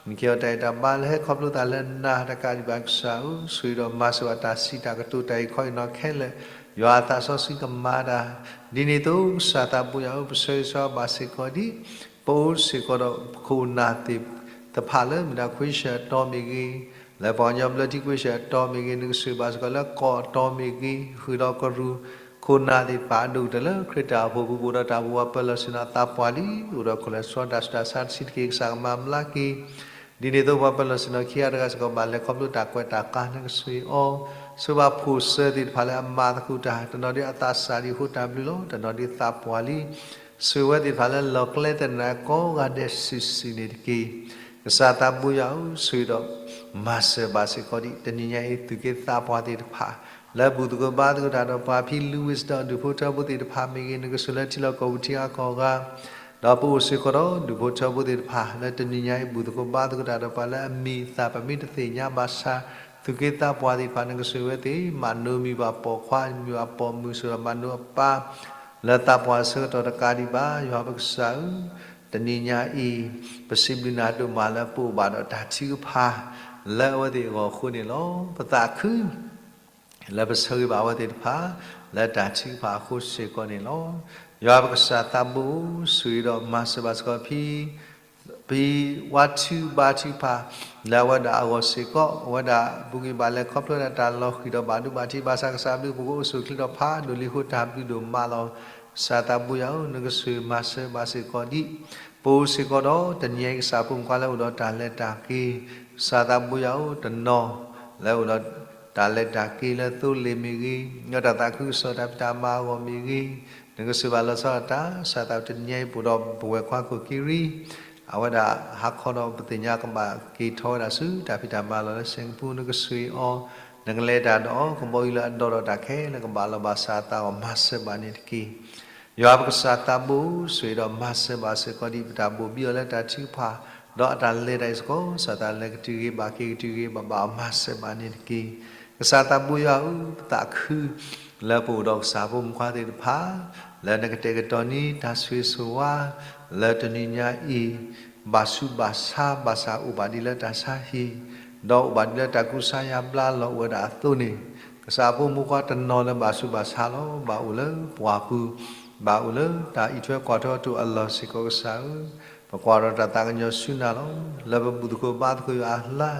နကဟ့ၣ်အီၤတၢ်ဂံၢ်တၢ်ဘါလၢဟဲခီဖျိသးလၢနၤ တကးဒံးဘၣ်ကစၢ်ဧၢ ဆိၣ်ဂ့ၤဒီးမၤစၢၤဘၣ်တၢ်စံးတၢ်ကတိၤတၢ်အံၤခီအံၤနီၤခဲလၢာ် ယွၤအသးစီဆှံကမၤတၢ်, ဒ်န့ၣ်အသိး ကစၢ်သးဘိယွၤဧၢ, ပဆၢဂ့ၤဆၢဝါဘၣ်စ့ၢ်ကီးဒံး ပအိၣ်စ့ၢ်ကီးဒီးပခိၣ်ပနၢ်သ့ၣ်တဖၣ်လၢ မ့ၢ်ဒၣ်ခွ့ၡၢၣ်အတီၤမ့ၢ်ဂ့ၤ, လၢပှၤကညီဘျၢထံခွ့ၡၢၣ်အတီၤမ့ၢ်ဂ့ၤ, နကဆိၣ်ဂ့ၤဘၣ်စ့ၢ်ကီးလၢကီၢ်အတီၤမ့ၢ်ဂ့ၤ, ဃုာ်ဒီးကရူၢ်ခိၣ်နၢ်သ့ၣ်တဖၣ် အဒိၣ်ကတၢၢ်လၢခရံာ်တၢ်အိၣ်ဖှိၣ်ပူၤ ပအိၣ်ဒီးတၢ်ဘိးဘၣ်ပၢလီၢ်ဆ့ၣ်နီၤသးပှၢ်လံ, အိၣ်ဒီးခိၣ်လဲၤဆှီတၢ်ဆူးတၢ်ဆါတဆံးတက့ၢ်, ကစၢ်ကမၤဘျါက့ၤ ဒ်န့ၣ်အသိး ပှၤပၢလီၢ်ဆ့ၣ်နီၤခံဂၤတဂၤစ့ၢ်ကီး ဘၣ်လဲၤခီဖျိတၢ်ကွဲးတၢ်ကါ နကဆိၣ်ဂ့ၤအီၤ, ဆိၣ်ဂ့ၤဘၣ်ဖိၣ်စၢၤသ့ၣ်တဖၣ်လၢအမၤသကိးတၢ်, တနီၤဒ်အသးစၢ်ဒံးအဃိတၢ်ဘျုးလီၤ, တနီၤဒ်သးပှၢ်လံ, ဆိၣ်ဂ့ၤဝဲသ့ၣ်တဖၣ်လၢလီၢ်ကျဲသနၢၣ်ကိးဂၤဒဲးစုာ်စုာ်န့ၣ်တက့ၢ်. ကစၢ်သးဘိယွၤဧၢ, ဆိၣ်ဂ့ၤဒီးမၤစၢၤဘၣ်စ့ၢ်ကီးဒံး တနံၤညါအံၤ သူၣ်က့သးပှၢ်သ့ၣ်တဖၣ် လၢဘူၣ်သကိးဘါသကိးတၢ်ဒီးပှၤဖဲ Louisville ဒူၣ်ဖိထၢဖိသ့ၣ်တဖၣ်မ့ၢ်ဂ့ၤ, နကဆိၣ်ဂ့ၤလၢထံလီၢ်ကီၢ်ပူၤထံအါကီၢ်ဂၤ ဒီးပအိၣ်စ့ၢ်ကီးဒီးဒူၣ်ဖိထၢဖိသ့ၣ်တဖၣ် လၢတနံၤညါအံၤ ဘူၣ်သကိးဘါသကိးတၢ်ဒီးပှၤလၢအမံၤအသၣ်ပမ့ၢ်တသ့ၣ်ညါဘၣ်ဆၣ် သူၣ်က့သးပှၢ်သ့ၣ်တဖၣ် နကဆိၣ်ဂ့ၤဝဲသ့ၣ်, မၤနိမံၤဘၣ်ပိာ်ခွါ မံၤဘၣ်ပိာ်မုၣ် ဆိၣ်ဂ့ၤဒီးမၤနိအပၢ် လၢသးပှၢ်အဆၢကတီၢ်တကးဒံးဘၣ်, ယွၤပကစၢ်ဧၢ, တနံၤညါအံၤ ပစံးဘျုးနၤဒိၣ်မးလၢပအိၣ်ဘၣ်ဒီးတၢ်ထုကဖၣ် လၢအဝဲသ့ၣ်အဂီၢ်အဃိန့ၣ်လီၤ. ပသးခု လၢပဆၢဂ့ၤဘၣ်အဝဲသ့ၣ်တဖၣ် လၢတၢ်ထုကဖၣ်အဃိစ့ၢ်ကီးန့ၣ်လီၤ. ယွၤပကစၢ်သးဘိဧၢ, ဆိၣ်ဂ့ၤဒီးမၤစၢၤဘၣ်စ့ၢ်ကီးဖဲ ဖဲဝါထုဘါထုကဖၣ် လၢအဝဲဒၣ်အဂီၢ်စ့ၢ်ကီး, အဝဲဒၣ်ပူၤကွံာ်ဘၣ်လဲၤခီဖျိဒၣ်တၢ်လီၤဃံၤဒီးဘၣ်ဒိဘၣ်ထံး ဘၣ်ဆၣ်ကစၢ်အဘျုးအဖှိၣ်ကအိၣ်ဆူၣ်အိၣ်ချ့ဒီးဖးဒိၣ်လံအဃိ တၢ်ဘျုးဒိၣ်မးလီၤ. ကစၢ်သးဘိယွၤဧၢ, နကဆိၣ်ဂ့ၤမၤစၢၤဘၣ်စ့ၢ်ကီးဒံး ပအိၣ်စ့ၢ်ကီးဒီး တနံၤညါအံၤကစၢ်ဖိမုၣ်ခွါလၢအိၣ်ဒီးတၢ်လဲၤတၢ်က့ၤ, ကစၢ်သးဘိယွၤဧၢ, တနီၤလၢအိၣ်ဒီးတၢ်လဲၤတၢ်က့ၤလၢသိလ့ၣ်မ့ၢ်ဂ့ၤ, ဒီးတၢ်သးခုကစီၣ်တၢ်ဖံးတၢ်မၤအဂီၢ်မ့ၢ်ဂ့ၤ, နကဆိၣ်ဂ့ၤဘၣ်လီၤဆီဒၣ်တၢ်, ကစၢ်သးဘိတနံၤညါအံၤ ပအိၣ်ဒီးပဝဲၢ်ခွါခိၣ်က့ရံ အဝဲဒၣ်ဟးခီဒီးပသ့ၣ်ညါကဘၣ်က့ၤထီၣ်ဝဲဒၣ်ဆူတၢ်ဖံးတၢ်မၤလီၢ်လၢ Singapore နကဆိၣ်ဂ့ၤအီၤ, နကလဲၤတၢ်ဒီးအီၤ ကဘီယူၤလၢအဒီဒီးတၢ်ခဲလၢာ်ကဘၣ်လီၤဘၣ်ဆၣ်အသးအဂီၢ် မၤစၢၤဘၣ်န့ၣ်တက့ၢ်. ယွၤပကစၢ်သးဘိဧၢ, ဆိၣ်ဂ့ၤဒီးမၤစၢၤဘၣ်စ့ၢ်ကီးဒံး ပတၢ်ဘိၣ်ဘံအီၤလၢတၢ်ထုကဖၣ် ဒီးအတၢ်လဲၤတၢ်အံၤစ့ၢ်ကီး ကစၢ်သးလၢကတုၤဂ့ၤဘၣ်က့ၤ ကတုၤဂ့ၤဘၣ်ဘၣ်အီၤ မၤစၢၤဘၣ်န့ၣ်တက့ၢ်. ကစၢ်သးဘိယွၤဧၢ, ပသးခု လၢပအိၣ်ဒီးကစၢ်ဖိမုၣ်ခွါသ့ၣ်တဖၣ် လၢနကတဲာ်ကတီၤန့ၢ်တၢ်ဆိၣ်ဂ့ၤဆိၣ်ဝါ လၢတနံၤညါအံၤ ဘၣ်ဆူးဘၣ်ဆါ ဘၣ်ဆၣ်အိၣ်ဘၣ်ဒံးလၢတၢ်ဆါဟံၣ် ဒီးအိၣ်ဘၣ်ဒံးလၢတၢ်ကူစါယါဘျါလီၤအိၣ်ဝဲဒၣ်အသိးန့ၣ်, ကစၢ်အဖိမုၣ်ခွါတနီၤလၢဘၣ်ဆူးဘၣ်ဆါလီၤ ဘၣ်အိၣ်လၢပှၢ်ပူၤ, ဘၣ်အိၣ်လၢတၢ်အံးထွဲကွၢ်ထွဲအီၤတအိၣ်အလီၢ်စ့ၢ်ကီး ကစၢ်ဧၢ, ပကွၢ်ဒီးတၢ်သးကညီၤဆူနၤလီၤ. လၢပဘူၣ်သကိးဘါသကိးယွၤအလါ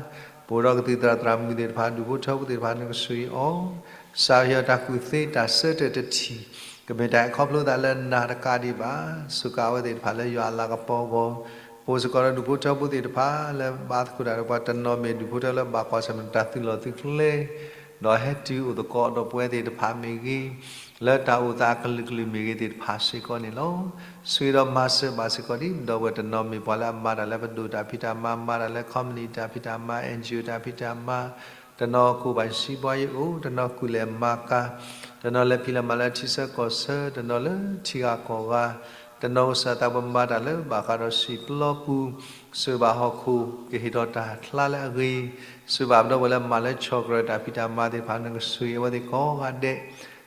ပအိၣ်ဒီးကသံၣ်သရၣ်သရၣ်မုၣ်သ့ၣ်တဖၣ် ဒူၣ်ဖိထၢဖိသ့ၣ်တဖၣ် နကဆိၣ်ဂ့ၤအီၤ, ကစၢ်ဟ့ၣ်အီၤတၢ်ကူၣ်သ့တၢ်ဆၢတဲာ်တထံၣ်, ကမ့ၢ်တၢ်အဲၣ်ခီဖျိသးလၢနၤတကးဒံးဘၣ်, စူးကါဝဲသ့ၣ်တဖၣ်လၢယွၤအလၤကပီၤအဂီၢ်, ပအိၣ်စ့ၢ်ကီးဒီးဒူၣ်ဖိထၢဖိသ့ၣ်တဖၣ် လၢဘါသကိးတၢ်ဒီးပှၤတနီၤမ့ၢ်ဒူၣ်ဖိထၢလၢဘၣ်ကွၢ်ဆၢၣ်မဲာ်တၢ်သုးလီၢ်သုးကျဲ ဒီးဟဲတုၤအိၣ်သကိးဒီးပဝဲသ့ၣ်တဖၣ်မ့ၢ်ဂ့ၤ, လၢတၢ်အိၣ်သးအကလုာ်ကလုာ်မ့ၢ်ဂ့ၤသ့ၣ်တဖၣ်စ့ၢ်ကီးန့ၣ်လီၤ. ဆိၣ်ဂ့ၤဒီးမၤစၢၤဘၣ်စ့ၢ်ကီးဒံး ဒီပုၢ်ဝဲၢ်တနီၤမ့ၢ်ပှၤလၢအမၤတၢ်လၢပဒိၣ်တၢ်ဖံးတၢ်မၤ မၤတၢ်လၢ company တၢ်ဖံးတၢ်မၤ NGO တၢ်ဖံးတၢ်မၤ, တနီၤကိးဘၣ်စံးဘှါယအိၣ်, တနီၤကူၣ်လဲၤမၤကၤ, တနီၤလဲၤဖံးလဲၤမၤလၢထံဆၢကီၢ်ဆၢ, တနီၤလၢထံဂၤကီၢ်ဂၤ, တနီၤကစၢ်သးပှၢ်မၤတၢ်လၢဘၣ်ဃးဒီးစံာ်ပျီပူၤ, ဆိၣ်ဂ့ၤဘၣ်ဟီၣ်ခိၣ်ကဟ့ၣ်ထီၣ်တၢ်ချါလၢအဂ့ၤ, ဆိၣ်ဂ့ၤဘၣ်ပဒီပုၢ်ဝဲၢ်လၢမၤလၢ chocolate တၢ်ဖံးတၢ်မၤသ့ၣ်တဖၣ် နကဆိၣ်ဂ့ၤအဝဲသ့ၣ်ကိးဂၤဒဲး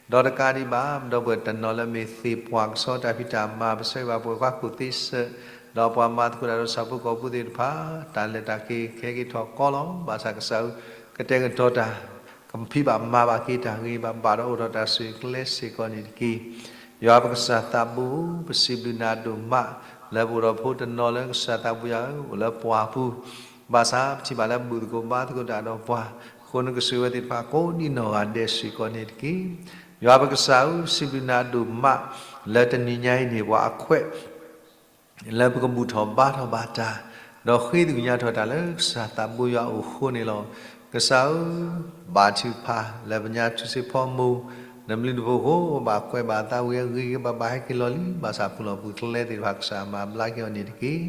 ဒီးတကးဒံးဘၣ် ပဒီပုၢ်ဝဲၢ်တနီၤလၢမ့ၢ်သ့ၣ်ပှၢ်ကစီၣ်တၢ်ဖံးတၢ်မၤ ပဆၢဂ့ၤဘၣ်ပဝဲၢ်ခွါခိၣ်သ့စၢၣ်, ဒီးပှၤမၤသကိးတၢ်ဒီးဆၣ်ဖိကီၢ်ဖိသ့ၣ်တဖၣ်, တၢ်လဲၤတၢ်က့ၤကဟဲက့ၤထီၣ်ကီလီၤ. ဘၣ်ဆၣ်ကစၢ်ဧၢ, ကတဲာ်ကတီၤတၢ်, ကဖံးဘၣ်မၤဘၣ်က့ၤတၢ်ဂ့ၤဘၣ်ဘၣ်ဒီးအိၣ်ဒီးတၢ်ဆိၣ်ဂ့ၤကျဲစ့ၢ်ကီးန့ၣ်တက့ၢ်. ယွၤပကစၢ်သးဘိဧၢ, ပစံးဘျုးနၤဒိၣ်မး လၢပအိၣ်ဒီးဖိတနီၤလၢကစၢ်သးဘိယွၤဧၢ, အိၣ်လၢပှၢ်ပူၤ ဘၣ်ဆၣ်ပထံၣ်ဘၣ်လၢဘူၣ်သကိးဘါသကိးတၢ်ဒီးပှၤ, အဃိနကဆိၣ်ဂ့ၤဝဲသ့ၣ်တဖၣ်ကိးဒံနီၢ်ဂၤဒဲးစ့ၢ်ကီးန့ၣ်တက့ၢ်. ယွၤပကစၢ်ဧၢ, စံးဘျုးနၤဒိၣ်မး လၢတနံၤညါအံၤန့ၣ် ပှၤအခွဲး လၢပကဘူၣ်ထီၣ်ဘါထီၣ်ဘၣ်တၢ်, ဒီးဃ့သကွံၢ်ညါထီၣ်တၢ်လၢကစၢ်သးဘိယွၤအအိၣ်အဃိန့ၣ်လီၤ. ကစၢ်ဧၢ, ဘါထုကဖၣ်လၢပညါထုးစ့ဖီမုၢ်, နဘျုးနဖှိၣ်အဃိ ဘၣ်ကွဲးဘၣ်သးဝံၤအဂ့ၤဂ့ၤဘၣ်ဘၣ်ဟဲက့ၤလီၤလံ, ဘၣ်ဆၣ်ပူၤလီၢ်ပူၤကျဲသ့ၣ်တဖၣ် ကစၢ်မၤဘျါက့ၤအီၤန့ၣ်တက့ၢ်.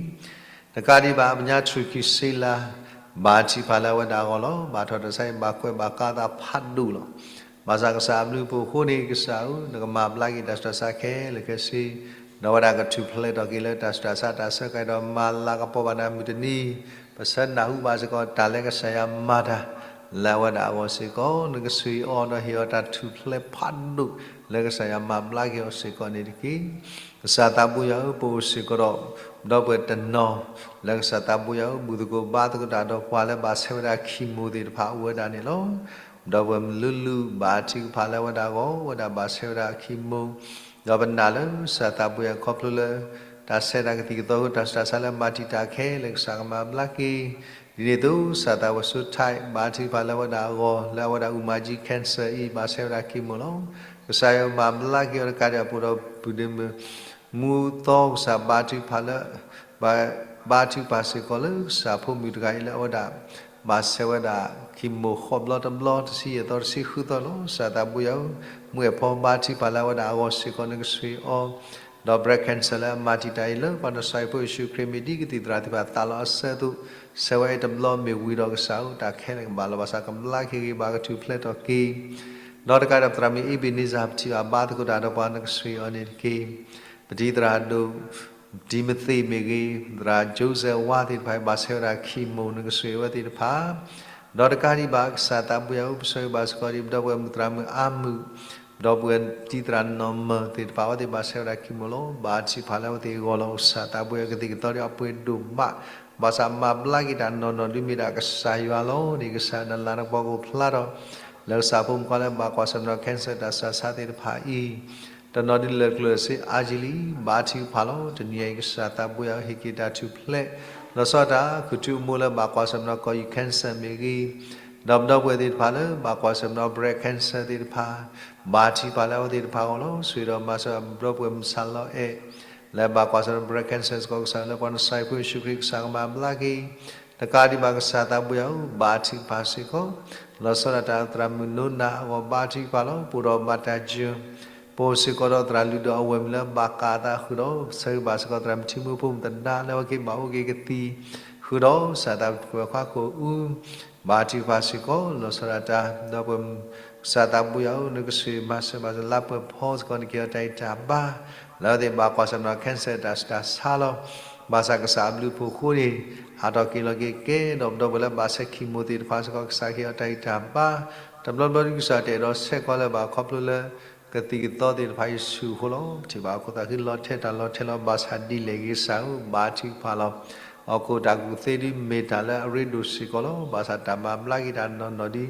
တကးဒံးဘၣ် ပညါထုးကံၢ်စ့လး, ဘါထုကဖၣ်လၢအဝဲဒၣ်အဂီၢ်လီၤ. ဘၣ်ထီၣ်တၢ်ဆါအံၤ ဘၣ်ကွဲးဘၣ်ကါသးဖးဒိၣ်လီၤ. ဘၣ်ဆၣ်ကစၢ်အဘျုးအဖှိၣ်အဃိန့ၣ် ကစၢ်ဧၢ, နကမၤဘျါက့ၤတၢ်ဆူးတၢ်ဆါခဲလၢာ်ခဲဆ့, ဒီးဝဲဒၣ်ကထူၣ်ဖျဲးထီၣ်က့ၤလၢတၢ်ဆူးတၢ်ဆါတၢ်ဆၢကတီၢ်ဒီးမၤလၤကပီၤဘၣ်နၤမုၢ်တနံၤ, ပဆၢနၢ်ဟူဘၣ်စ့ၢ်ကီး တၢ်လၢကစၢ်ယွၤမၤတၢ် လၢအဝဲဒၣ်အဂီၢ်စ့ၢ်ကီး, နကဆိၣ်ဂ့ၤအီၤဒီးဟ့ၣ်အီၤတၢ်ထူၣ်ဖျဲးဖးဒိၣ် လၢကစၢ်ယွၤမၤဘျါက့ၤအီၤစ့ၢ်ကီးန့ၣ်တက့ၢ်. ကစၢ်သးဘိယွၤဧၢ, ပအိၣ်စ့ၢ်ကီးဒီး ဒီပုၢ်ဝဲၢ်တနီၤ လၢကစၢ်သးဘိယွၤဧၢ, ဘူၣ်သကိးဘါသကိးတၢ်ဒီးပှၤလၢဘၣ်ဆဲးဝဲဒၣ် chemo သ့ၣ်တဖၣ်အိၣ်ဝဲဒၣ်န့ၣ်လီၤ. ဒီပုၢ်ဝဲၢ်မုၣ်လူလူ ဘါထုကဖၣ်လၢအဝဲဒၣ်အဂီၢ် အဝဲဒၣ်ဘၣ်ဆဲးဝဲဒၣ် chemo, ဒီးပနာ်လၢကစၢ်သးပူၤယၤခီဖျိလၢ တၢ်ဆဲးတၢ်ကသံၣ်ကသီ တၢ်ဆူးတၢ်ဆါလၢမၤတံာ်တာ်ခဲလၢာ် ကစၢ်ကမၤဘျါက့ၤ, ဒ်န့ၣ်အသိး ကစၢ်သးပူၤ စိထၢၣ် ဘါထုကဖၣ်လၢအဝဲဒၣ်အဂီၢ် လၢအဝဲဒၣ်အူမၤကၠံ cancer အံၤ ဘၣ်ဆဲးဝဲဒၣ် chemo လီၤ. ကစၢ်ယွၤမၤဘျါက့ၤအီၤတကးဒံး အပူၤဒီးပုၢ်ဒ့မုၣ် မူသီ ကစၢ်ဘါထုကဖၣ်လၢ ဘါထုကဖၣ်စ့ၢ်ကီးလၢကစၢ်ဖိမုၣ်တဂၤအံၤလၢအဝဲဒၣ် ဘၣ်ဆဲးဝဲဒၣ် chemo ဃိးဘျီတဘျီ တဆံယဲၢ်သီ တဆံဃုသီလီၤ. ကစၢ်သးပူၤယၤဧၢ, မုၢ်အဲၣ်ဖီဘါထုကဖၣ်လၢအဝဲဒၣ်အဂီၢ်စ့ၢ်ကီး နကဆှ့အီၤ, ဒီး breast cancer လၢအမၤတံာ်တာ်အံၤ လၢပှၤနဆါဟံၣ်ဖိယ့ၣ်ၡူးခရံာ် မ့ၢ်ဒ်ကသံၣ်သရၣ်သ့ၣ်တဖၣ်သးလီၤအဆၢအသိး ဆဲးဝဲအံၤတဘျီမ့ၢ်ဝံၤဒီး ကစၢ်ဧၢ တၢ်ခဲလၢာ်ကဘၣ်လီၤ ဘၣ်ဆၣ်ကဘျါက့ၤဂ့ၤ ဘၣ်ကထူၣ်ဖျဲးထီၣ်က့ၤ ဒီးတကးဒံး ပသရၣ်မုၣ် အ့ဘ့ၤနံစၢ် ပထံၣ်ဘၣ်ဘါသကိးတၢ်ဒီးပှၤ နကဆှ့အီၤန့ၣ်တက့ၢ်. ပထံၣ်သရၣ်ဒိၣ် ဒံမသ့းမ့ၢ်ဂ့ၤ, သရၣ် Joseph ဝါသ့ၣ်တဖၣ် ဘၣ်ဆဲးဝဲဒၣ် chemo နကဆှ့ဝဲသ့ၣ်တဖၣ်, ဒီးတကးဒံးဘၣ် ကစၢ်သးပူၤယၤဧၢ, ပဆၢဂ့ၤဘၣ်စ့ၢ်ကီးဒံး ပဒီပုၢ်ဝဲၢ်မုၣ်သရၣ်မုၣ်အါမုၢ်, ဒီပုၢ်ဝဲၢ်ပထံၣ်သရၣ်နီၢ်မၢၢ်သ့ၣ်တဖၣ် အဝဲသ့ၣ်ဘၣ်ဆဲးဝဲဒၣ် chemo လီၤ. ဘါထုကဖၣ်လၢအဝဲသ့ၣ်အဂီၢ်လီၤ. ကစၢ်သးပူၤယၤ ကသံၣ်ကသီဒ်အပှ့ၤဒိၣ်မး, ဘၣ်ဆၣ်မၤဘျါက့ၤတၢ်နီၢ်နီၢ်ဒုးမ့ၢ်ဒၣ်ကစၢ်ယွၤလီၤန့ၣ် ကစၢ်နလၤနကပီၤကအိၣ်ဖျါထီၣ် လၢကစၢ်ဖိမုၣ်ခွါလၢဘၣ်ကွၢ်ဆၢၣ်မဲာ်ဒီး cancer တၢ်ဆူးတၢ်ဆါသ့ၣ်တဖၣ်အံၤ တနီၤဒုးလၢာ်ကျၢၤစ့အါကံလံ, ဘါထုကဖၣ်လီၤ. တနံၤအံၤ ကစၢ်သးပူၤယၤဧၢ ဟ့ၣ်က့ၤတၢ်ထူၣ်ဖျဲး, လီၤဆီဒၣ်တၢ် ခူၣ်ထူအမိၢ်လၢဘၣ်ကွၢ်ဆၢၣ်မဲာ်ဒီး ကီၢ်ယူၢ် cancer မ့ၢ်ဂ့ၤ, ဒီးပဒီပုၢ်ဝဲၢ်သ့ၣ်တဖၣ်လၢဘၣ်ကွၢ်ဆၢၣ်မဲာ်ဒီး breast cancer သ့ၣ်တဖၣ်, ဘါထုကဖၣ်လၢအဝဲသ့ၣ်တဖၣ်အဂီၢ်လီၤ. ဆှ့ဒီးမၤစၢၤပဒီပုၢ်ဝဲၢ်မုၣ်ဆၣ်လီၤအဲၣ် လၢဘၣ်ကွၢ်ဆၢၣ်မဲာ်ဒီး breast cancer စ့ၢ်ကီး ကစၢ်လၢပှၤနဆါဟံၣ်ဖိယ့ၣ်ၡူးခရံာ် ကစၢ်ကမၤဘျါက့ၤ တကးဒံးဘၣ် ကစၢ်သးပူၤယၤဧၢ ဘါထုကဖၣ်စ့ၢ်ကီး, လီၤဆီဒၣ်တၢ်သရၣ်မုၣ်နိနၤအဂီၢ် ဘါထုကဖၣ်လီၤ. ပအိၣ်ဒီးဘၣ်တၢ်ယၢၤ, ပအိၣ်စ့ၢ်ကီးဒီးသရၣ်လုၢ်ဒီးအဝဲၢ်မုၣ်လၢဘၣ်ကးအသးဃုာ်ဒီး ပဆၢဂ့ၤဘၣ်စ့ၢ်ကီးသရၣ်မုၣ်ထံမူဖိမုၣ်သဒါ လၢအဝဲက့ၤဘၣ်အိၣ်က့ၤကသံၣ်ဃုာ်ဒီး ကစၢ်သးပူၤခွါခိၣ်အူ ဘါထုကဖၣ်စ့ၢ်ကီး, လီၤဆီဒၣ်တၢ် ဒီပုၢ်ဝဲၢ်မုၣ် ကစၢ်သးပူၤယၤဧၢ နကဆှ့မၤစၢၤဘၣ်စ့ၢ်ကီး လါပှဲၤဖီစ့ၢ်ကီး နက့ၤအီၤတၢ်အံးတၢ်ဘါ လၢအဝဲသ့ၣ်ဘၣ်ကွၢ်ဆၢၣ်မဲာ်ဒီး cancer တၢ်ဆူးတၢ်ဆါလီၤ. ဘၣ်ဆၣ်ကစၢ်အဘျုးအဖှိၣ်အဃိန့ၣ် ဟးထီၣ်က့ၤလီၤက့ၤကဲ ဒီးပဒီပုၢ်ဝဲၢ်လၢဘၣ်ဆဲး chemo သ့ၣ်တဖၣ်စ့ၢ်ကီး ကစၢ်က့ၤအီၤတၢ်အံးတၢ်ဘါ တဘျီဘျီဒ်ကစၢ်တဲာ်ဒီးဆဲးကွၢ်လၢဘၣ်ခီဖျိလၢ ကသံၣ်ကသီသ့ၣ်တဖၣ်အံၤဆူၣ်အဃိလီၤ. ပထံၣ်ဘၣ်အခိၣ်သးခုလီၤထဲတၢ်လီၤထဲလီၤ ဘၣ်ဆၣ်ဒ်လဲၣ်ဂ့ၤကစၢ်ဧၢ ဘါထုကဖၣ်လီၤ. ဟီၣ်ခိၣ်တၢ်ကူၣ်သ့ဒ်မ့ၢ်တၢ်လၢအရ့ဒိၣ်စ့ၢ်ကီးလီၤ. ဘၣ်ဆၣ်တၢ်မၤဘျါက့ၤတၢ်နီၢ်နီၢ်ဒ်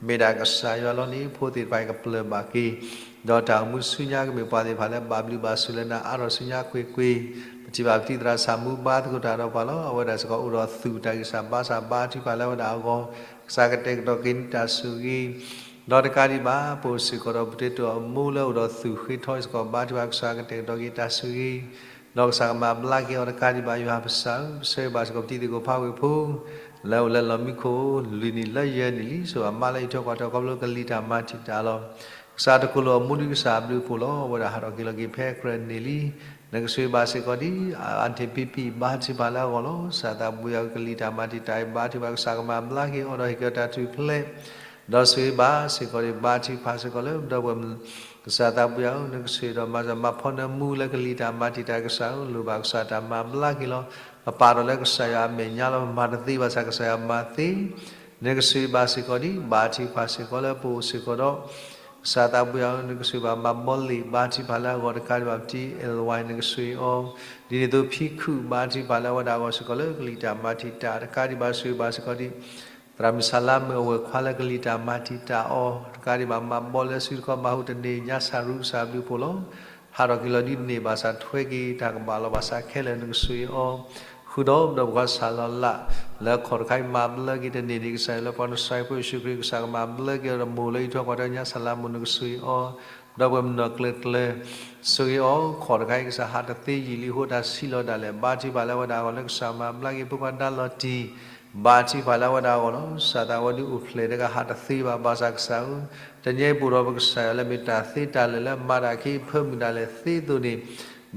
မ့ၢ်ဒၣ်ကစၢ်ယွၤလီၤန့ၣ် ဖိသ့ၣ်တဖၣ်အံၤကပျၢၢ်ဘၣ်က့ၤ ဒီးတၢ်အိၣ်မူဆူညါကမ့ၢ်ပှၤသ့ၣ်တဖၣ်လၢဘၣ်ဘျုးဘၣ်ဆိၣ်လၢနၤအါထီၣ်ဆူညါကွ့ၢ်ကွ့ၢ်. ပထံၣ်ဘၣ်ပထံၣ်သရၣ်စၢ်မူဘါသကိးတၢ်ဒီးပှၤလီၤ. အဝဲဒၣ်စ့ၢ်ကီးအိၣ်ဒီးသူၣ်တၢ်ဂံၢ်စၢ်ဘါစၢ်ဘါထုကဖၣ်လၢအဝဲဒၣ်အဂီၢ် ကစၢ်ကတဲာ်ကတီၤက့ၤန့ၢ်တၢ်ဆိၣ်ဂ့ၤ ဒီးတကးဒံးဘၣ် ပအိၣ်စ့ၢ်ကီးဒီးပတဲတ့ၢ်အမိၢ်လၢအိၣ်ဒီးသူၣ်ဃ့ထီစ့ၢ်ကီး ဘါထုကဖၣ် ကစၢ်ကတဲာ်ကတီၤက့ၤတၢ်ဆိၣ်ဂ့ၤ ဒီးကစၢ်ကမၤဘျါက့ၤအီၤတကးဒံးဘၣ် ယွၤပစၢ်ဧၢ ပဆၢဂ့ၤဘၣ်စ့ၢ်ကီးပတံၤသကိးဖးဝ့ၢ်ဖိ လၢအိၣ်လၢလီၢ်မံခိၣ် လွံၢ်နံၣ်လၢယဲၢ်နံၣ်လံ ဆိၣ်ဘၣ်မါလၢအံးထွဲကွၢ်ထွဲခီဖျိကလံၤတၢ်မၤတံာ်တာ်လီၤ. ကစၢ်တကိးလိာ်အမူဒ်ကစၢ်အဘျုးအဖှိၣ်လီၤ. အဝဲဒၣ်ဟးထီၣ်က့ၤလီၤက့ၤဖဲအကြၢးန့ၣ်လံ. နကဆိၣ်ဂ့ၤဘၣ်စ့ၢ်ကီးဒ် အၢ်ထံးပံပံ ဘါထုကဖၣ်လၢအဂီၢ်လီၤ. ကစၢ်သးဘိယွၤဧၢ ကလံၤတၢ်မၤတံာ်တာ်အံၤ ဘါထုကဖၣ် ကစၢ်ကမၤဘျါက့ၤအီၤဒီးဟ့ၣ်က့ၤအီၤတၢ်ထူၣ်ဖျဲး ဒီးဆိၣ်ဂ့ၤဘၣ်စ့ၢ်ကီးဒ် ဘါထုကဖၣ်စ့ၢ်ကီးလၢပဒီပုၢ်ဝဲၢ် ကစၢ်သးဘိယွၤဧၢ နကဆိၣ်ဂ့ၤဒီးမၤစၢၤမၤဖီနၢမူလၢကလံၤတၢ်မၤတံာ်တာ် ကစၢ်ဧၢ လိၣ်ဘၣ်ကစၢ်တၢ်မၤဘျါက့ၤလီၤ. ပပာ်ဒီးလၢကစၢ်ယွၤအမဲာ်ညါလီၤ. ပမၤတသ့ဘၣ်ဆၣ်ကစၢ်ယွၤမၤသ့ နကဆိၣ်ဂ့ၤဘၣ်စ့ၢ်ကီးဒ် ဘါထုကဖၣ်စ့ၢ်ကီးလၢပအိၣ်စ့ၢ်ကီးဒီး ကစၢ်သးဘိယွၤဧၢ နကဆိၣ်ဂ့ၤဘၣ်မၤဘီလ့ၣ် ဘါထုကဖၣ်လၢအဂီၢ်တကးဒံးဘၣ် ပတံၤ အဲလ်ဝါ နကဆိၣ်ဂ့ၤအီၤ ဒ်န့ၣ်အသိးဖံခုၣ် ဘါထုကဖၣ်လၢအဝဲဒၣ်အဂီၢ်စ့ၢ်ကီး လၢကလံၤတၢ်မၤတံာ်တာ်တကးဒံးဘၣ် ဆိၣ်ဂ့ၤဘၣ်စ့ၢ်ကီးဒ် သရၣ်မုၣ်ဆၣ်လါမုၣ်အဝဲၢ်ခွါလၢကလံၤတၢ်မၤတံာ်တာ်အီၤ တကးဒံးဘၣ် မၤဘီလၢစုတခီ မၤဟူးတန့ၢ် ညါစၢ်ရူ ကစၢ်အဘျုးအဖှိၣ်လီၤ. ဟးထီၣ်က့ၤလီၤဒ်န့ၣ်ဘၣ်ဆၣ် ထွဲက့ၤတၢ်ကဘၣ်လီၤဘၣ်ဆၣ်ခဲလၢာ် နကဆိၣ်ဂ့ၤအီၤ ဃုာ်ဒီးပဒီပုၢ်ဝဲၢ်ခွါဆၣ်လီၤလး လၢအခီၣ်တခါအံၤ မၤဘျါက့ၤတန့ၢ်န့ၣ် ကစၢ်ယွၤလၢပှၤနဆါဟံၣ်ဖိယ့ၣ်ၡူးခရံာ် ကစၢ်ကမၤဘျါက့ၤအီၤဒီးမိၢ်လၢအံးထွဲကွၢ်ထွဲ ညါစၢ်လါမိၢ် နကဆိၣ်ဂ့ၤအီၤ ပဒီပုၢ်ဝဲၢ်မုၣ်နီၢ်ကျၢၤကျၢၤ ဆိၣ်ဂ့ၤအီၤ ခီၣ်တခါအံၤ ကစၢ်ဟးတသ့ယံာ်လံအဃိ တၢ်ဆံးလီၤဒၣ်လဲာ် ဘါထုကဖၣ်လၢအဝဲဒၣ်အဂီၢ် လၢကစၢ်မၤဘျါက့ၤဖိခွါဒါလီၤတံၢ် ဘါထုကဖၣ်လၢအဝဲဒၣ်အဂီၢ်လီၤ. ကစၢ်သးဝဲဒုးအိၣ်ဖျဲၣ်တဂၤဟးတသ့ဘၣ် ဘၣ်ဆၣ်ကစၢ်ဧၢ တနံၤအံၤပအိၣ်ဒီးပကစၢ်ယွၤလၢမ့ၢ်တၢ်သ့တၢ်လၢာ်လၢမၤတၢ်အခံ ဖၢမုၢ်ဒၣ်လဲာ်သ့အသိးန့ၣ်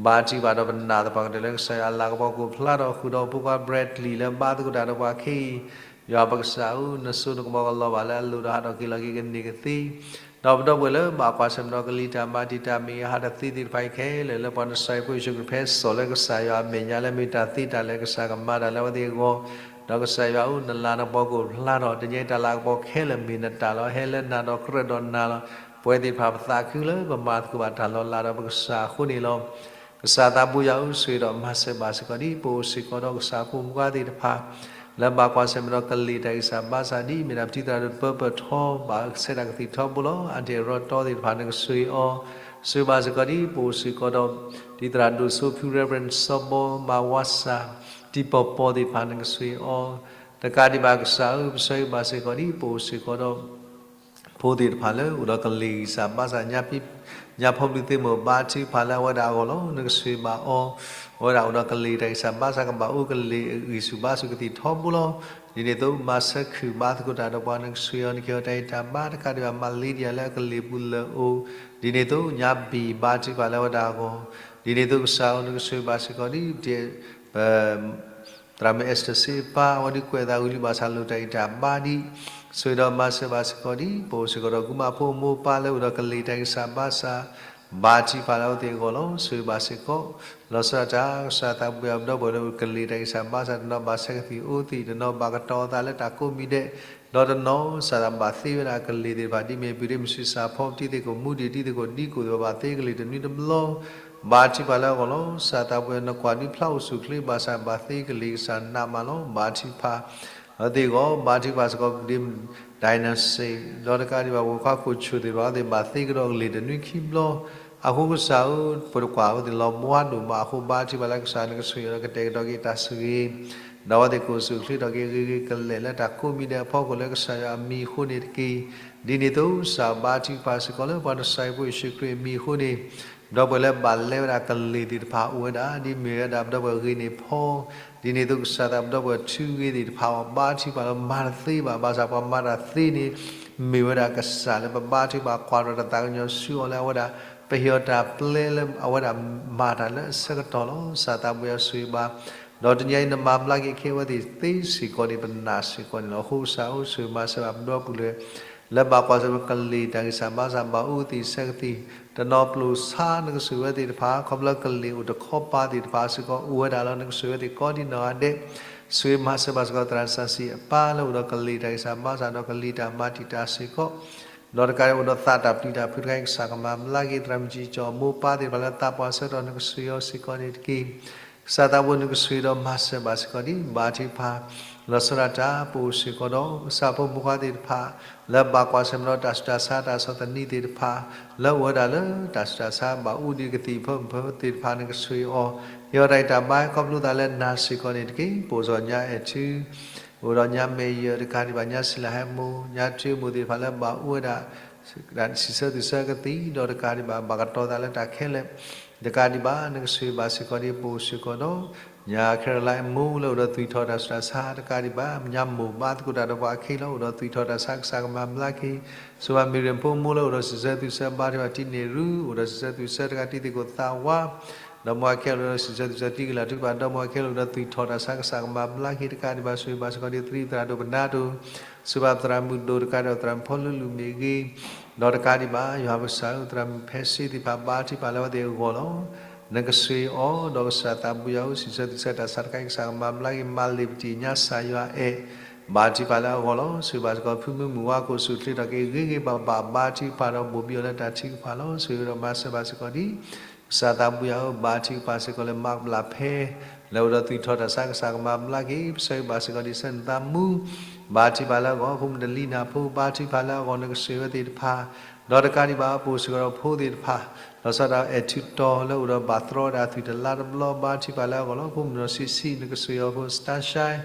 ဘါထုကဖၣ်ဒီးပနာ်သပှၢ်ကတၢၢ်လၢကစၢ်ယွၤအလၤကပီၤကအိၣ်ဖျါထီၣ်ဃုာ်ဒီးဖိခွါ Bradley လၢဘါသကိးတၢ်ဒီးပှၤခဲအံၤ ယွၤပကစၢ်ဧၢ နစိနကမီၤကလီၤဘၣ်လၢအလိၤဒီး ဟးထီၣ်က့ၤလီၤက့ၤကန့ၢ်ကသ့ ဒီးပဒီပုၢ်ဝဲၢ်လၢဘၣ်ကွၢ်ဆၢၣ်မဲာ်ဒီးကလံၤတၢ်မၤတံာ်တာ်မ့ၢ်ဂ့ၤ ဟးတသ့သ့ၣ်တဖၣ်အံၤခဲလၢာ် လၢပှၤနဆါဟံၣ်ဖိယ့ၣ်ၡူးခရံာ် ဖဲစိာ်လၢကစၢ်ယွၤအမဲာ်ညါလၢမ့ၢ်တၢ်သ့တၢ်လၢာ် ကစၢ်ကမၤတၢ်လၢအဝဲသ့ၣ်အဂီၢ် ဒီးကစၢ်ယွၤဧၢ နလၤနကပီၤကအိၣ်ဖျါထီၣ် တနံၤအံၤတၢ်လၤကပီၤခဲလၢာ်မ့ၢ်နတၢ်လီၤ ဟဲလၢနၤဒီးကြၢးဒီးနၤလီၤ. ပဝဲသ့ၣ်တဖၣ်ပသးခုလၢပမၤသကိးဘၣ်တၢ်လီၤလးဒီးပကစၢ်အဃိန့ၣ်လီၤ. ကစၢ်သးဘိယွၤဧၢ ဆိၣ်ဂ့ၤဒီးမၤစၢၤဘၣ်စ့ၢ်ကီးဒ် ပအိၣ်စ့ၢ်ကီးဒီးကစၢ်ဖိမုၣ်ခွါသ့ၣ်တဖၣ် လၢဘၣ်ကွၢ်ဆၢၣ်မဲာ်ဒီးကလံၤတၢ်ဂံၢ်စၢ်ဘါစၢ်ဒ်အမ့ၢ်ဒၣ် ပတံၤသရၣ်ဒိၣ်တပၢပၢၢ်ထီ ဘၣ်ဆဲးတၢ်ကသံၣ်ထီဘိလီၤ. အၣ်တဲၣ်ရီတီသ့ၣ်တဖၣ် နကဆိၣ်ဂ့ၤအီၤ, ဆိၣ်ဂ့ၤဘၣ်စ့ၢ်ကီးဒ် ပအိၣ်စ့ၢ်ကီးဒီး တံၤသရၣ်ဒိၣ်စိဖု Reverend စီၤဘီ မၤဝါစၢ် တံၤပီၤပီၤသ့ၣ်တဖၣ် နကဆိၣ်ဂ့ၤအီၤ, တကးဒံးဘၣ်ကစၢ်ဧၢ ပဆၢဂ့ၤဘၣ်စ့ၢ်ကီးဒ် ပအိၣ်စ့ၢ်ကီးဒီး ဖိသ့ၣ်တဖၣ်လၢအိၣ်ဒီးကလံၤဂံၢ်စၢ်ဘါစၢ် ညါဖီဘျုးသ့ၣ်မုၢ် ဘါထုကဖၣ်လၢအဝဲဒၣ်အဂီၢ်လီၤ. နကဆိၣ်ဂ့ၤဘၣ်အီၤ, အဝဲဒၣ်အိၣ်ဒီးကလံၤတၢ်ဂံၢ်စၢ်ဘါစၢ် ကဘၣ်အိၣ်ကလံၤဂံၢ်ဆူၣ်ဘါဆူၣ်ကသံၣ်ထီဘိလီၤ. ဒ်န့ၣ်အသိး မၤစၢၤခုၣ်ဘါသကိးတၢ်ဒီးပှၤ နကဆိၣ်ဂ့ၤအီၤ နကဟ့ၣ်အီၤတၢ်ဂံၢ်တၢ်ဘါ တကးဒံးဘၣ် မၤလ့ဒံယၤလၢအကလံၤပူၤလၢအအိၣ်, ဒ်န့ၣ်အသိး ညါဘံၣ် ဘါထုကဖၣ်လၢအဝဲဒၣ်အဂီၢ်, ဒ်န့ၣ်အသိးကစၢ်ဧၢ နကဆိၣ်ဂ့ၤဘၣ်စ့ၢ်ကီးဒ် ပ သရၣ်မုၣ် Esther စ့ပၢ် အဝဲဒုးကွဲးသးဝံၤလံ ဘၣ်ဆၣ်လိၣ်တၢ်ဂံၢ်တၢ်ဘါဒ် ဆိၣ်ဂ့ၤဒီးမၤစၢၤဘၣ်စ့ၢ်ကီးဒ် ပအိၣ်စ့ၢ်ကီးဒီး ကုမၣ်ဖိမိၢ်ပၢ်လၢအိၣ်ဒီးကလံၤတၢ်ဂံၢ်စၢ်ဘါစၢ် ဘါထုကဖၣ်လၢအဝဲသ့ၣ်အဂီၢ်လီၤ. ဆိၣ်ဂ့ၤဘၣ်စ့ၢ်ကီး လီၤဆီဒၣ်တၢ် ကစၢ်သးပှၢ်အပဒီပုၢ်ဝဲၢ်လၢအိၣ်ကလံၤတၢ်ဂံၢ်စၢ်ဘါစၢ် တနီၤဘၣ်ဆဲးကသံၣ်အိၣ်သံၣ် တနီၤဘၣ်ကတီၤအသးလၢတၢ်ကိးမံၤဒဲး ဒီးတနီၤ ကစၢ်သးဘၣ်သ့ဝဲဒၣ်ကလံၤသ့ၣ်တဖၣ် ဒ်မ့ၢ်ပုၢ်ဒ့မုၣ်ဆံးစၢ်ဖီ ပတံၤသကိး ဒံကိၣ်သ့ၣ်တဖၣ် ဘၣ်သ့ကလံၤတနွံတဘျီ ဘါထုကဖၣ်လၢအဂီၢ်လီၤ. ကစၢ်သးပှၢ် နကွၢ်ဒုးဖျါအိၣ်ဆူၣ်ချ့ဘၣ်ဆၣ် ဘၣ်သ့ကလံၤ ကစၢ်နးမးလီၤ. ဘါထုကဖၣ် အဝဲသ့ၣ်အဂီၢ် ဘါထုကဖၣ်စ့ၢ်ကီး ဒ် dynasty ဒီးတကးဒံးဘၣ် ပိာ်ခွါခိၣ်ဆူၣ်သ့ၣ်တဖၣ် အဝဲသ့ၣ်ဘၣ်သ့ကဒီးကလံၤတနွံခံဘျီ အဃိကစၢ်ဧၢ ပတကွၢ်အဝဲသ့ၣ်လီၤဘှါဒိၣ်မးအဃိ ဘါထုကဖၣ်လၢကစၢ်နကဆိၣ်ဂ့ၤဒီးကတဲာ်ကတီၤက့ၤတၢ်ဆိၣ်ဂ့ၤ ဒီးအဝဲသ့ၣ်ကအိၣ်ဆူၣ်ချ့ထီၣ်က့ၤဂ့ၤဂ့ၤကလဲာ်လၢတၢ်ကိးမံၤဒဲးအဖီခိၣ်လၢကစၢ်ယွၤအမံၤအဃိန့ၣ်တက့ၢ်. ဒ်န့ၣ်အသိး ကစၢ်ဘါထုကဖၣ်စ့ၢ်ကီးလၢပှၤနစၢ်ဖိယ့ၣ်ၡူးခရံာ်အမံၤအဃိန့ၣ် ဒီပုၢ်ဝဲၢ်လၢဘၣ်လဲဝဲဒၣ်ကလံၤသ့ၣ်တဖၣ်အိၣ်ဝဲဒၣ် ဒ်မ့ၢ်ဝဲဒၣ်ပဒီပုၢ်ဝဲၢ်ဂ့ၤန့ၢ်ဖီ ဒ်န့ၣ်အသိးကစၢ်သးပဒီပုၢ်ဝဲၢ်ထူဂ့ၤသ့ၣ်တဖၣ်အီၤ ဘါထုကဖၣ်လၢမၤတသ့ဘၣ် ဘၣ်ဆၣ်ပှၤမၤတၢ်သ့န့ၣ် မ့ၢ်ဝဲဒၣ်ကစၢ်လၢပဘါထုကဖၣ်ကွၢ်ထီၣ်တၢ်သးကညီၤဆူအီၤလၢအဝဲဒၣ် ပဟ့ၣ်အီၤတၢ်ပျဲလၢအဝဲဒၣ်မၤတၢ်လၢအဆၢကတီၢ်လီၤ. ကစၢ်သးပှၢ်ယွၤဆိၣ်ဂ့ၤဘၣ် ဒီးတနံၤအံၤနမၤဘျါက့ၤခဲအဝဲသ့ၣ်သ့စ့ၢ်ကီးန့ၣ် ပနာ်စ့ၢ်ကီးန့ၣ်လီၤ. အဃိကစၢ်အိၣ်ဆိၣ်ဂ့ၤမၤစၢၤဘၣ်ပဒီပုၢ်ဝဲၢ် လၢဘၣ်ကွၢ်ဆၢၣ်မဲာ်ကလံၤတၢ်ဂံၢ်စၢ်ဘါစၢ် ဘၣ်အိၣ်သံၣ်ဆၢကသံၣ် တနီၤပျိာ်ဆါနကဆိၣ်ဂ့ၤဝဲသ့ၣ်တဖၣ် ခီဖျိကလံၤအိၣ်တခီပၤသ့ၣ်တဖၣ်စ့ၢ်ကီး အိၣ်ဝဲဒၣ်လီၤ. နကဆိၣ်ဂ့ၤဝဲသ့ၣ်ကိးဒံးနီၢ်ဂၤဒဲး ဆိၣ်ဂ့ၤမၤစၢၤဘၣ်စ့ၢ်ကီး သရၣ်စၢ်စံၣ်အပၢ်လၢအိၣ်ဒီးကလံၤတၢ်ဂံၢ်စၢ်ဘါစၢ် ဒီးကလံၤတၢ်မၤတံာ်တာ်စ့ၢ်ကီး ဒီးတကးဒံးအိၣ်ဒီးသးတၢ်ပျံၤတၢ်ဖုးတခါအံၤ ကစၢ်ကမၤဘျါက့ၤ သရၣ်မုၣ်ကံကၠီၣ်မိၢ်ပၢ်သ့ၣ်တဖၣ်လၢသးပှၢ်ဆၢကတီၢ် နကဆိၣ်ဂ့ၤအီၤစ့ၢ်ကီးန့ၣ်တက့ၢ်. ကစၢ်သးပှၢ်နကဆိၣ်ဂ့ၤဒီးမၤစၢၤဘၣ်စ့ၢ်ကီးဒ် ဘါထုကဖၣ် လီၤဆီဒၣ်တၢ် ပအိၣ်စ့ၢ်ကီးဒီး ကစၢ်ဖိမုၣ်ဖိခွါသ့ၣ်တဖၣ် လၢဘၣ်ကွၢ်ဆၢၣ်မဲာ်ဒီးတၢ်ဆူးတၢ်ဆါ တၢ်ဆီၣ်သနံးသ့ၣ်တဖၣ် လၢအိၣ်ဝဲဒၣ်လၢတၢ်ဆူးတၢ်ဆါ ဘၣ်အိၣ်ဒံးကသံၣ်ဖၢမုၢ်ဖၢသ့ၣ်တဖၣ် နကဆိၣ်ဂ့ၤအီၤ ဟ့ၣ်အီၤတၢ်ဂံၢ်တၢ်ဘါ ခီဖျိသးလၢနၤစ့ၢ်ကီးန့ၣ်တက့ၢ်. ပအိၣ်စ့ၢ်ကီးညါအဲၣ်ထူ အိၣ်ဒီးညါမဲာ်ယၢၢ်တကးဒံးဘၣ် ညါစံလၤဟဲမိၢ် ညါထူမိၢ်သ့ၣ်တဖၣ်လၢဘၣ်အိၣ်ဝဲဒၣ် စံးဆၢသူၣ်ဆၢကသံၣ် ဒီးတကးဒံးဘၣ် ဘၣ်ကတီၤသးလၢတၢ်ခဲလၢာ် တကးဒံးဘၣ် နကဆိၣ်ဂ့ၤဘၣ်စ့ၢ်ကီးဒ် ပအိၣ်စ့ၢ်ကီးဒီး ညါ Caroline မိၢ်လၢအိၣ်ဒီးသွံၣ်ထီၣ်တၢ်ဆူးတၢ်ဆါ တကးဒံးဘၣ် ညါမိၢ်ဘါသကိးတၢ်ဒီးပှၤအခံလီၤ အိၣ်ဒီးသွံၣ်ထီၣ်တၢ်ဆါ ကစၢ်ကမၤဘျါက့ၤ ဆိၣ်ဂ့ၤဘၣ် Miriam ဖိမိၢ်လၢအိၣ်ဒီးစံးဆၢသူၣ်ဆၢ ဘါထုကဖၣ် တံၤန့ၢ်ရူ အိၣ်ဒီးစံးဆၢသူၣ်ဆၢတဂၤ တံၤသကိးသးဝါ ဒီးမိၢ်အခဲလၢာ်အိၣ်ဒီးစံးဆၢသူၣ်ဆၢ တံၤကလၤထုကဖၣ် ဒီးမိၢ်အခဲလၢာ်အိၣ်ဒီးသွံၣ်ထီၣ်တၢ်ဆါ ကစၢ်ကမၤဘျါက့ၤ တကးဒံးဘၣ် ဆိၣ်ဂ့ၤဘၣ်စ့ၢ်ကီးဒ် သရံးသရၣ်ဒိၣ်ပနၢ်တိၣ် ဆိၣ်ဂ့ၤဘၣ်သရၣ်မုၣ်ဒိၣ် တကးဒံးဘၣ် သရၣ်မုၣ်ဖီလူလူမ့ၢ်ဂ့ၤ ဒီးတကးဒံးဘၣ် ယွၤပကစၢ်ဧၢ သရၣ်မုၣ်ဖဲစ့သ့ၣ်တဖၣ် ဘါထုကဖၣ်လၢအဝဲသ့ၣ်အဂီၢ်လီၤ. နကဆိၣ်ဂ့ၤအီၤ ဒီးကစၢ်သးဘိယွၤဧၢ စံးဆၢသူၣ်ဆၢတၢ်ဆါတခါအံၤ ကစၢ်ကမၤဘျါက့ၤ မၤလ့ၤပတံၢ်ညါစၢ်ယွၤအဲၣ် ဘါထုကဖၣ်လၢအဂီၢ်လီၤ. ဆိၣ်ဂ့ၤဘၣ်စ့ၢ်ကီး ဖုမုၢ်မုၢ်ဝါခိၣ် ဆူၣ်ချ့ထီၣ်က့ၤဂ့ၤဂ့ၤဘၣ်ဘၣ် ဘါထုကဖၣ်ဒီးဘိၣ်ဘံအီၤလၢတၢ်ထုကဖၣ်လီၤ. ဆိၣ်ဂ့ၤဒီးမၤစၢၤဘၣ်စ့ၢ်ကီးဒ် ကစၢ်သးဘိယွၤဧၢ ဘါထုကဖၣ်စ့ၢ်ကီးလၢ မၤကဘျၣ်ဖဲ လၢအိၣ်ဒီးသွံၣ်ထီၣ်တၢ်ဆါ ကစၢ်ကမၤဘျါက့ၤ ပဆၢဂ့ၤဘၣ်စ့ၢ်ကီးဒ် ဆၢနသးမူ ဘါထုကဖၣ်လၢအဂီၢ် ဖိမုၣ်တလံနၢ်ဖိ ဘါထုကဖၣ်လၢအဂီၢ် နကဆိၣ်ဂ့ၤဝဲသ့ၣ်တဖၣ် ဒီးတကးဒံးဘၣ် ပအိၣ်စ့ၢ်ကီးဒီးဖိသ့ၣ်တဖၣ် လီၤဆီဒၣ်တၢ်အဲၣ်ထူတီၤလၢအိၣ်ဒီးဘၣ်သြီဒၣ်သွံၣ်တလါတဘျီ ဘါထုကဖၣ်လၢအဂီၢ်လီၤ. ဖိမုၣ်နီၢ်ဆံးဆံး နကဆိၣ်ဂ့ၤအီၤဖိ Starshine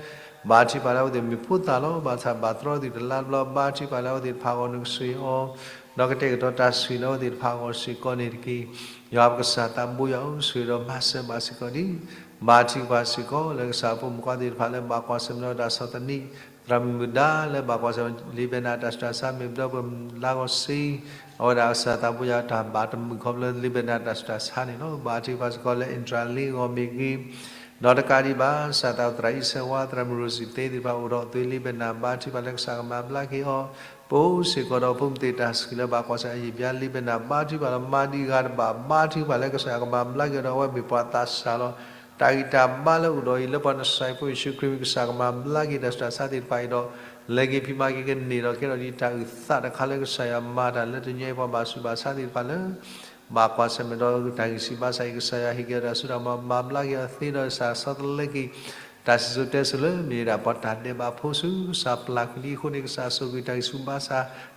ဘါထုကဖၣ်လၢအဝဲသ့ၣ်မ့ၢ်ဖိသၣ်လီၤ ဘၣ်ဆၣ်ဘၣ်သြီသွံၣ်တလါတဘျီ ဘါထုကဖၣ်လၢအဝဲသ့ၣ်တဖၣ်အဂီၢ် နကဆိၣ်ဂ့ၤအီၤ ဒီးကတဲာ်ကတီၤတၢ်ဆိၣ်ဂ့ၤလၢအဝဲသ့ၣ်တဖၣ်အဂီၢ်စ့ၢ်ကီးန့ၣ်တက့ၢ်. ယွၤပကစၢ်သးဘိယွၤဧၢ ဆိၣ်ဂ့ၤဒီးမၤစၢၤဘၣ်စ့ၢ်ကီးဒ် ဘါထုကဖၣ်စ့ၢ်ကီး လၢကစၢ်ဖိမုၣ်ဖိခွါသ့ၣ်တဖၣ်လၢဘၣ်ကွၢ်ဆၢၣ်မဲာ်ဒီးတၢ်ဆီၣ်သနံး သရၣ်မုၣ်မုၢ်ဒါလၢဘၣ်ကွၢ်ဆၢၣ်မဲာ် လံာ်ဘဲနၢ်တၢ်ဆူးတၢ်ဆါ မ့ၢ်ပဒီပုၢ်ဝဲၢ်လါဂီၤစ့ အဝဲဒၣ်ကစၢ်သးဘိယွၤတၢ်ဘၣ်တမုာ်ခီဖျိလံာ်ဘဲနၢ်တၢ်ဆူးတၢ်ဆါန့ၣ်လီၤ. ဘါထုကဖၣ်စ့ၢ်ကီးလၢ Indralee အဂီၢ်မ့ၢ်ဂ့ၤ ဒီးတကးဒံးဘၣ် ကစၢ်သးသရၣ်အံၣ်စၢဝါ သရၣ်မုၣ်ရိစံသ့သ့ၣ်တဖၣ် အိၣ်ဒီးအသွံၣ်လံာ်ဘဲနၢ် ဘါထုကဖၣ်လၢကစၢ်ကမၤဘျါက့ၤအီၤ ပအိၣ်စ့ၢ်ကီးဒီးဖိမုၣ်သ့ၣ်တၢ်ဆှုၣ်လၢဘၣ်ကွၢ်ဆၢၣ်အယံာ်ပျါလံာ်ဘဲနၢ် ဘါထုကဖၣ်လၢမၤဒံးဂၤတဘၣ် ဘါထုကဖၣ်လၢကစၢ်ယွၤကမၤဘျါက့ၤအီၤဒီးအဝဲမ့ၢ်ပှၤသးစၢ်လီၤ. တၢ်ဂံၢ်တၢ်ဘါလၢအိၣ်ဒီးအံၤလၢပှၤနစၢ်ဖိယ့ၣ်ၡူးခရံာ်မံၤ ကစၢ်ကမၤဘျါက့ၤတၢ်ဆူးတၢ်ဆါသ့ၣ်တဖၣ်အံၤဒီး လဲၤက့ၤဖံးမၤက့ၤကန့ၢ်ဒီးကဲထီၣ်ဒံးတၢ်အုၣ်သးတခါလၢကစၢ်ယွၤမၤတၢ်လၢတနံၤအံၤပှၤဘၣ်ဆူးဘၣ်ဆါသ့ၣ်တဖၣ်လၢ ဘၣ်ကွၢ်ဆၢၣ်မဲာ်ဒီးတၢ်ဂံၢ်ဆူးဘါစၢ်အံၤ ကစၢ်ယွၤဟ့ၣ်က့ၤအီၤတၢ်စိတၢ်ကမီၤ မၤဘျါက့ၤအီၤသ့ဒီးကစၢ်ဆီတလဲက့ၤ တၢ်စံၣ်စိၤတဲစိၤလၢမ့ၢ်ဝဲဒၣ်ပှၤတၢ်ဒဲးဘးဖိဆူ ကစၢ်ပျၢ်ကွံာ်ဒံးအဃိန့ၣ် ကစၢ်ဆိၣ်ဂ့ၤတၢ်ဂံၢ်ဆူၣ်ဘါဆူ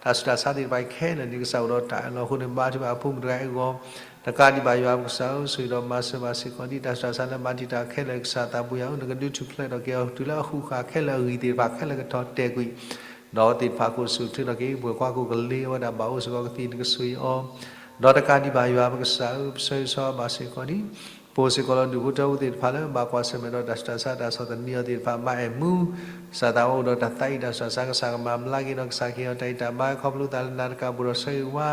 တၢ်ဆူးတၢ်ဆါသ့ၣ်တဖၣ်အံၤခဲလၢာ်န့ၣ် ကစၢ်အိၣ်ဒီးတၢ်အၢၣ်လီၤအဃိန့ၣ် ဘါထုကဖၣ်အဖိမုၣ်တဂၤအဂီၢ် တကးဒံးဘၣ်ယွၤပကစၢ်ဧၢ ဆိၣ်ဂ့ၤဒီးမၤစၢၤဘၣ်စ့ၢ်ကီးဒံး တၢ်ဆူးတၢ်ဆါလၢမၤတံာ်တာ်ခဲလၢာ် ကစၢ်သးဘိယွၤဧၢ နကဒုးထူၣ်ဖျဲးထီၣ်က့ၤအီၤ တုၤလၢအဃုာ်ဃာ်ခဲလၢာ်အဂံၢ်သ့ၣ်တဖၣ်ခဲလၢာ်ကထီၣ်တဲာ်ကွံာ် ဒီးအဝဲသ့ၣ်တဖၣ်ကအိၣ်ဆူၣ်အိၣ်ချ့ထီၣ်က့ၤ ပှၤကွၢ်ခိၣ်ကလ့အဝဲဒၣ်ဘၣ်အိၣ်စ့ၢ်ကီးကသံၣ် နကဆိၣ်ဂ့ၤအီၤ ဒီးတကးဒံးဘၣ်ယွၤပကစၢ်ဧၢ ပဆၢဂ့ၤဆၢဝါဘၣ်စ့ၢ်ကီးဒံး ပအိၣ်စ့ၢ်ကီးလၢဒူၣ်ဖိထၢဖိသ့ၣ်တဖၣ်လၢ ဘၣ်ကွၢ်ဆၢၣ်မဲာ်ဒီးတၢ်ဆူးတၢ်ဆါတၢ်ဆီၣ်သနံးအီၤသ့ၣ်တဖၣ် မၤအဲၣ်မူ ကစၢ်သးဝဲအိၣ်ဒီးတၢ်သးအံၤတၢ်ဆူးတၢ်ဆါ ကစၢ်ကမၤဘျါက့ၤဒီးကစၢ်ကဟ့ၣ်အီၤတၢ်အံၣ်တၢ်ဘါ ခီဖျိသးလၢနၤတကးဘၣ်ဒီးဆၢဂ့ၤဝါ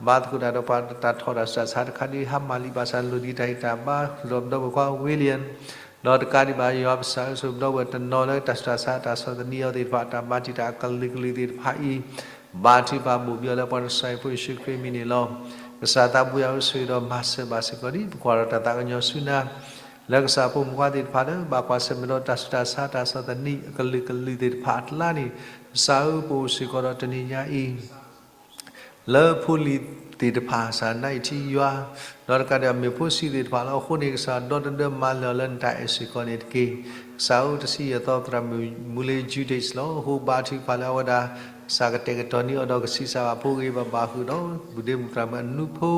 ဘါသကိးတၢ်ဒီးပှၤတၢ်ထီၣ်တၢ်ဆူးတၢ်ဆါတခါဒ်ဟါမၢ်လံဘၣ်ဆၣ် လိၣ်ဒံးတၢ်အံၣ်တၢ်ဘါ ဒီးပဒီပုၢ်ဝဲၢ်ခွါ William ဒီးတကးဒံးဘၣ်ယွၤပကစၢ်ဧၢ ဆိၣ်ပဒီပုၢ်ဝဲၢ်တနီၤလၢတၢ်ဆူးတၢ်ဆါတၢ်ဆီၣ်သနံးအီၤသ့ၣ်တဖၣ် တၢ်မၤတံာ်တာ်အကလုာ်ကလုာ်သ့ၣ်တဖၣ်အံၤ ဘါထုကဖၣ်ဘိၣ်ဘံအီၤလၢပှၤကစၢ်ယ့ၣ်ၡူးခရံာ်အမံၤန့ၣ်လီၤ. ကစၢ်သးဘိယွၤဧၢ ဆိၣ်ဂ့ၤဒီးမၤစၢၤဘၣ်စ့ၢ်ကီးဒံး ပကွၢ်ဒီးတၢ်သးကညီၤဆူနၤ လၢကစၢ်ဖိမုၣ်ခွါသ့ၣ်တဖၣ်လၢ ဘၣ်ကွၢ်ဆၢၣ်မဲာ်ဒီးတၢ်ဆူးတၢ်ဆါတၢ်ဆီၣ်သနံးအကလုာ်ကလုာ်သ့ၣ်တဖၣ်အကျါန့ၣ် ကစၢ်ဧၢ ပအိၣ်စ့ၢ်ကီးဒီးတနံၤညါအံၤ လၢဖိလံၤသ့ၣ်တဖၣ် ကစၢ်နးအံၤထံယွၤ ဒီးတကးဒံးဘၣ်မ့ၢ်ဖိဆံးသ့ၣ်တဖၣ်လီၤ. အဃိန့ၣ် ကစၢ်ဒီတဒၢမၤလၢာ်အီၤလၢနတၢ်အဲၣ်စ့ၢ်ကီးန့ၣ်တက့ၢ်. ကစၢ်ဧၢ တဆံယဲၢ်သီသရၣ်မုၣ်မူလ့ Judith လီၤ. အဃိဘါထုကဖၣ်လၢအဝဲဒၣ် ကစၢ်ကတဲာ်ကတီၤန့ၢ်အီၤဒီးကဆံးစၢ်ဘၣ်ဖိဂ့ၤဘၣ်ဘၣ်ဃုာ်ဒီး ဘူၣ်ဒ့မုၣ်သရၣ်မုၣ်အနူဖိ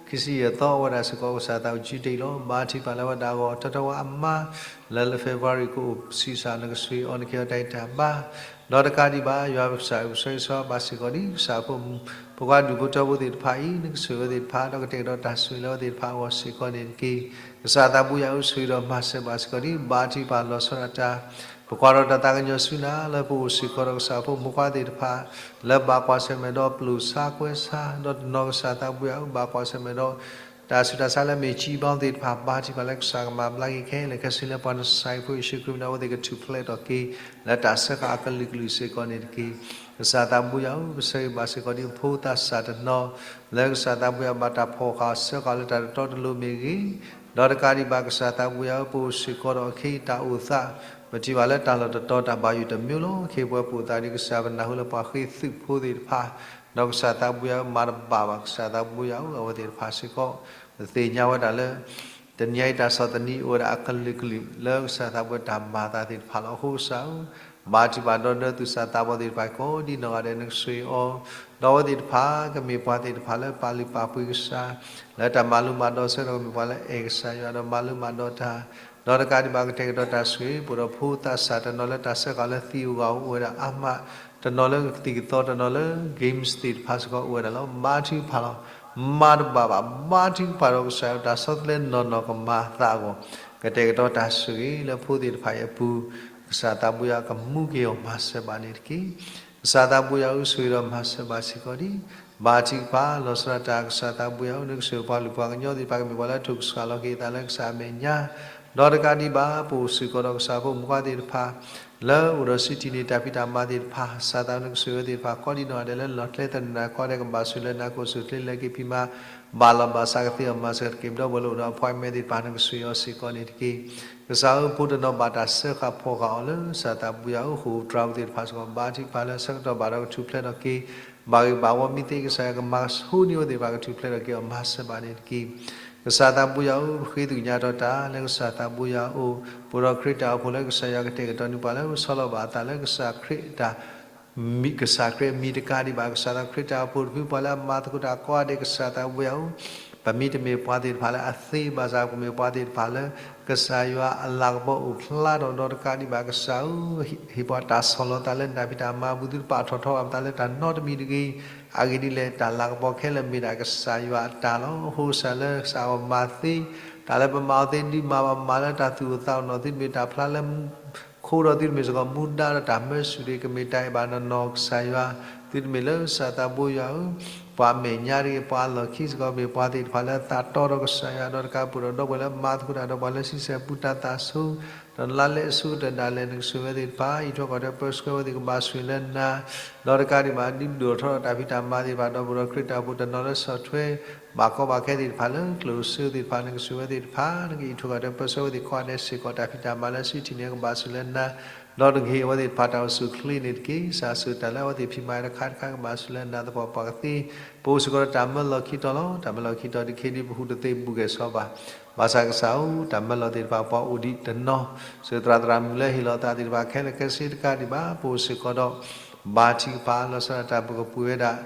ခံဆံယဲၢ်သီအဝဲဒၣ်စ့ၢ်ကီး ကစၢ်သးဝဲ Judith လီၤ. ဘါထုကဖၣ်လၢအဝဲဒၣ်အဂီၢ် ထီထီဝဲအမါ လၢလၢ February ကအိၣ်ဆံးစၢ် နကဆိၣ်ဂ့ၤအီၤ နကဟ့ၣ်အီၤတၢ်အံၣ်တၢ်ဘါ ဒီးတကးဒံးဘၣ် ယွၤပကစၢ်ဧၢ ပဆၢဂ့ၤဆၢဝါဘၣ်စ့ၢ်ကီးဒံး ကစၢ်ဖိ ဖိခွါဒူၣ်ဖိထၢဖိသ့ၣ်တဖၣ်အံၤ နကဆိၣ်ဂ့ၤအဝဲသ့ၣ်တဖၣ် ဒီးကတဲာ်ကတီၤတၢ်ဆိၣ်ဂ့ၤလၢအဝဲသ့ၣ်တဖၣ်အဂီၢ်စ့ၢ်ကီးန့ၣ်တက့ၢ်. ကစၢ်သးဘိယွၤဧၢ ဆိၣ်ဂ့ၤဒီးမၤစၢၤဘၣ်စ့ၢ်ကီးဒံး ဘါထုကဖၣ်လီၤဆီဒၣ်တၢ် ပကွၢ်ဒီးတၢ်သးကညီၤဆူနၤ လၢပအိၣ်စ့ၢ်ကီးဒီးကစၢ်ဖိမုၣ်ခွါသ့ၣ်တဖၣ် လၢဘၣ်ကွၢ်ဆၢၣ်မဲာ်ဒီးပျိၢ်ဆါကွဲဆါ ဒီးတနီၤကစၢ်သးဘိယွၤဧၢ ဘၣ်ကွၢ်ဆၢၣ်မဲာ်ဒီး တၢ်ဆူးတၢ်ဆါလၢမ့ၢ်ကံဘီသ့ၣ်တဖၣ် ဘါထုကဖၣ်လၢကစၢ်ကမၤဘျါက့ၤခဲလၢာ်ခဲဆ့ လၢပှၤနစၢ်ယ့ၣ်ၡူးခရံာ်အမံၤ အဝဲသ့ၣ်ကထူၣ်ဖျဲးထီၣ်က့ၤ လၢတၢ်စၢဃာ်အကလုာ်ကလုာ်စ့ၢ်ကီးန့ၣ်တက့ၢ်. ကစၢ်သးဘိယွၤဧၢ ပဆၢဂ့ၤဘၣ်စ့ၢ်ကီးဒံး ဖိသၣ်စၢ်တနီၤ လၢကစၢ်သးဘိယွၤဘၣ်တၢ်ဖီၣ်ဃာ်စၢဃာ်လၢတၢ်တတီတလိၤမ့ၢ်ဂ့ၤ, ဒီးတကးဒံးဘၣ်ကစၢ်သးဘိယွၤဧၢ ပအိၣ်စ့ၢ်ကီးဒီးအခ့တၢ်အိၣ်သး ပထံၣ်ဘၣ်လၢတၢ်လီၢ်တတီၤတၢ်ဘၣ်ယိၣ်တမံၤလီၤ. ခ့ပဝဲပအိၣ်သးဒ်ကစၢ်ပနၢ်ဟူလၢပှၤဃ့သုးဖိသ့ၣ်တဖၣ် ဒီးကစၢ်သးဘိယွၤဧၢ မၤတဘၣ်ဘၣ် ကစၢ်သးဘိယွၤဧၢ အဝဲသ့ၣ်တဖၣ်စ့ၢ်ကီး ပသ့ၣ်ညါဝဲဒၣ်လၢ တနံၤအံၤတၢ်ဆီၣ်သနံးအိၣ်ဝဲဒၣ်အကလုာ်ကလုာ် လၢကစၢ်သးဘိယွၤတၢ်မၤအသးသ့ၣ်တဖၣ်လီၤ. အဃိကစၢ်ဧၢ ဘါထုကဖၣ်ဒီးဒၢသုးစၢ်သးဘီသ့ၣ်တဖၣ်ကိးဒံနီၢ်ဂၤဒဲး နကဆိၣ်ဂ့ၤအီၤ ဒီးအဝဲသ့ၣ်တဖၣ် ကမ့ၢ်ပှၤသ့ၣ်တဖၣ်လၢပာ်လုၢ်ပာ်ပှ့ၤကစၢ် လၢတၢ်မၤလိမၤဒိးဆၢကတီၢ် ကမ့ၢ်ပှၤလၢအဲၣ်ကစၢ်ယွၤဒီးမၤလိမၤဒိးတၢ် ဒီးတကးဒံးဘၣ်ကတဲာ်ကတီၤတၢ်ဆိၣ်ဂ့ၤ ပှဲၤဒီးဖိသၣ်စၢ်တနီၤလၢတၢ်စၢဃာ်လၢသံးဧိၤဂီၢ်ဧိၤအိၣ်ဝဲဒၣ်အါမး တနီၤလၢသံၣ်ကသီ တနီၤလၢ games သ့ၣ်တဖၣ်စ့ၢ်ကီးအိၣ်ဝဲဒၣ်လီၤ. ဘါထုကဖၣ်လီၤ. မၤတဘၣ်ဘၣ် ဘါထုကဖၣ်ဒီးကစၢ်ယွၤတၢ်ဆီတလဲနီၢ်နီၢ်ကမၤအသးအဂီၢ် ကတဲာ်ကတီၤတၢ်ဆိၣ်ဂ့ၤလၢဖိသ့ၣ်တဖၣ်အံၤအပူၤ ကစၢ်သးဘိယွၤကမူက့ၤအီၤမၤစၢၤဘၣ်န့ၣ်တက့ၢ်. ကစၢ်သးဘိယွၤဧၢ ဆိၣ်ဂ့ၤဒီးမၤစၢၤဘၣ်စ့ၢ်ကီးဒံး ဘါထုကဖၣ်လီၤဆီဒၣ်တၢ် ကစၢ်သးဘိယွၤဧၢ နကဆိၣ်ဂ့ၤပှၤလုၢ်ပှၤကညီသ့ၣ်တဖၣ် ကမ့ၢ်ပှၤလၢအထုးကဆှၣ်လီၤက့ၤအသးလၢကစၢ်အမဲာ်ညါ ဒီးတကးဒံးဘၣ် ပအိၣ်စ့ၢ်ကီးဒီးကစၢ်ဖိမုၣ်ခွါသ့ၣ်တဖၣ် လၢအိၣ်ဒီးစံးထံၣ်န့ၢ်တၢ်ဖံးတၢ်မၤသ့ၣ်တဖၣ် ကစၢ်သးဘိယွၤ နကဆိၣ်ဂ့ၤအဝဲသ့ၣ်တဖၣ် ကိးဒံနီၢ်ဂၤဒဲးလၢလီၢ်ကျဲသနၢၣ်ကိးဂၤဒဲး ကဘၣ်ဆိၣ်လၢနၤ ကအိၣ်ဆူၣ်အိၣ်ချ့ လဲၤက့ၤဖံးမၤ ဘၣ်လီၢ်ဘၣ်စး ကသ့အီၣ်မၤစၢၤ ကတက့ၤပဒီပုၢ်ဝဲၢ်လၢအိၣ်ဒီး appointment သ့ၣ်တဖၣ် နကဆိၣ်ဂ့ၤအီၤစ့ၢ်ကီးန့ၣ်တက့ၢ်. ကစၢ်ဧၢ ဖိတနီၤဘၣ်တၢ်စၢဃာ်ဖီၣ်ဃာ်အီၤလၢ ကစၢ်သးဘိယွၤဧၢ ဃိာ်တြၤဖိသ့ၣ်တဖၣ်စ့ၢ်ကီး ဘါထုကဖၣ်လၢဆၢကတီၢ်ဘၣ်ဒီးကထူၣ်ဖျဲးထီၣ်က့ၤ ဘၣ်ဂ့ၤဘၣ်ဝီမံသ့ ကစၢ်ယွၤကမၤကဆူန့ၢ်အဝဲသ့ၣ်တဖၣ် ကထူၣ်ဖျဲးထီၣ်က့ၤအီၤ မၤစၢၤဘၣ်န့ၣ်တက့ၢ်. ကစၢ်သးဘိယွၤဧၢ ပဃ့သ့ၣ်ညါထီၣ်တၢ်လၢကစၢ်သးဘိယွၤအအိၣ် ပအိၣ်ဒီးခရံာ်တၢ်အိၣ်ဖှိၣ်လၢကစၢ်ယွၤကတဲာ်ကတီၤန့ၢ်ပှၤလၢပဆီလီၤဘၣ်အသးလၢကစၢ်ခရံာ်တၢ် ကစၢ်ခရံာ်အမံၤတကးဒံးဘၣ် ကစၢ်သးခရံာ်တၢ်အိၣ်ဖှိၣ်တဖု ပှၤလၢအမၤသကိးတၢ်ကိးဂၤဒဲး ကစၢ်သးဘိယွၤဧၢ ပမ့တမ့ၢ်ပှၤသ့ၣ်တဖၣ်လၢအသ့ဘၣ်ဆၣ် ပမ့ၢ်ပှၤသ့ၣ်တဖၣ်လၢ ကစၢ်ယွၤအလၤကပီၤအိၣ်ဖျါထီၣ်ဒီးတကးဒံးဘၣ် ကစၢ်ဧၢ ဟ့ၣ်ပှၤတၢ်ဆီၣ်လီၤသးလၢနတၢ်ဖံးတၢ်မၤအပူၤ သုတပာ်ထီၣ်ထီအသးလၢတၢ်နီတမံၤတဂ့ၤ. အဂ့ၢ်ဒ်လဲၣ် တၢ်လၤကပီၤခဲလၢာ်မ့ၢ်ဒၣ်ကစၢ်ယွၤအတၢ်လီၤ. အဃိကစၢ်လၢကစၢ်အဂီၢ်မၤသ့ တၢ်လၢပမၤအီၤသ့ ဒုးမၤဘၣ်မၤလၢတၢ်သူၣ်အိၣ်သးအိၣ်နီၢ် သုတမ့ၢ်တၢ်ဖျါလၢ ခိဒီးသုတမ့ၢ်စ့ၢ်ကီးမူဒါဒီးတၢ်မၢဆူၣ်တဂ့ၤ ကမ့ၢ်တၢ်အဲၣ်ဘၣ်နီၢ်နီၢ်ကစၢ်ယွၤ သုတမ့ၢ်လၢကစၢ်သးဘိယွၤဧၢ ပှၤအမဲာ်ညါတဂ့ၤ ပှၤအလီၢ်ခံစ့ၢ်ကီး မ့ၢ်ပှၤသ့ၣ်တဖၣ်လၢအသးတီဒီးကစၢ်ယွၤ ဒီးတကးပှဲၤဒီးဒီပုၢ်ဝဲၢ်လၢမၤသကိးတၢ်ဒီးပှၤလၢဆံဆဲၣ်ပူၤတၢ်သးဆိ ဒီးလါလဲအဆိကတၢၢ်ဒၣ်လဲာ် နကဆိၣ်ဂ့ၤဝဲသ့ၣ်တဖၣ် အံးထွဲကွၢ်ထွဲပၢဆှၢဝဲသ့ၣ်ကဘၣ်ဆိၣ်ဂ့ၤလၢနၤ ဒီးတကးဒံးဘၣ် ဒုးဒိၣ်ထီၣ်ဒီးတၢ်ဖံးတၢ်မၤသ့ၣ်တဖၣ် ဒီးပအိၣ်ဒီးခရံာ်တၢ်အိၣ်ဖှိၣ်တနီၤလၢဆီၣ်ထွဲ ဘၣ်ကီဘၣ်ခဲသ့ၣ်တဖၣ်လၢကျိၣ်စ့သ့ၣ်တဖၣ် နကဆိၣ်ဂ့ၤဝဲသ့ၣ်တဖၣ် နကအံးထွဲကွၢ်ထွဲပၢဆှၢဝဲသ့ၣ်ကိးဂၤဒဲးစ့ၢ်ကီး တၢ်ဖံးတၢ်မၤလၢစုထံၣ်န့ၣ် ကဘၣ်ဆိၣ်လၢနၤ ဒီးတကဟ့ၣ်အဝဲသ့ၣ်တဖၣ်တၢ်အိၣ်ဆူၣ်အိၣ်ချ့န့ၣ်တက့ၢ်. ကစၢ်ဆိၣ်ဂ့ၤတၢ်လၢအဝဲသ့ၣ်ဖံးမၤတခါတခါကဘၣ်ဆိၣ်လၢနၤသပှၢ်ပှၢ်ကသ့, ပအိၣ်စ့ၢ်ကီးဒီးတၢ်မၢလီၢ်ခံတီၤလီၤ. တၢ်မၢလီၢ်ခံတီၤဒ်ခဲဒ် ပဟူးတသ့ဘူးကဲၣ်ဆီဘၣ်. ဘၣ်ဆၣ်ကစၢ်ဧၢ, တၢ်မၢလီၢ်သ့ၣ်တဖၣ်ပှၤအိၣ်ဒံးတနီၤ, စၢၤသရၣ်သရၣ်မုၣ်လၢဟ့ၣ်လီၤသးသ့ၣ်တဖၣ်ခဲလၢာ်ခဲဆ့တကးဒံးဘၣ်, ပအိၣ်စ့ၢ်ကီးဒီး ဘါထုကဖၣ် လီၤဆီဒၣ်တၢ်ပကပှ့ၤဝဲဒၣ်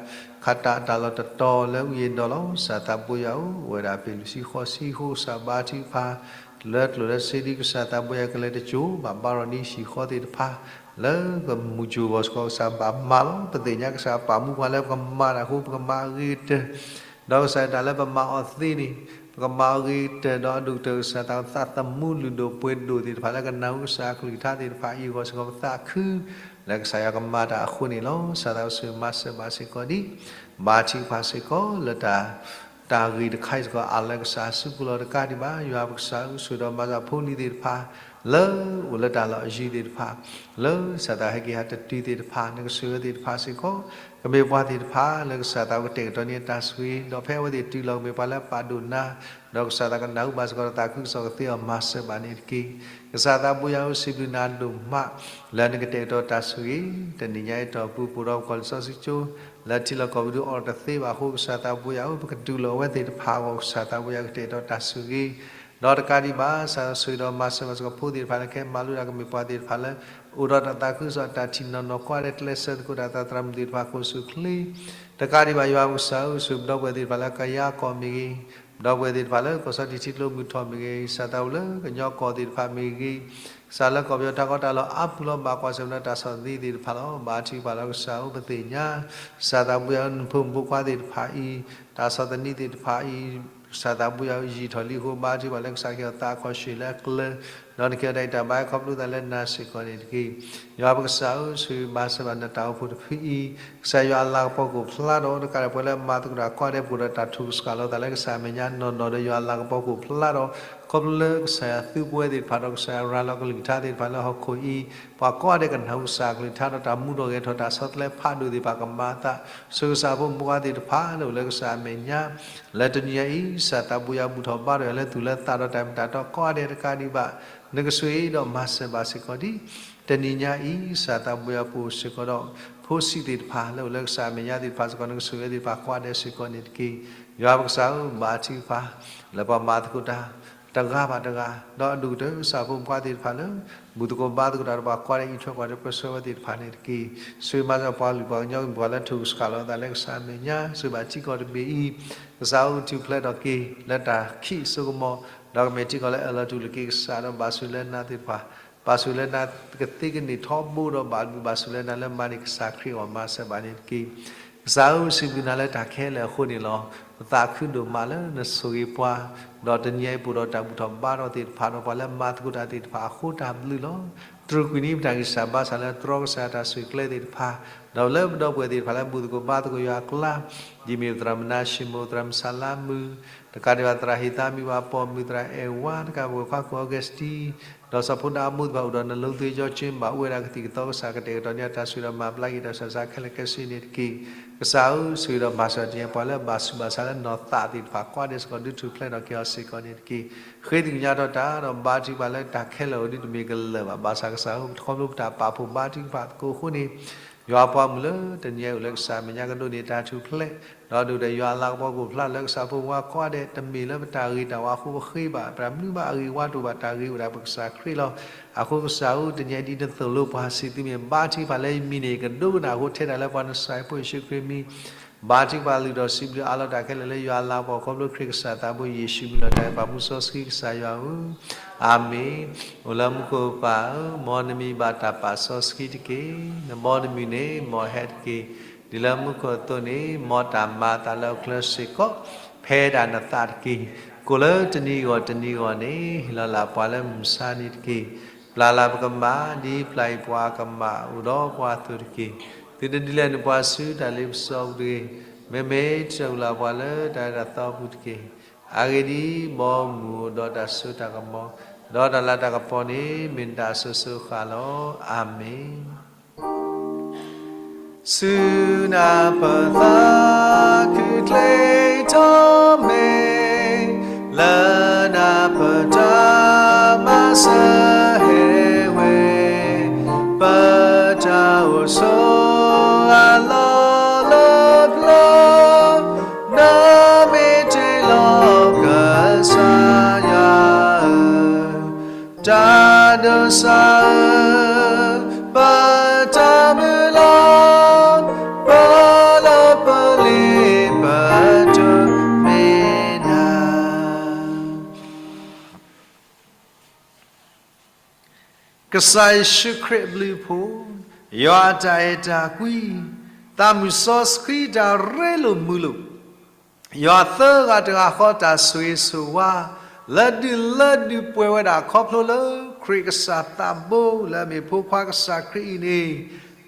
ခးတၢ်အတၢ်လီၢ်တတီၤလၢအုၣ်ယံၤဒီးလီၤ. ကစၢ်သးဘိယွၤဧၢ, အိၣ်ဝဲဒၣ်ပ့ၢ်လွံၢ်ဆံဃိးဆံအဃိ ကစၢ်ဘါထုကဖၣ် လၢကျိၣ်လၢစ့ဒ်ကစၢ်သးဘိယွၤကလဲၤတကၠိၤဘၣ် ဘါထီၣ်ဒ်ဟံၣ်ဃီသ့ၣ်တဖၣ် လၢကမူၤစိၤဂီၤစ့ၢ်ကီး ကစၢ်ဘၣ်မၤလီၤ. ပသ့ၣ်ညါကစၢ်ပာ်မူပှၤလၢပကမၤတၢ်အဃိ ပကမၤအဂ့ၤကတၢၢ် ဒီးကစၢ်တၢ်လၢပမၤအီၤသ့န့ၣ် ပကမၤအီၤဂ့ၤကတၢၢ် ဒီးအဒိၣ်ကတၢၢ်ကစၢ်သးသးသမူလုၢ်ဒိၣ်ပှ့ၤဒိၣ်သ့ၣ်တဖၣ်လၢကနၢ်ဟူကစၢ်အကလုၢ်ကထါသ့ၣ်တဖၣ်အံၤအဂီၢ်စ့ၢ်ကီး ပသးခု လၢကစၢ်ယွၤကမၤတၢ်အဃိန့ၣ်လီၤ. ကစၢ်သးကဆိၣ်ဂ့ၤမၤစၢၤဘၣ်စ့ၢ်ကီးဒ် ဘါထုကဖၣ်စ့ၢ်ကီးလၢတၢ် တၢ်ဂ့ၢ်တခါအံၤစ့ၢ်ကီး အါလၢကစၢ်အစုပူၤလီၤတကးဒံးဘၣ်. ယွၤပကစၢ်ဧၢ, ဆိၣ်ဂ့ၤဒီးမၤစၢၤဖိလံၤသ့ၣ်တဖၣ် လၢအိၣ်လၢတၢ်လီၢ်အယံၤသ့ၣ်တဖၣ် လၢကစၢ်သးဟဲက့ၤဟးတတုၤသ့ၣ်တဖၣ် နကဆိၣ်ဂ့ၤဝဲသ့ၣ်တဖၣ်စ့ၢ်ကီး ကမ့ၢ်ပှၤသ့ၣ်တဖၣ်လၢကစၢ်သးကတဲာ်ကတီၤန့ၢ်အတၢ်ဆိၣ်ဂ့ၤ ဒီးဖဲအဝဲသ့ၣ်တုၤလီၤကမ့ၢ်ပှၤလၢပာ်ဒိၣ်နၤ ဒီးကစၢ်သးကနၢ်ဟူဘၣ်စ့ၢ်ကီးဒီးသးခုကစီၣ်ကသ့အီၤ မၤစၢၤဘၣ်န့ၣ်တက့ၢ်. ကစၢ်သးဘိယွၤဧၢ, စံးဘျုးနၤဒိၣ်မး လၢနကတဲာ်ကတီၤတၢ်ဆိၣ်ဂ့ၤ တနံၤညါအံၤတီၢ်ပူၤ ပအိၣ်ဒီးပကီၢ်လံာ်စီဆှံကၠိ လၢထံလီၢ်ကီၢ်ပူၤဒုးအိၣ်တသ့ဘၣ်အဃိ ကစၢ်သးဘိယွၤဧၢ, ပကတူၢ်လိာ်အဝဲသ့ၣ်တဖၣ်အဂီၢ် ကစၢ်သးဘိယွၤကတဲာ်ကတီၤတၢ်ဆိၣ်ဂ့ၤ ဒီးတကးဒံးဘၣ် ကစၢ်ဆိၣ်ဂ့ၤဒီးမၤစၢၤဘၣ်စ့ၢ်ကီးဖိသ့ၣ်တဖၣ်လၢ ကဟဲမၤလိတၢ်ကမ့ၢ်ပှၤသ့ၣ်တဖၣ်လၢ အိၣ်ဒီးတၢ်သးခုကစီၣ်တၢ်ထံၣ်နီၢ်နီၢ် ကိးဂၤဒဲးကျဲးစၢးသကိးတၢ်သးသရၣ်မုၣ်သ့ၣ်တဖၣ် ကအိၣ်ဆူၣ်အိၣ်ချ့ တကးဒံးဘၣ် ယွၤပကစၢ်ဧၢ, ဆိၣ်ဂ့ၤပဒီပုၢ်ဝဲၢ်သ့ၣ်တဖၣ်လၢကယၤကီၢ်မ့ၢ်ဂ့ၤ, ပဒီပုၢ်ဝဲၢ်သ့ၣ်တဖၣ်လၢ ကီၢ်စီထံထံကျိမုၢ်ထီၣ်မ့ၢ်ဂ့ၤ, ကစၢ်သးအိၣ်လၢကညီကီၢ်သ့ၣ်တဖၣ်မ့ၢ်ဂ့ၤ, ကစၢ်လၢကီၢ်ပယီၤထးကီတၢ်လီၢ်အါပူၤလီၤ ဘၣ်ကွၢ်ဆၢၣ်မဲာ်ဒီးတၢ်ဆီၣ်သနံးသ့ၣ်တဖၣ်လီၤ. ဘါထုကဖၣ်လၢကစၢ်ဧၢ, ပသ့ၣ်ညါ ကစၢ်သးဘိယွၤဧၢ, နဖိမုၣ်ဖိခွါသ့ၣ်တဖၣ်အံၤ တၢ်ဆီၣ်သနံးသ့ၣ်တဖၣ်အံၤ ကစၢ်သးဘိယွၤဧၢ, ယံာ်ထီၣ်လံအဃိ ဘါထုကဖၣ်လၢကစၢ်ကဟ့ၣ်အီၤသးအခီၣ်ဆူၣ်လၢအကျၢၤ, ဒီးနကဟ့ၣ်အီၤတၢ်အံးတၢ်ဘါဟဲခီဖျိသးလၢနၤစ့ၢ်ကီးန့ၣ်တက့ၢ်. ယွၤပကစၢ်ဧၢ, ဆိၣ်ဂ့ၤမၤစၢၤဘၣ်နတၢ်အိၣ်ဖှိၣ်တဖုအံၤ, ကစၢ်ယွၤအလၤကပီၤကအိၣ်ဖျါထီၣ် တကးဒီးပှၤလၢအမၤသကိးတၢ်ကိးဂၤဒဲး ပအိၣ်ဒီးတၢ်ထူးကဆှီလီၤသးလၢကစၢ်အမဲာ်ညါနီၢ်နီၢ်ဒီးယွၤအလၤကပီၤကအိၣ်ဖျါထီၣ် ခီဖျိလၢကစၢ်ယွၤသူပဝဲသ့ၣ်တဖၣ်ဒီး ကစၢ်ယွၤရၤလီၤကလုၢ်ကထါသ့ၣ်တဖၣ်လၢဟီၣ်ခိၣ်အံၤ, ပှၤကိးဂၤဒဲးကနၢ်ဟူကစၢ်အကလုၢ်ကထါဒီးတၢ်မူထီၣ်ဂဲၤထီၣ်တၢ်ဆီတလဲဖးဒိၣ်သ့ၣ်တဖၣ်ကမၤအသး, ဆိၣ်ဂ့ၤကစၢ်ဖိမုၣ်ဖိခွါသ့ၣ်တဖၣ်လၢအိၣ်လၢကစၢ်အမဲာ်ညါ, လၢတနံၤညါအံၤ ကစၢ်သးဘိယွၤဘူၣ်ထီၣ်ဘါထီၣ်ယွၤလၢသူၣ်လၢသးဒီးတၢ်မ့ၢ်တၢ်တီကိးဂၤဒဲးတကးဒံးဘၣ်, နကဆိၣ်ဂ့ၤဒီးမၤစၢၤဘၣ်စ့ၢ်ကီးဒ် တနံၤညါအံၤ ကစၢ်သးဘိယွၤပအိၣ်စ့ၢ်ကီးဒီး ဖိဆံးသ့ၣ်တဖၣ်လၢအိၣ်လၢကစၢ်အမဲာ်ညါသ့ၣ်တဖၣ်စ့ၢ်ကီး နကဆိၣ်ဂ့ၤသ့ၣ်တဖၣ်ကိးဂၤဒဲးစ့ၢ်ကီးန့ၣ်တက့ၢ်. ယွၤပကစၢ်ဧၢ, ဘါထုကဖၣ် လၢပှၤမၤသကိးတၢ် တဂၤဘၣ်တဂၤ, ဒီးအဒိၣ်ကတၢၢ်ကစၢ်ဖိမုၣ်ဖိခွါသ့ၣ်တဖၣ်လၢ ဘူၣ်သကိးဘါသကိးတၢ်ဒီးပှၤကိးဂၤဒဲး အံးထွဲကွၢ်ထွဲပၢဆှၢဝဲသ့ၣ်တဖၣ်န့ၣ်တက့ၢ်. ဆိၣ်ဂ့ၤမၤစၢၤပှၤကလုာ်ပှၤကညီ ကမ့ၢ်ပှၤလၢထူးကဆှီလီၤသးလၢကစၢ်အမဲာ်ညါ, ဆိၣ်ဂ့ၤဘၣ်ထံကီၢ်တဘ့ၣ်အံၤ, ကစၢ်ဧၢ ထူၣ်ဖျဲးထီၣ်က့ၤ လၢတၢ်ခံးစိကမီၤ, ဒီးကမ့ၢ်ထံကီၢ်လၢအၢၣ်လီၤတူၢ်လိာ်က့ၤကစၢ်ဒီးဘၣ်ဆိၣ်လၢနၤသ့ၣ်တဖၣ်, ဘၣ်ဆိၣ်လၢနၤကသ့ကန့ၢ်ထီဘိဒီးဘၣ်ဘျုးဘၣ်ဆိၣ်လၢနၤလၢမၤန့ၢ်ကစၢ်ခရံာ်အဂီၢ် မၤစၢၤဘၣ်န့ၣ်တက့ၢ်. ကစၢ်ဧၢ စံးဘျုးနၤလၢတၢ်ခဲလၢာ်အဃိန့ၣ်လီၤ. ပသးခုဒိၣ်မးလၢနဆိၣ်ဂ့ၤပှၤ, ဒီးတနံၤအံၤပအိၣ်ဒီးတၢ်ဘူၣ်ထီၣ်ဘါထီၣ်သ့ၣ်တဖၣ်ဒီးပှၤလၢမၤသကိးတၢ်သ့ၣ်တဖၣ်အဃိတၢ်ဘျုးလီၤ. တြူၢ်ကွံာ်န့ၢ်ပတၢ်ဂံၢ်စၢ်ဘါစၢ်လၢတြီကစၢ်တၢ်ဆိၣ်ဂ့ၤကျဲသ့ၣ်တဖၣ်, ဒီးလၢပဒီပုၢ်ဝဲၢ်သ့ၣ်တဖၣ်လၢဘူၣ်သကိးဘါသကိးယွၤအကျါ, ဒ်မ့ၢ်သရၣ်မနၤၡ့ၣ်မိၣ် သရၣ်မုၣ်ဆၣ်လါမုၣ်, တကးဒံးဘၣ်သရၣ်ဟ့ၣ်သးမံၤဘၣ်ပိာ်မုၣ် သရၣ်အဲၣ်ဝါ တကးဘၣ်ပဝဲၢ်ခွါကိၣ်အီကူးစတံ ဒီးစီၤဖိဒါအမိၢ်သ့ၣ်တဖၣ်အိၣ်ဒီးနလိသ့ ယီကၠ့ဘၣ်အိၣ်ဝဲဒၣ်ကသံၣ်ကသီကစၢ်ကတဲာ်ကတီၤန့ၢ်တၢ်ဆိၣ်ဂ့ၤဒီးမၤဘျါက့ၤတၢ်ဆူးတၢ်ဆါခဲလၢာ်ခဲဆ့န့ၣ်တက့ၢ်. ကစၢ်ဧၢ ဆိၣ်ဂ့ၤဒီးမၤစၢၤတနံၤအံၤပှၤလၢဘၣ်ဆူးဘၣ်ဆါလၢနီၢ်သးသ့ၣ်တဖၣ်ကိးဂၤဒဲးစ့ၢ်ကီး ဒုးထူၣ်ဖျဲးထီၣ်က့ၤအီၤစ့ၢ်ကီးန့ၣ်တက့ၢ်. ဃ့သကညးထီၣ်တၢ်ဒီးဘါထုကဖၣ်လၢတၢ်ခဲလၢာ်အိၣ်ဒံးတမ့ၢ်ကလၢာ်ဘၣ်. ဘၣ်ဆၣ်ကစၢ်ဧၢ ခီဖျိပတၢ်ပာ်ဖှိၣ်ဘါထုကဖၣ်သကိးအဃိန့ၣ် ယွၤပှၤမုၣ်လၢတနံၤအံၤအိၣ်လၢကစၢ်မဲာ်ညါကဒိးန့ၢ်တၢ်ထူၣ်ဖျဲး, ဒီးဒိၣ်ဒီးယွၤအလၤကပီၤကအိၣ်ဖျါလၢကစၢ်ဖိမုၣ်ဖိခွါကိးဂၤဒဲး တမ့ၢ်လၢပတၢ်ဂ့ၤတၢ်ဝါအဃိပဃ့ဘၣ်, ပတၢ်မနုၤဘၣ်အဂ့ၤဝါတအိၣ်ဘၣ်, တၢ်ဂ့ၤအိၣ်ဒၣ်ပကစၢ်ခရံာ်လီၤ. အဃိကစၢ်ဧၢ တနံၤအံၤဒ်နသိၣ်လိပှၤစံး သုမ့ၢ်ဘါထုကဖၣ်လၢယမံၤန့ၣ် ယကဒိကနၣ်အဃိ ထဲဒၣ်လၢပှၤနစၢ်ဖိယ့ၣ်ၡူးခရံာ်မံၤ ဘါထုကဖၣ်လုၢ်ထီၣ်စံးဘျုးအးလီၤတၢ်ခဲလၢာ်လၢယွၤအလၤကပီၤခီဖျိခရံာ်ကစၢ်သးဘိယ့ၣ်ၡူးမံၤလီၤ. တၢ်အဲၣ်ပာ်မူစီဆှံကစၢ်ယွၤဧၢ, အၤမ့ၣ်. အိၣ်လၢမူခိၣ်ပၢ်ဧၢ, မ်နမံၤဘၣ်တၢ်ပာ်စီဆှံတက့ၢ်. နဘီနမုၢ်န့ၣ် မ်အဟဲတက့ၢ်. ဒ်လၢမူခိၣ်အသိးန့ၣ် မ်တၢ်မၤအသးလၢဟီၣ်ခိၣ်ချၢစ့ၢ်ကီး ဖဲဒၣ်နသးတက့ၢ်. ကိၣ်လၢတနံၤဂီၢ်တနံၤဂီၢ်န့ၣ် ဟ့ၣ်လီၤလၢပှၤလၢမုၢ်ဆါနံၤတက့ၢ်. ပျၢ်လၢပကမၢ် ဒ်ပျၢ်အံၤပှၤကမၢ်အိၣ်ဒီးပှၤအသိးတက့ၢ်. သုတဒုးလဲၤနုာ်ပှၤဆူတၢ်လ့ပစီအပူၤတဂ့ၤ. မ့မ့ၢ်တၢ်အုၣ်လီၤပှၤလၢတၢ်အၢတၢ်သီအပူၤတက့ၢ်. အဂ့ၢ်ဒ်အံၤ, မ်မုၢ်အိၣ်ဒီးတၢ်စိတၢ်ကမီၤ, ဒီးတၢ်လၤတၢ်ကပီၤန့ၣ် မ့ၢ်နတၢ်အစိၤစိၤအဃၣ်လီၤ. အၤမ့ၣ်. ဆူနၢ်ပၢၢ်သးခုချ့ထီၣ်မ့ၢ်, လၢနၢ်ပၢၢ်တၢ်မၤစၢၤဟဲဝဲ, တၢ်ဒိးစၢ်ဧၢ, ပတၢ်မုၢ်လၢ်, ပလၢပလ့ပ တမ့ၢ်နၤ. ကစၢ်ယ့ၣ်ၡူးခရံာ်အဘျုးအဖှိၣ်, ယွၤအတၢ်အဲၣ်တၢ်ကွံ, သးမုၢ်စီဆှံတၢ်ရ့လိာ်မုာ်လိာ်, ယွၤသၢဂၤတဂၤဃီတၢ်ဆိၣ်ဂ့ၤဆိၣ်ဝါ, လၢဒုးလၢဒုးပှဲၤဝဲဒၣ်ခီဖျိလၢခရံာ်ကစၢ်သးဘိလၢအမ့ၢ်ဖိခွါကစၢ်ခရံာ်အံၤန့ၣ်,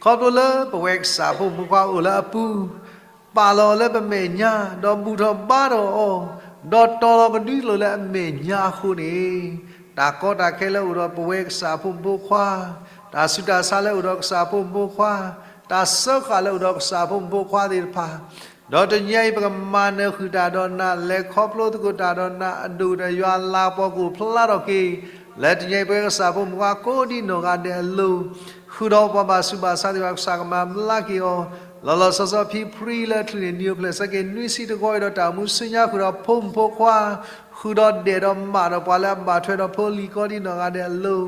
ခီဖျိလၢပဝဲကစၢ်ဖိမုၣ်ဖိခွါအိၣ်လၢအပူၤ ပာ်လီၤအီၤလၢပမဲာ်ညါ, ဒီးဘူၣ်ထီၣ်ဘါထီၣ်အီၤ, ဒီးတီၤလီၤကဒွံကျိာ်လၢအမဲာ်ညါအဃိန့ၣ်, တၢ်ကီတၢ်ခဲလၢအိၣ်ဒီးပဝဲကစၢ်ဖိမုၣ်ဖိခွါ, တၢ်ဆူးတၢ်ဆါလၢအိၣ်ဒီးကစၢ်ဖိမုၣ်ဖိခွါ, တၢ်စၢဃာ်လၢအိၣ်ဒီးကစၢ်ဖိမုၣ်ဖိခွါသ့ၣ်တဖၣ်, ဒီးတနံၤအံၤပကမၤနၢၤဃုာ်တၢ်ဒီးနၤ, လဲၤခီဖျိသကိးတၢ်ဒီးနၤ, အဒိၣ်ဒီးယွၤလၤပှီၢ်ကအိၣ်ဖျါထီၣ်က့ၤ, လၢတနံၤအံၤပဝဲကစၢ်ဖိမုၣ်ဖိခွါကိးဒ်နီၢ်ဂၤဒဲးအလိၤ, ဃုာ်ဒီးပှၤဘၣ်ဆူးဘၣ်ဆါသ့ၣ်တဖၣ် ကစၢ်ကမၤဘျါက့ၤအီၤ, လီၤလီၤဆီဆီဖံဖုလၢအချုးန့ၣ် နံၤအိၣ်ဖျဲၣ်ဆၢက့ၤ နွံဆံတဂီၤအံၤဒီးတၢ်အိၣ်မူဆူညါဃုာ်ဒီးဖိမုၣ်ဖိခွါ, ဃုာ်ဒီးဒဲးဒီးမးဒီးပှၤလၢအဘၣ်ထွဲဒီးဖိလံၤကိးဒ်နီၢ်ဂၤဒဲးအလိၤ,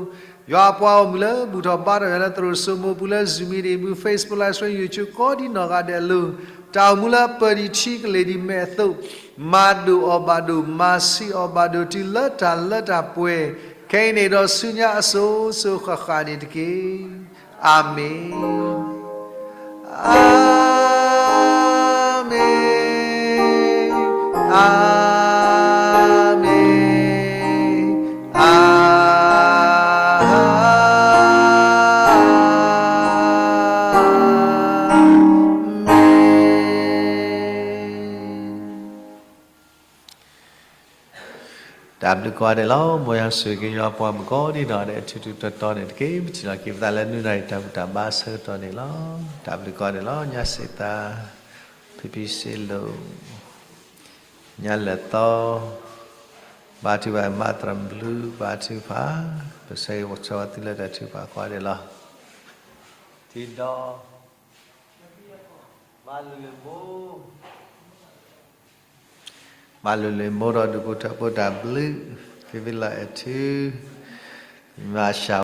ယွၤအပှၤဂီၢ်မုၢ်လၢဘူၣ်ထီၣ်ဘါထီၣ်ယွၤလၢသရိာ်စိမိၤပူၤလၢ Zoom meeting ပူၤ Facebook Live Stream YouTube ကိးဒ်နီၢ်ဂၤဒဲးအလိၤ, တၢ်အိၣ်မူလၢအပၢၢ်ဒံးထံကလ့ၤဒံးမဲာ်အသိး, မၤဒိၣ်အီၤဘၣ်ဒိၣ် မၤဆံးအီၤဘၣ်ဒိၣ် တုၤလၢတၢ်လၢတၢ်ပှဲၤ, ခဲအံၤန့ၣ်ဒီးဆူညါအစိၤစိၤဃၣ်ဃၣ်န့ၣ်တက့ၢ်. အၤမ့ၣ်, အၤမ့ၣ်, အၤမ့ၣ်, အၤမ့ၣ်. တၢ်ဘျုးကိးဂၤဒဲးလီၤ. မ်ယွၤဆိၣ်ဂ့ၤက့ၤယွၤပှၤမုၣ်ကိးဒ်နီၢ်ဂၤဒဲး အထူးထူးတီၤတီၤန့ၣ်တက့ၢ်. ပထံၣ်လီၤက့ၤပသးလၢနုၢ်နၤအံၤတၢ်ဘူၣ်တၢ်ဘါဆၢကတီၢ်န့ၣ်လီၤ. တၢ်ဘျုးကိးဂၤဒဲးလီၤ. ညါစံးသး ဖံဖံစ့လိာ် ညါလၢာ်သီ, ဘါထုကဖၣ်မၤသရၣ်ဘျုး ဘါထုကဖၣ်, ပဆၢဂ့ၤဆၢဝါသုလၢတၢ်ထုကဖၣ်ကိးဂၤဒဲးလီၤ. ထံဒီ, မၤလိၤလိၤမိၢ်, မၤလိၤလိၤမိၢ်ဒီးဒုးကိးထီၣ်ဖိတၢ်ဘျုး, ဖံဖံလီၤအဲၣ်ထူ, မၤစှၤ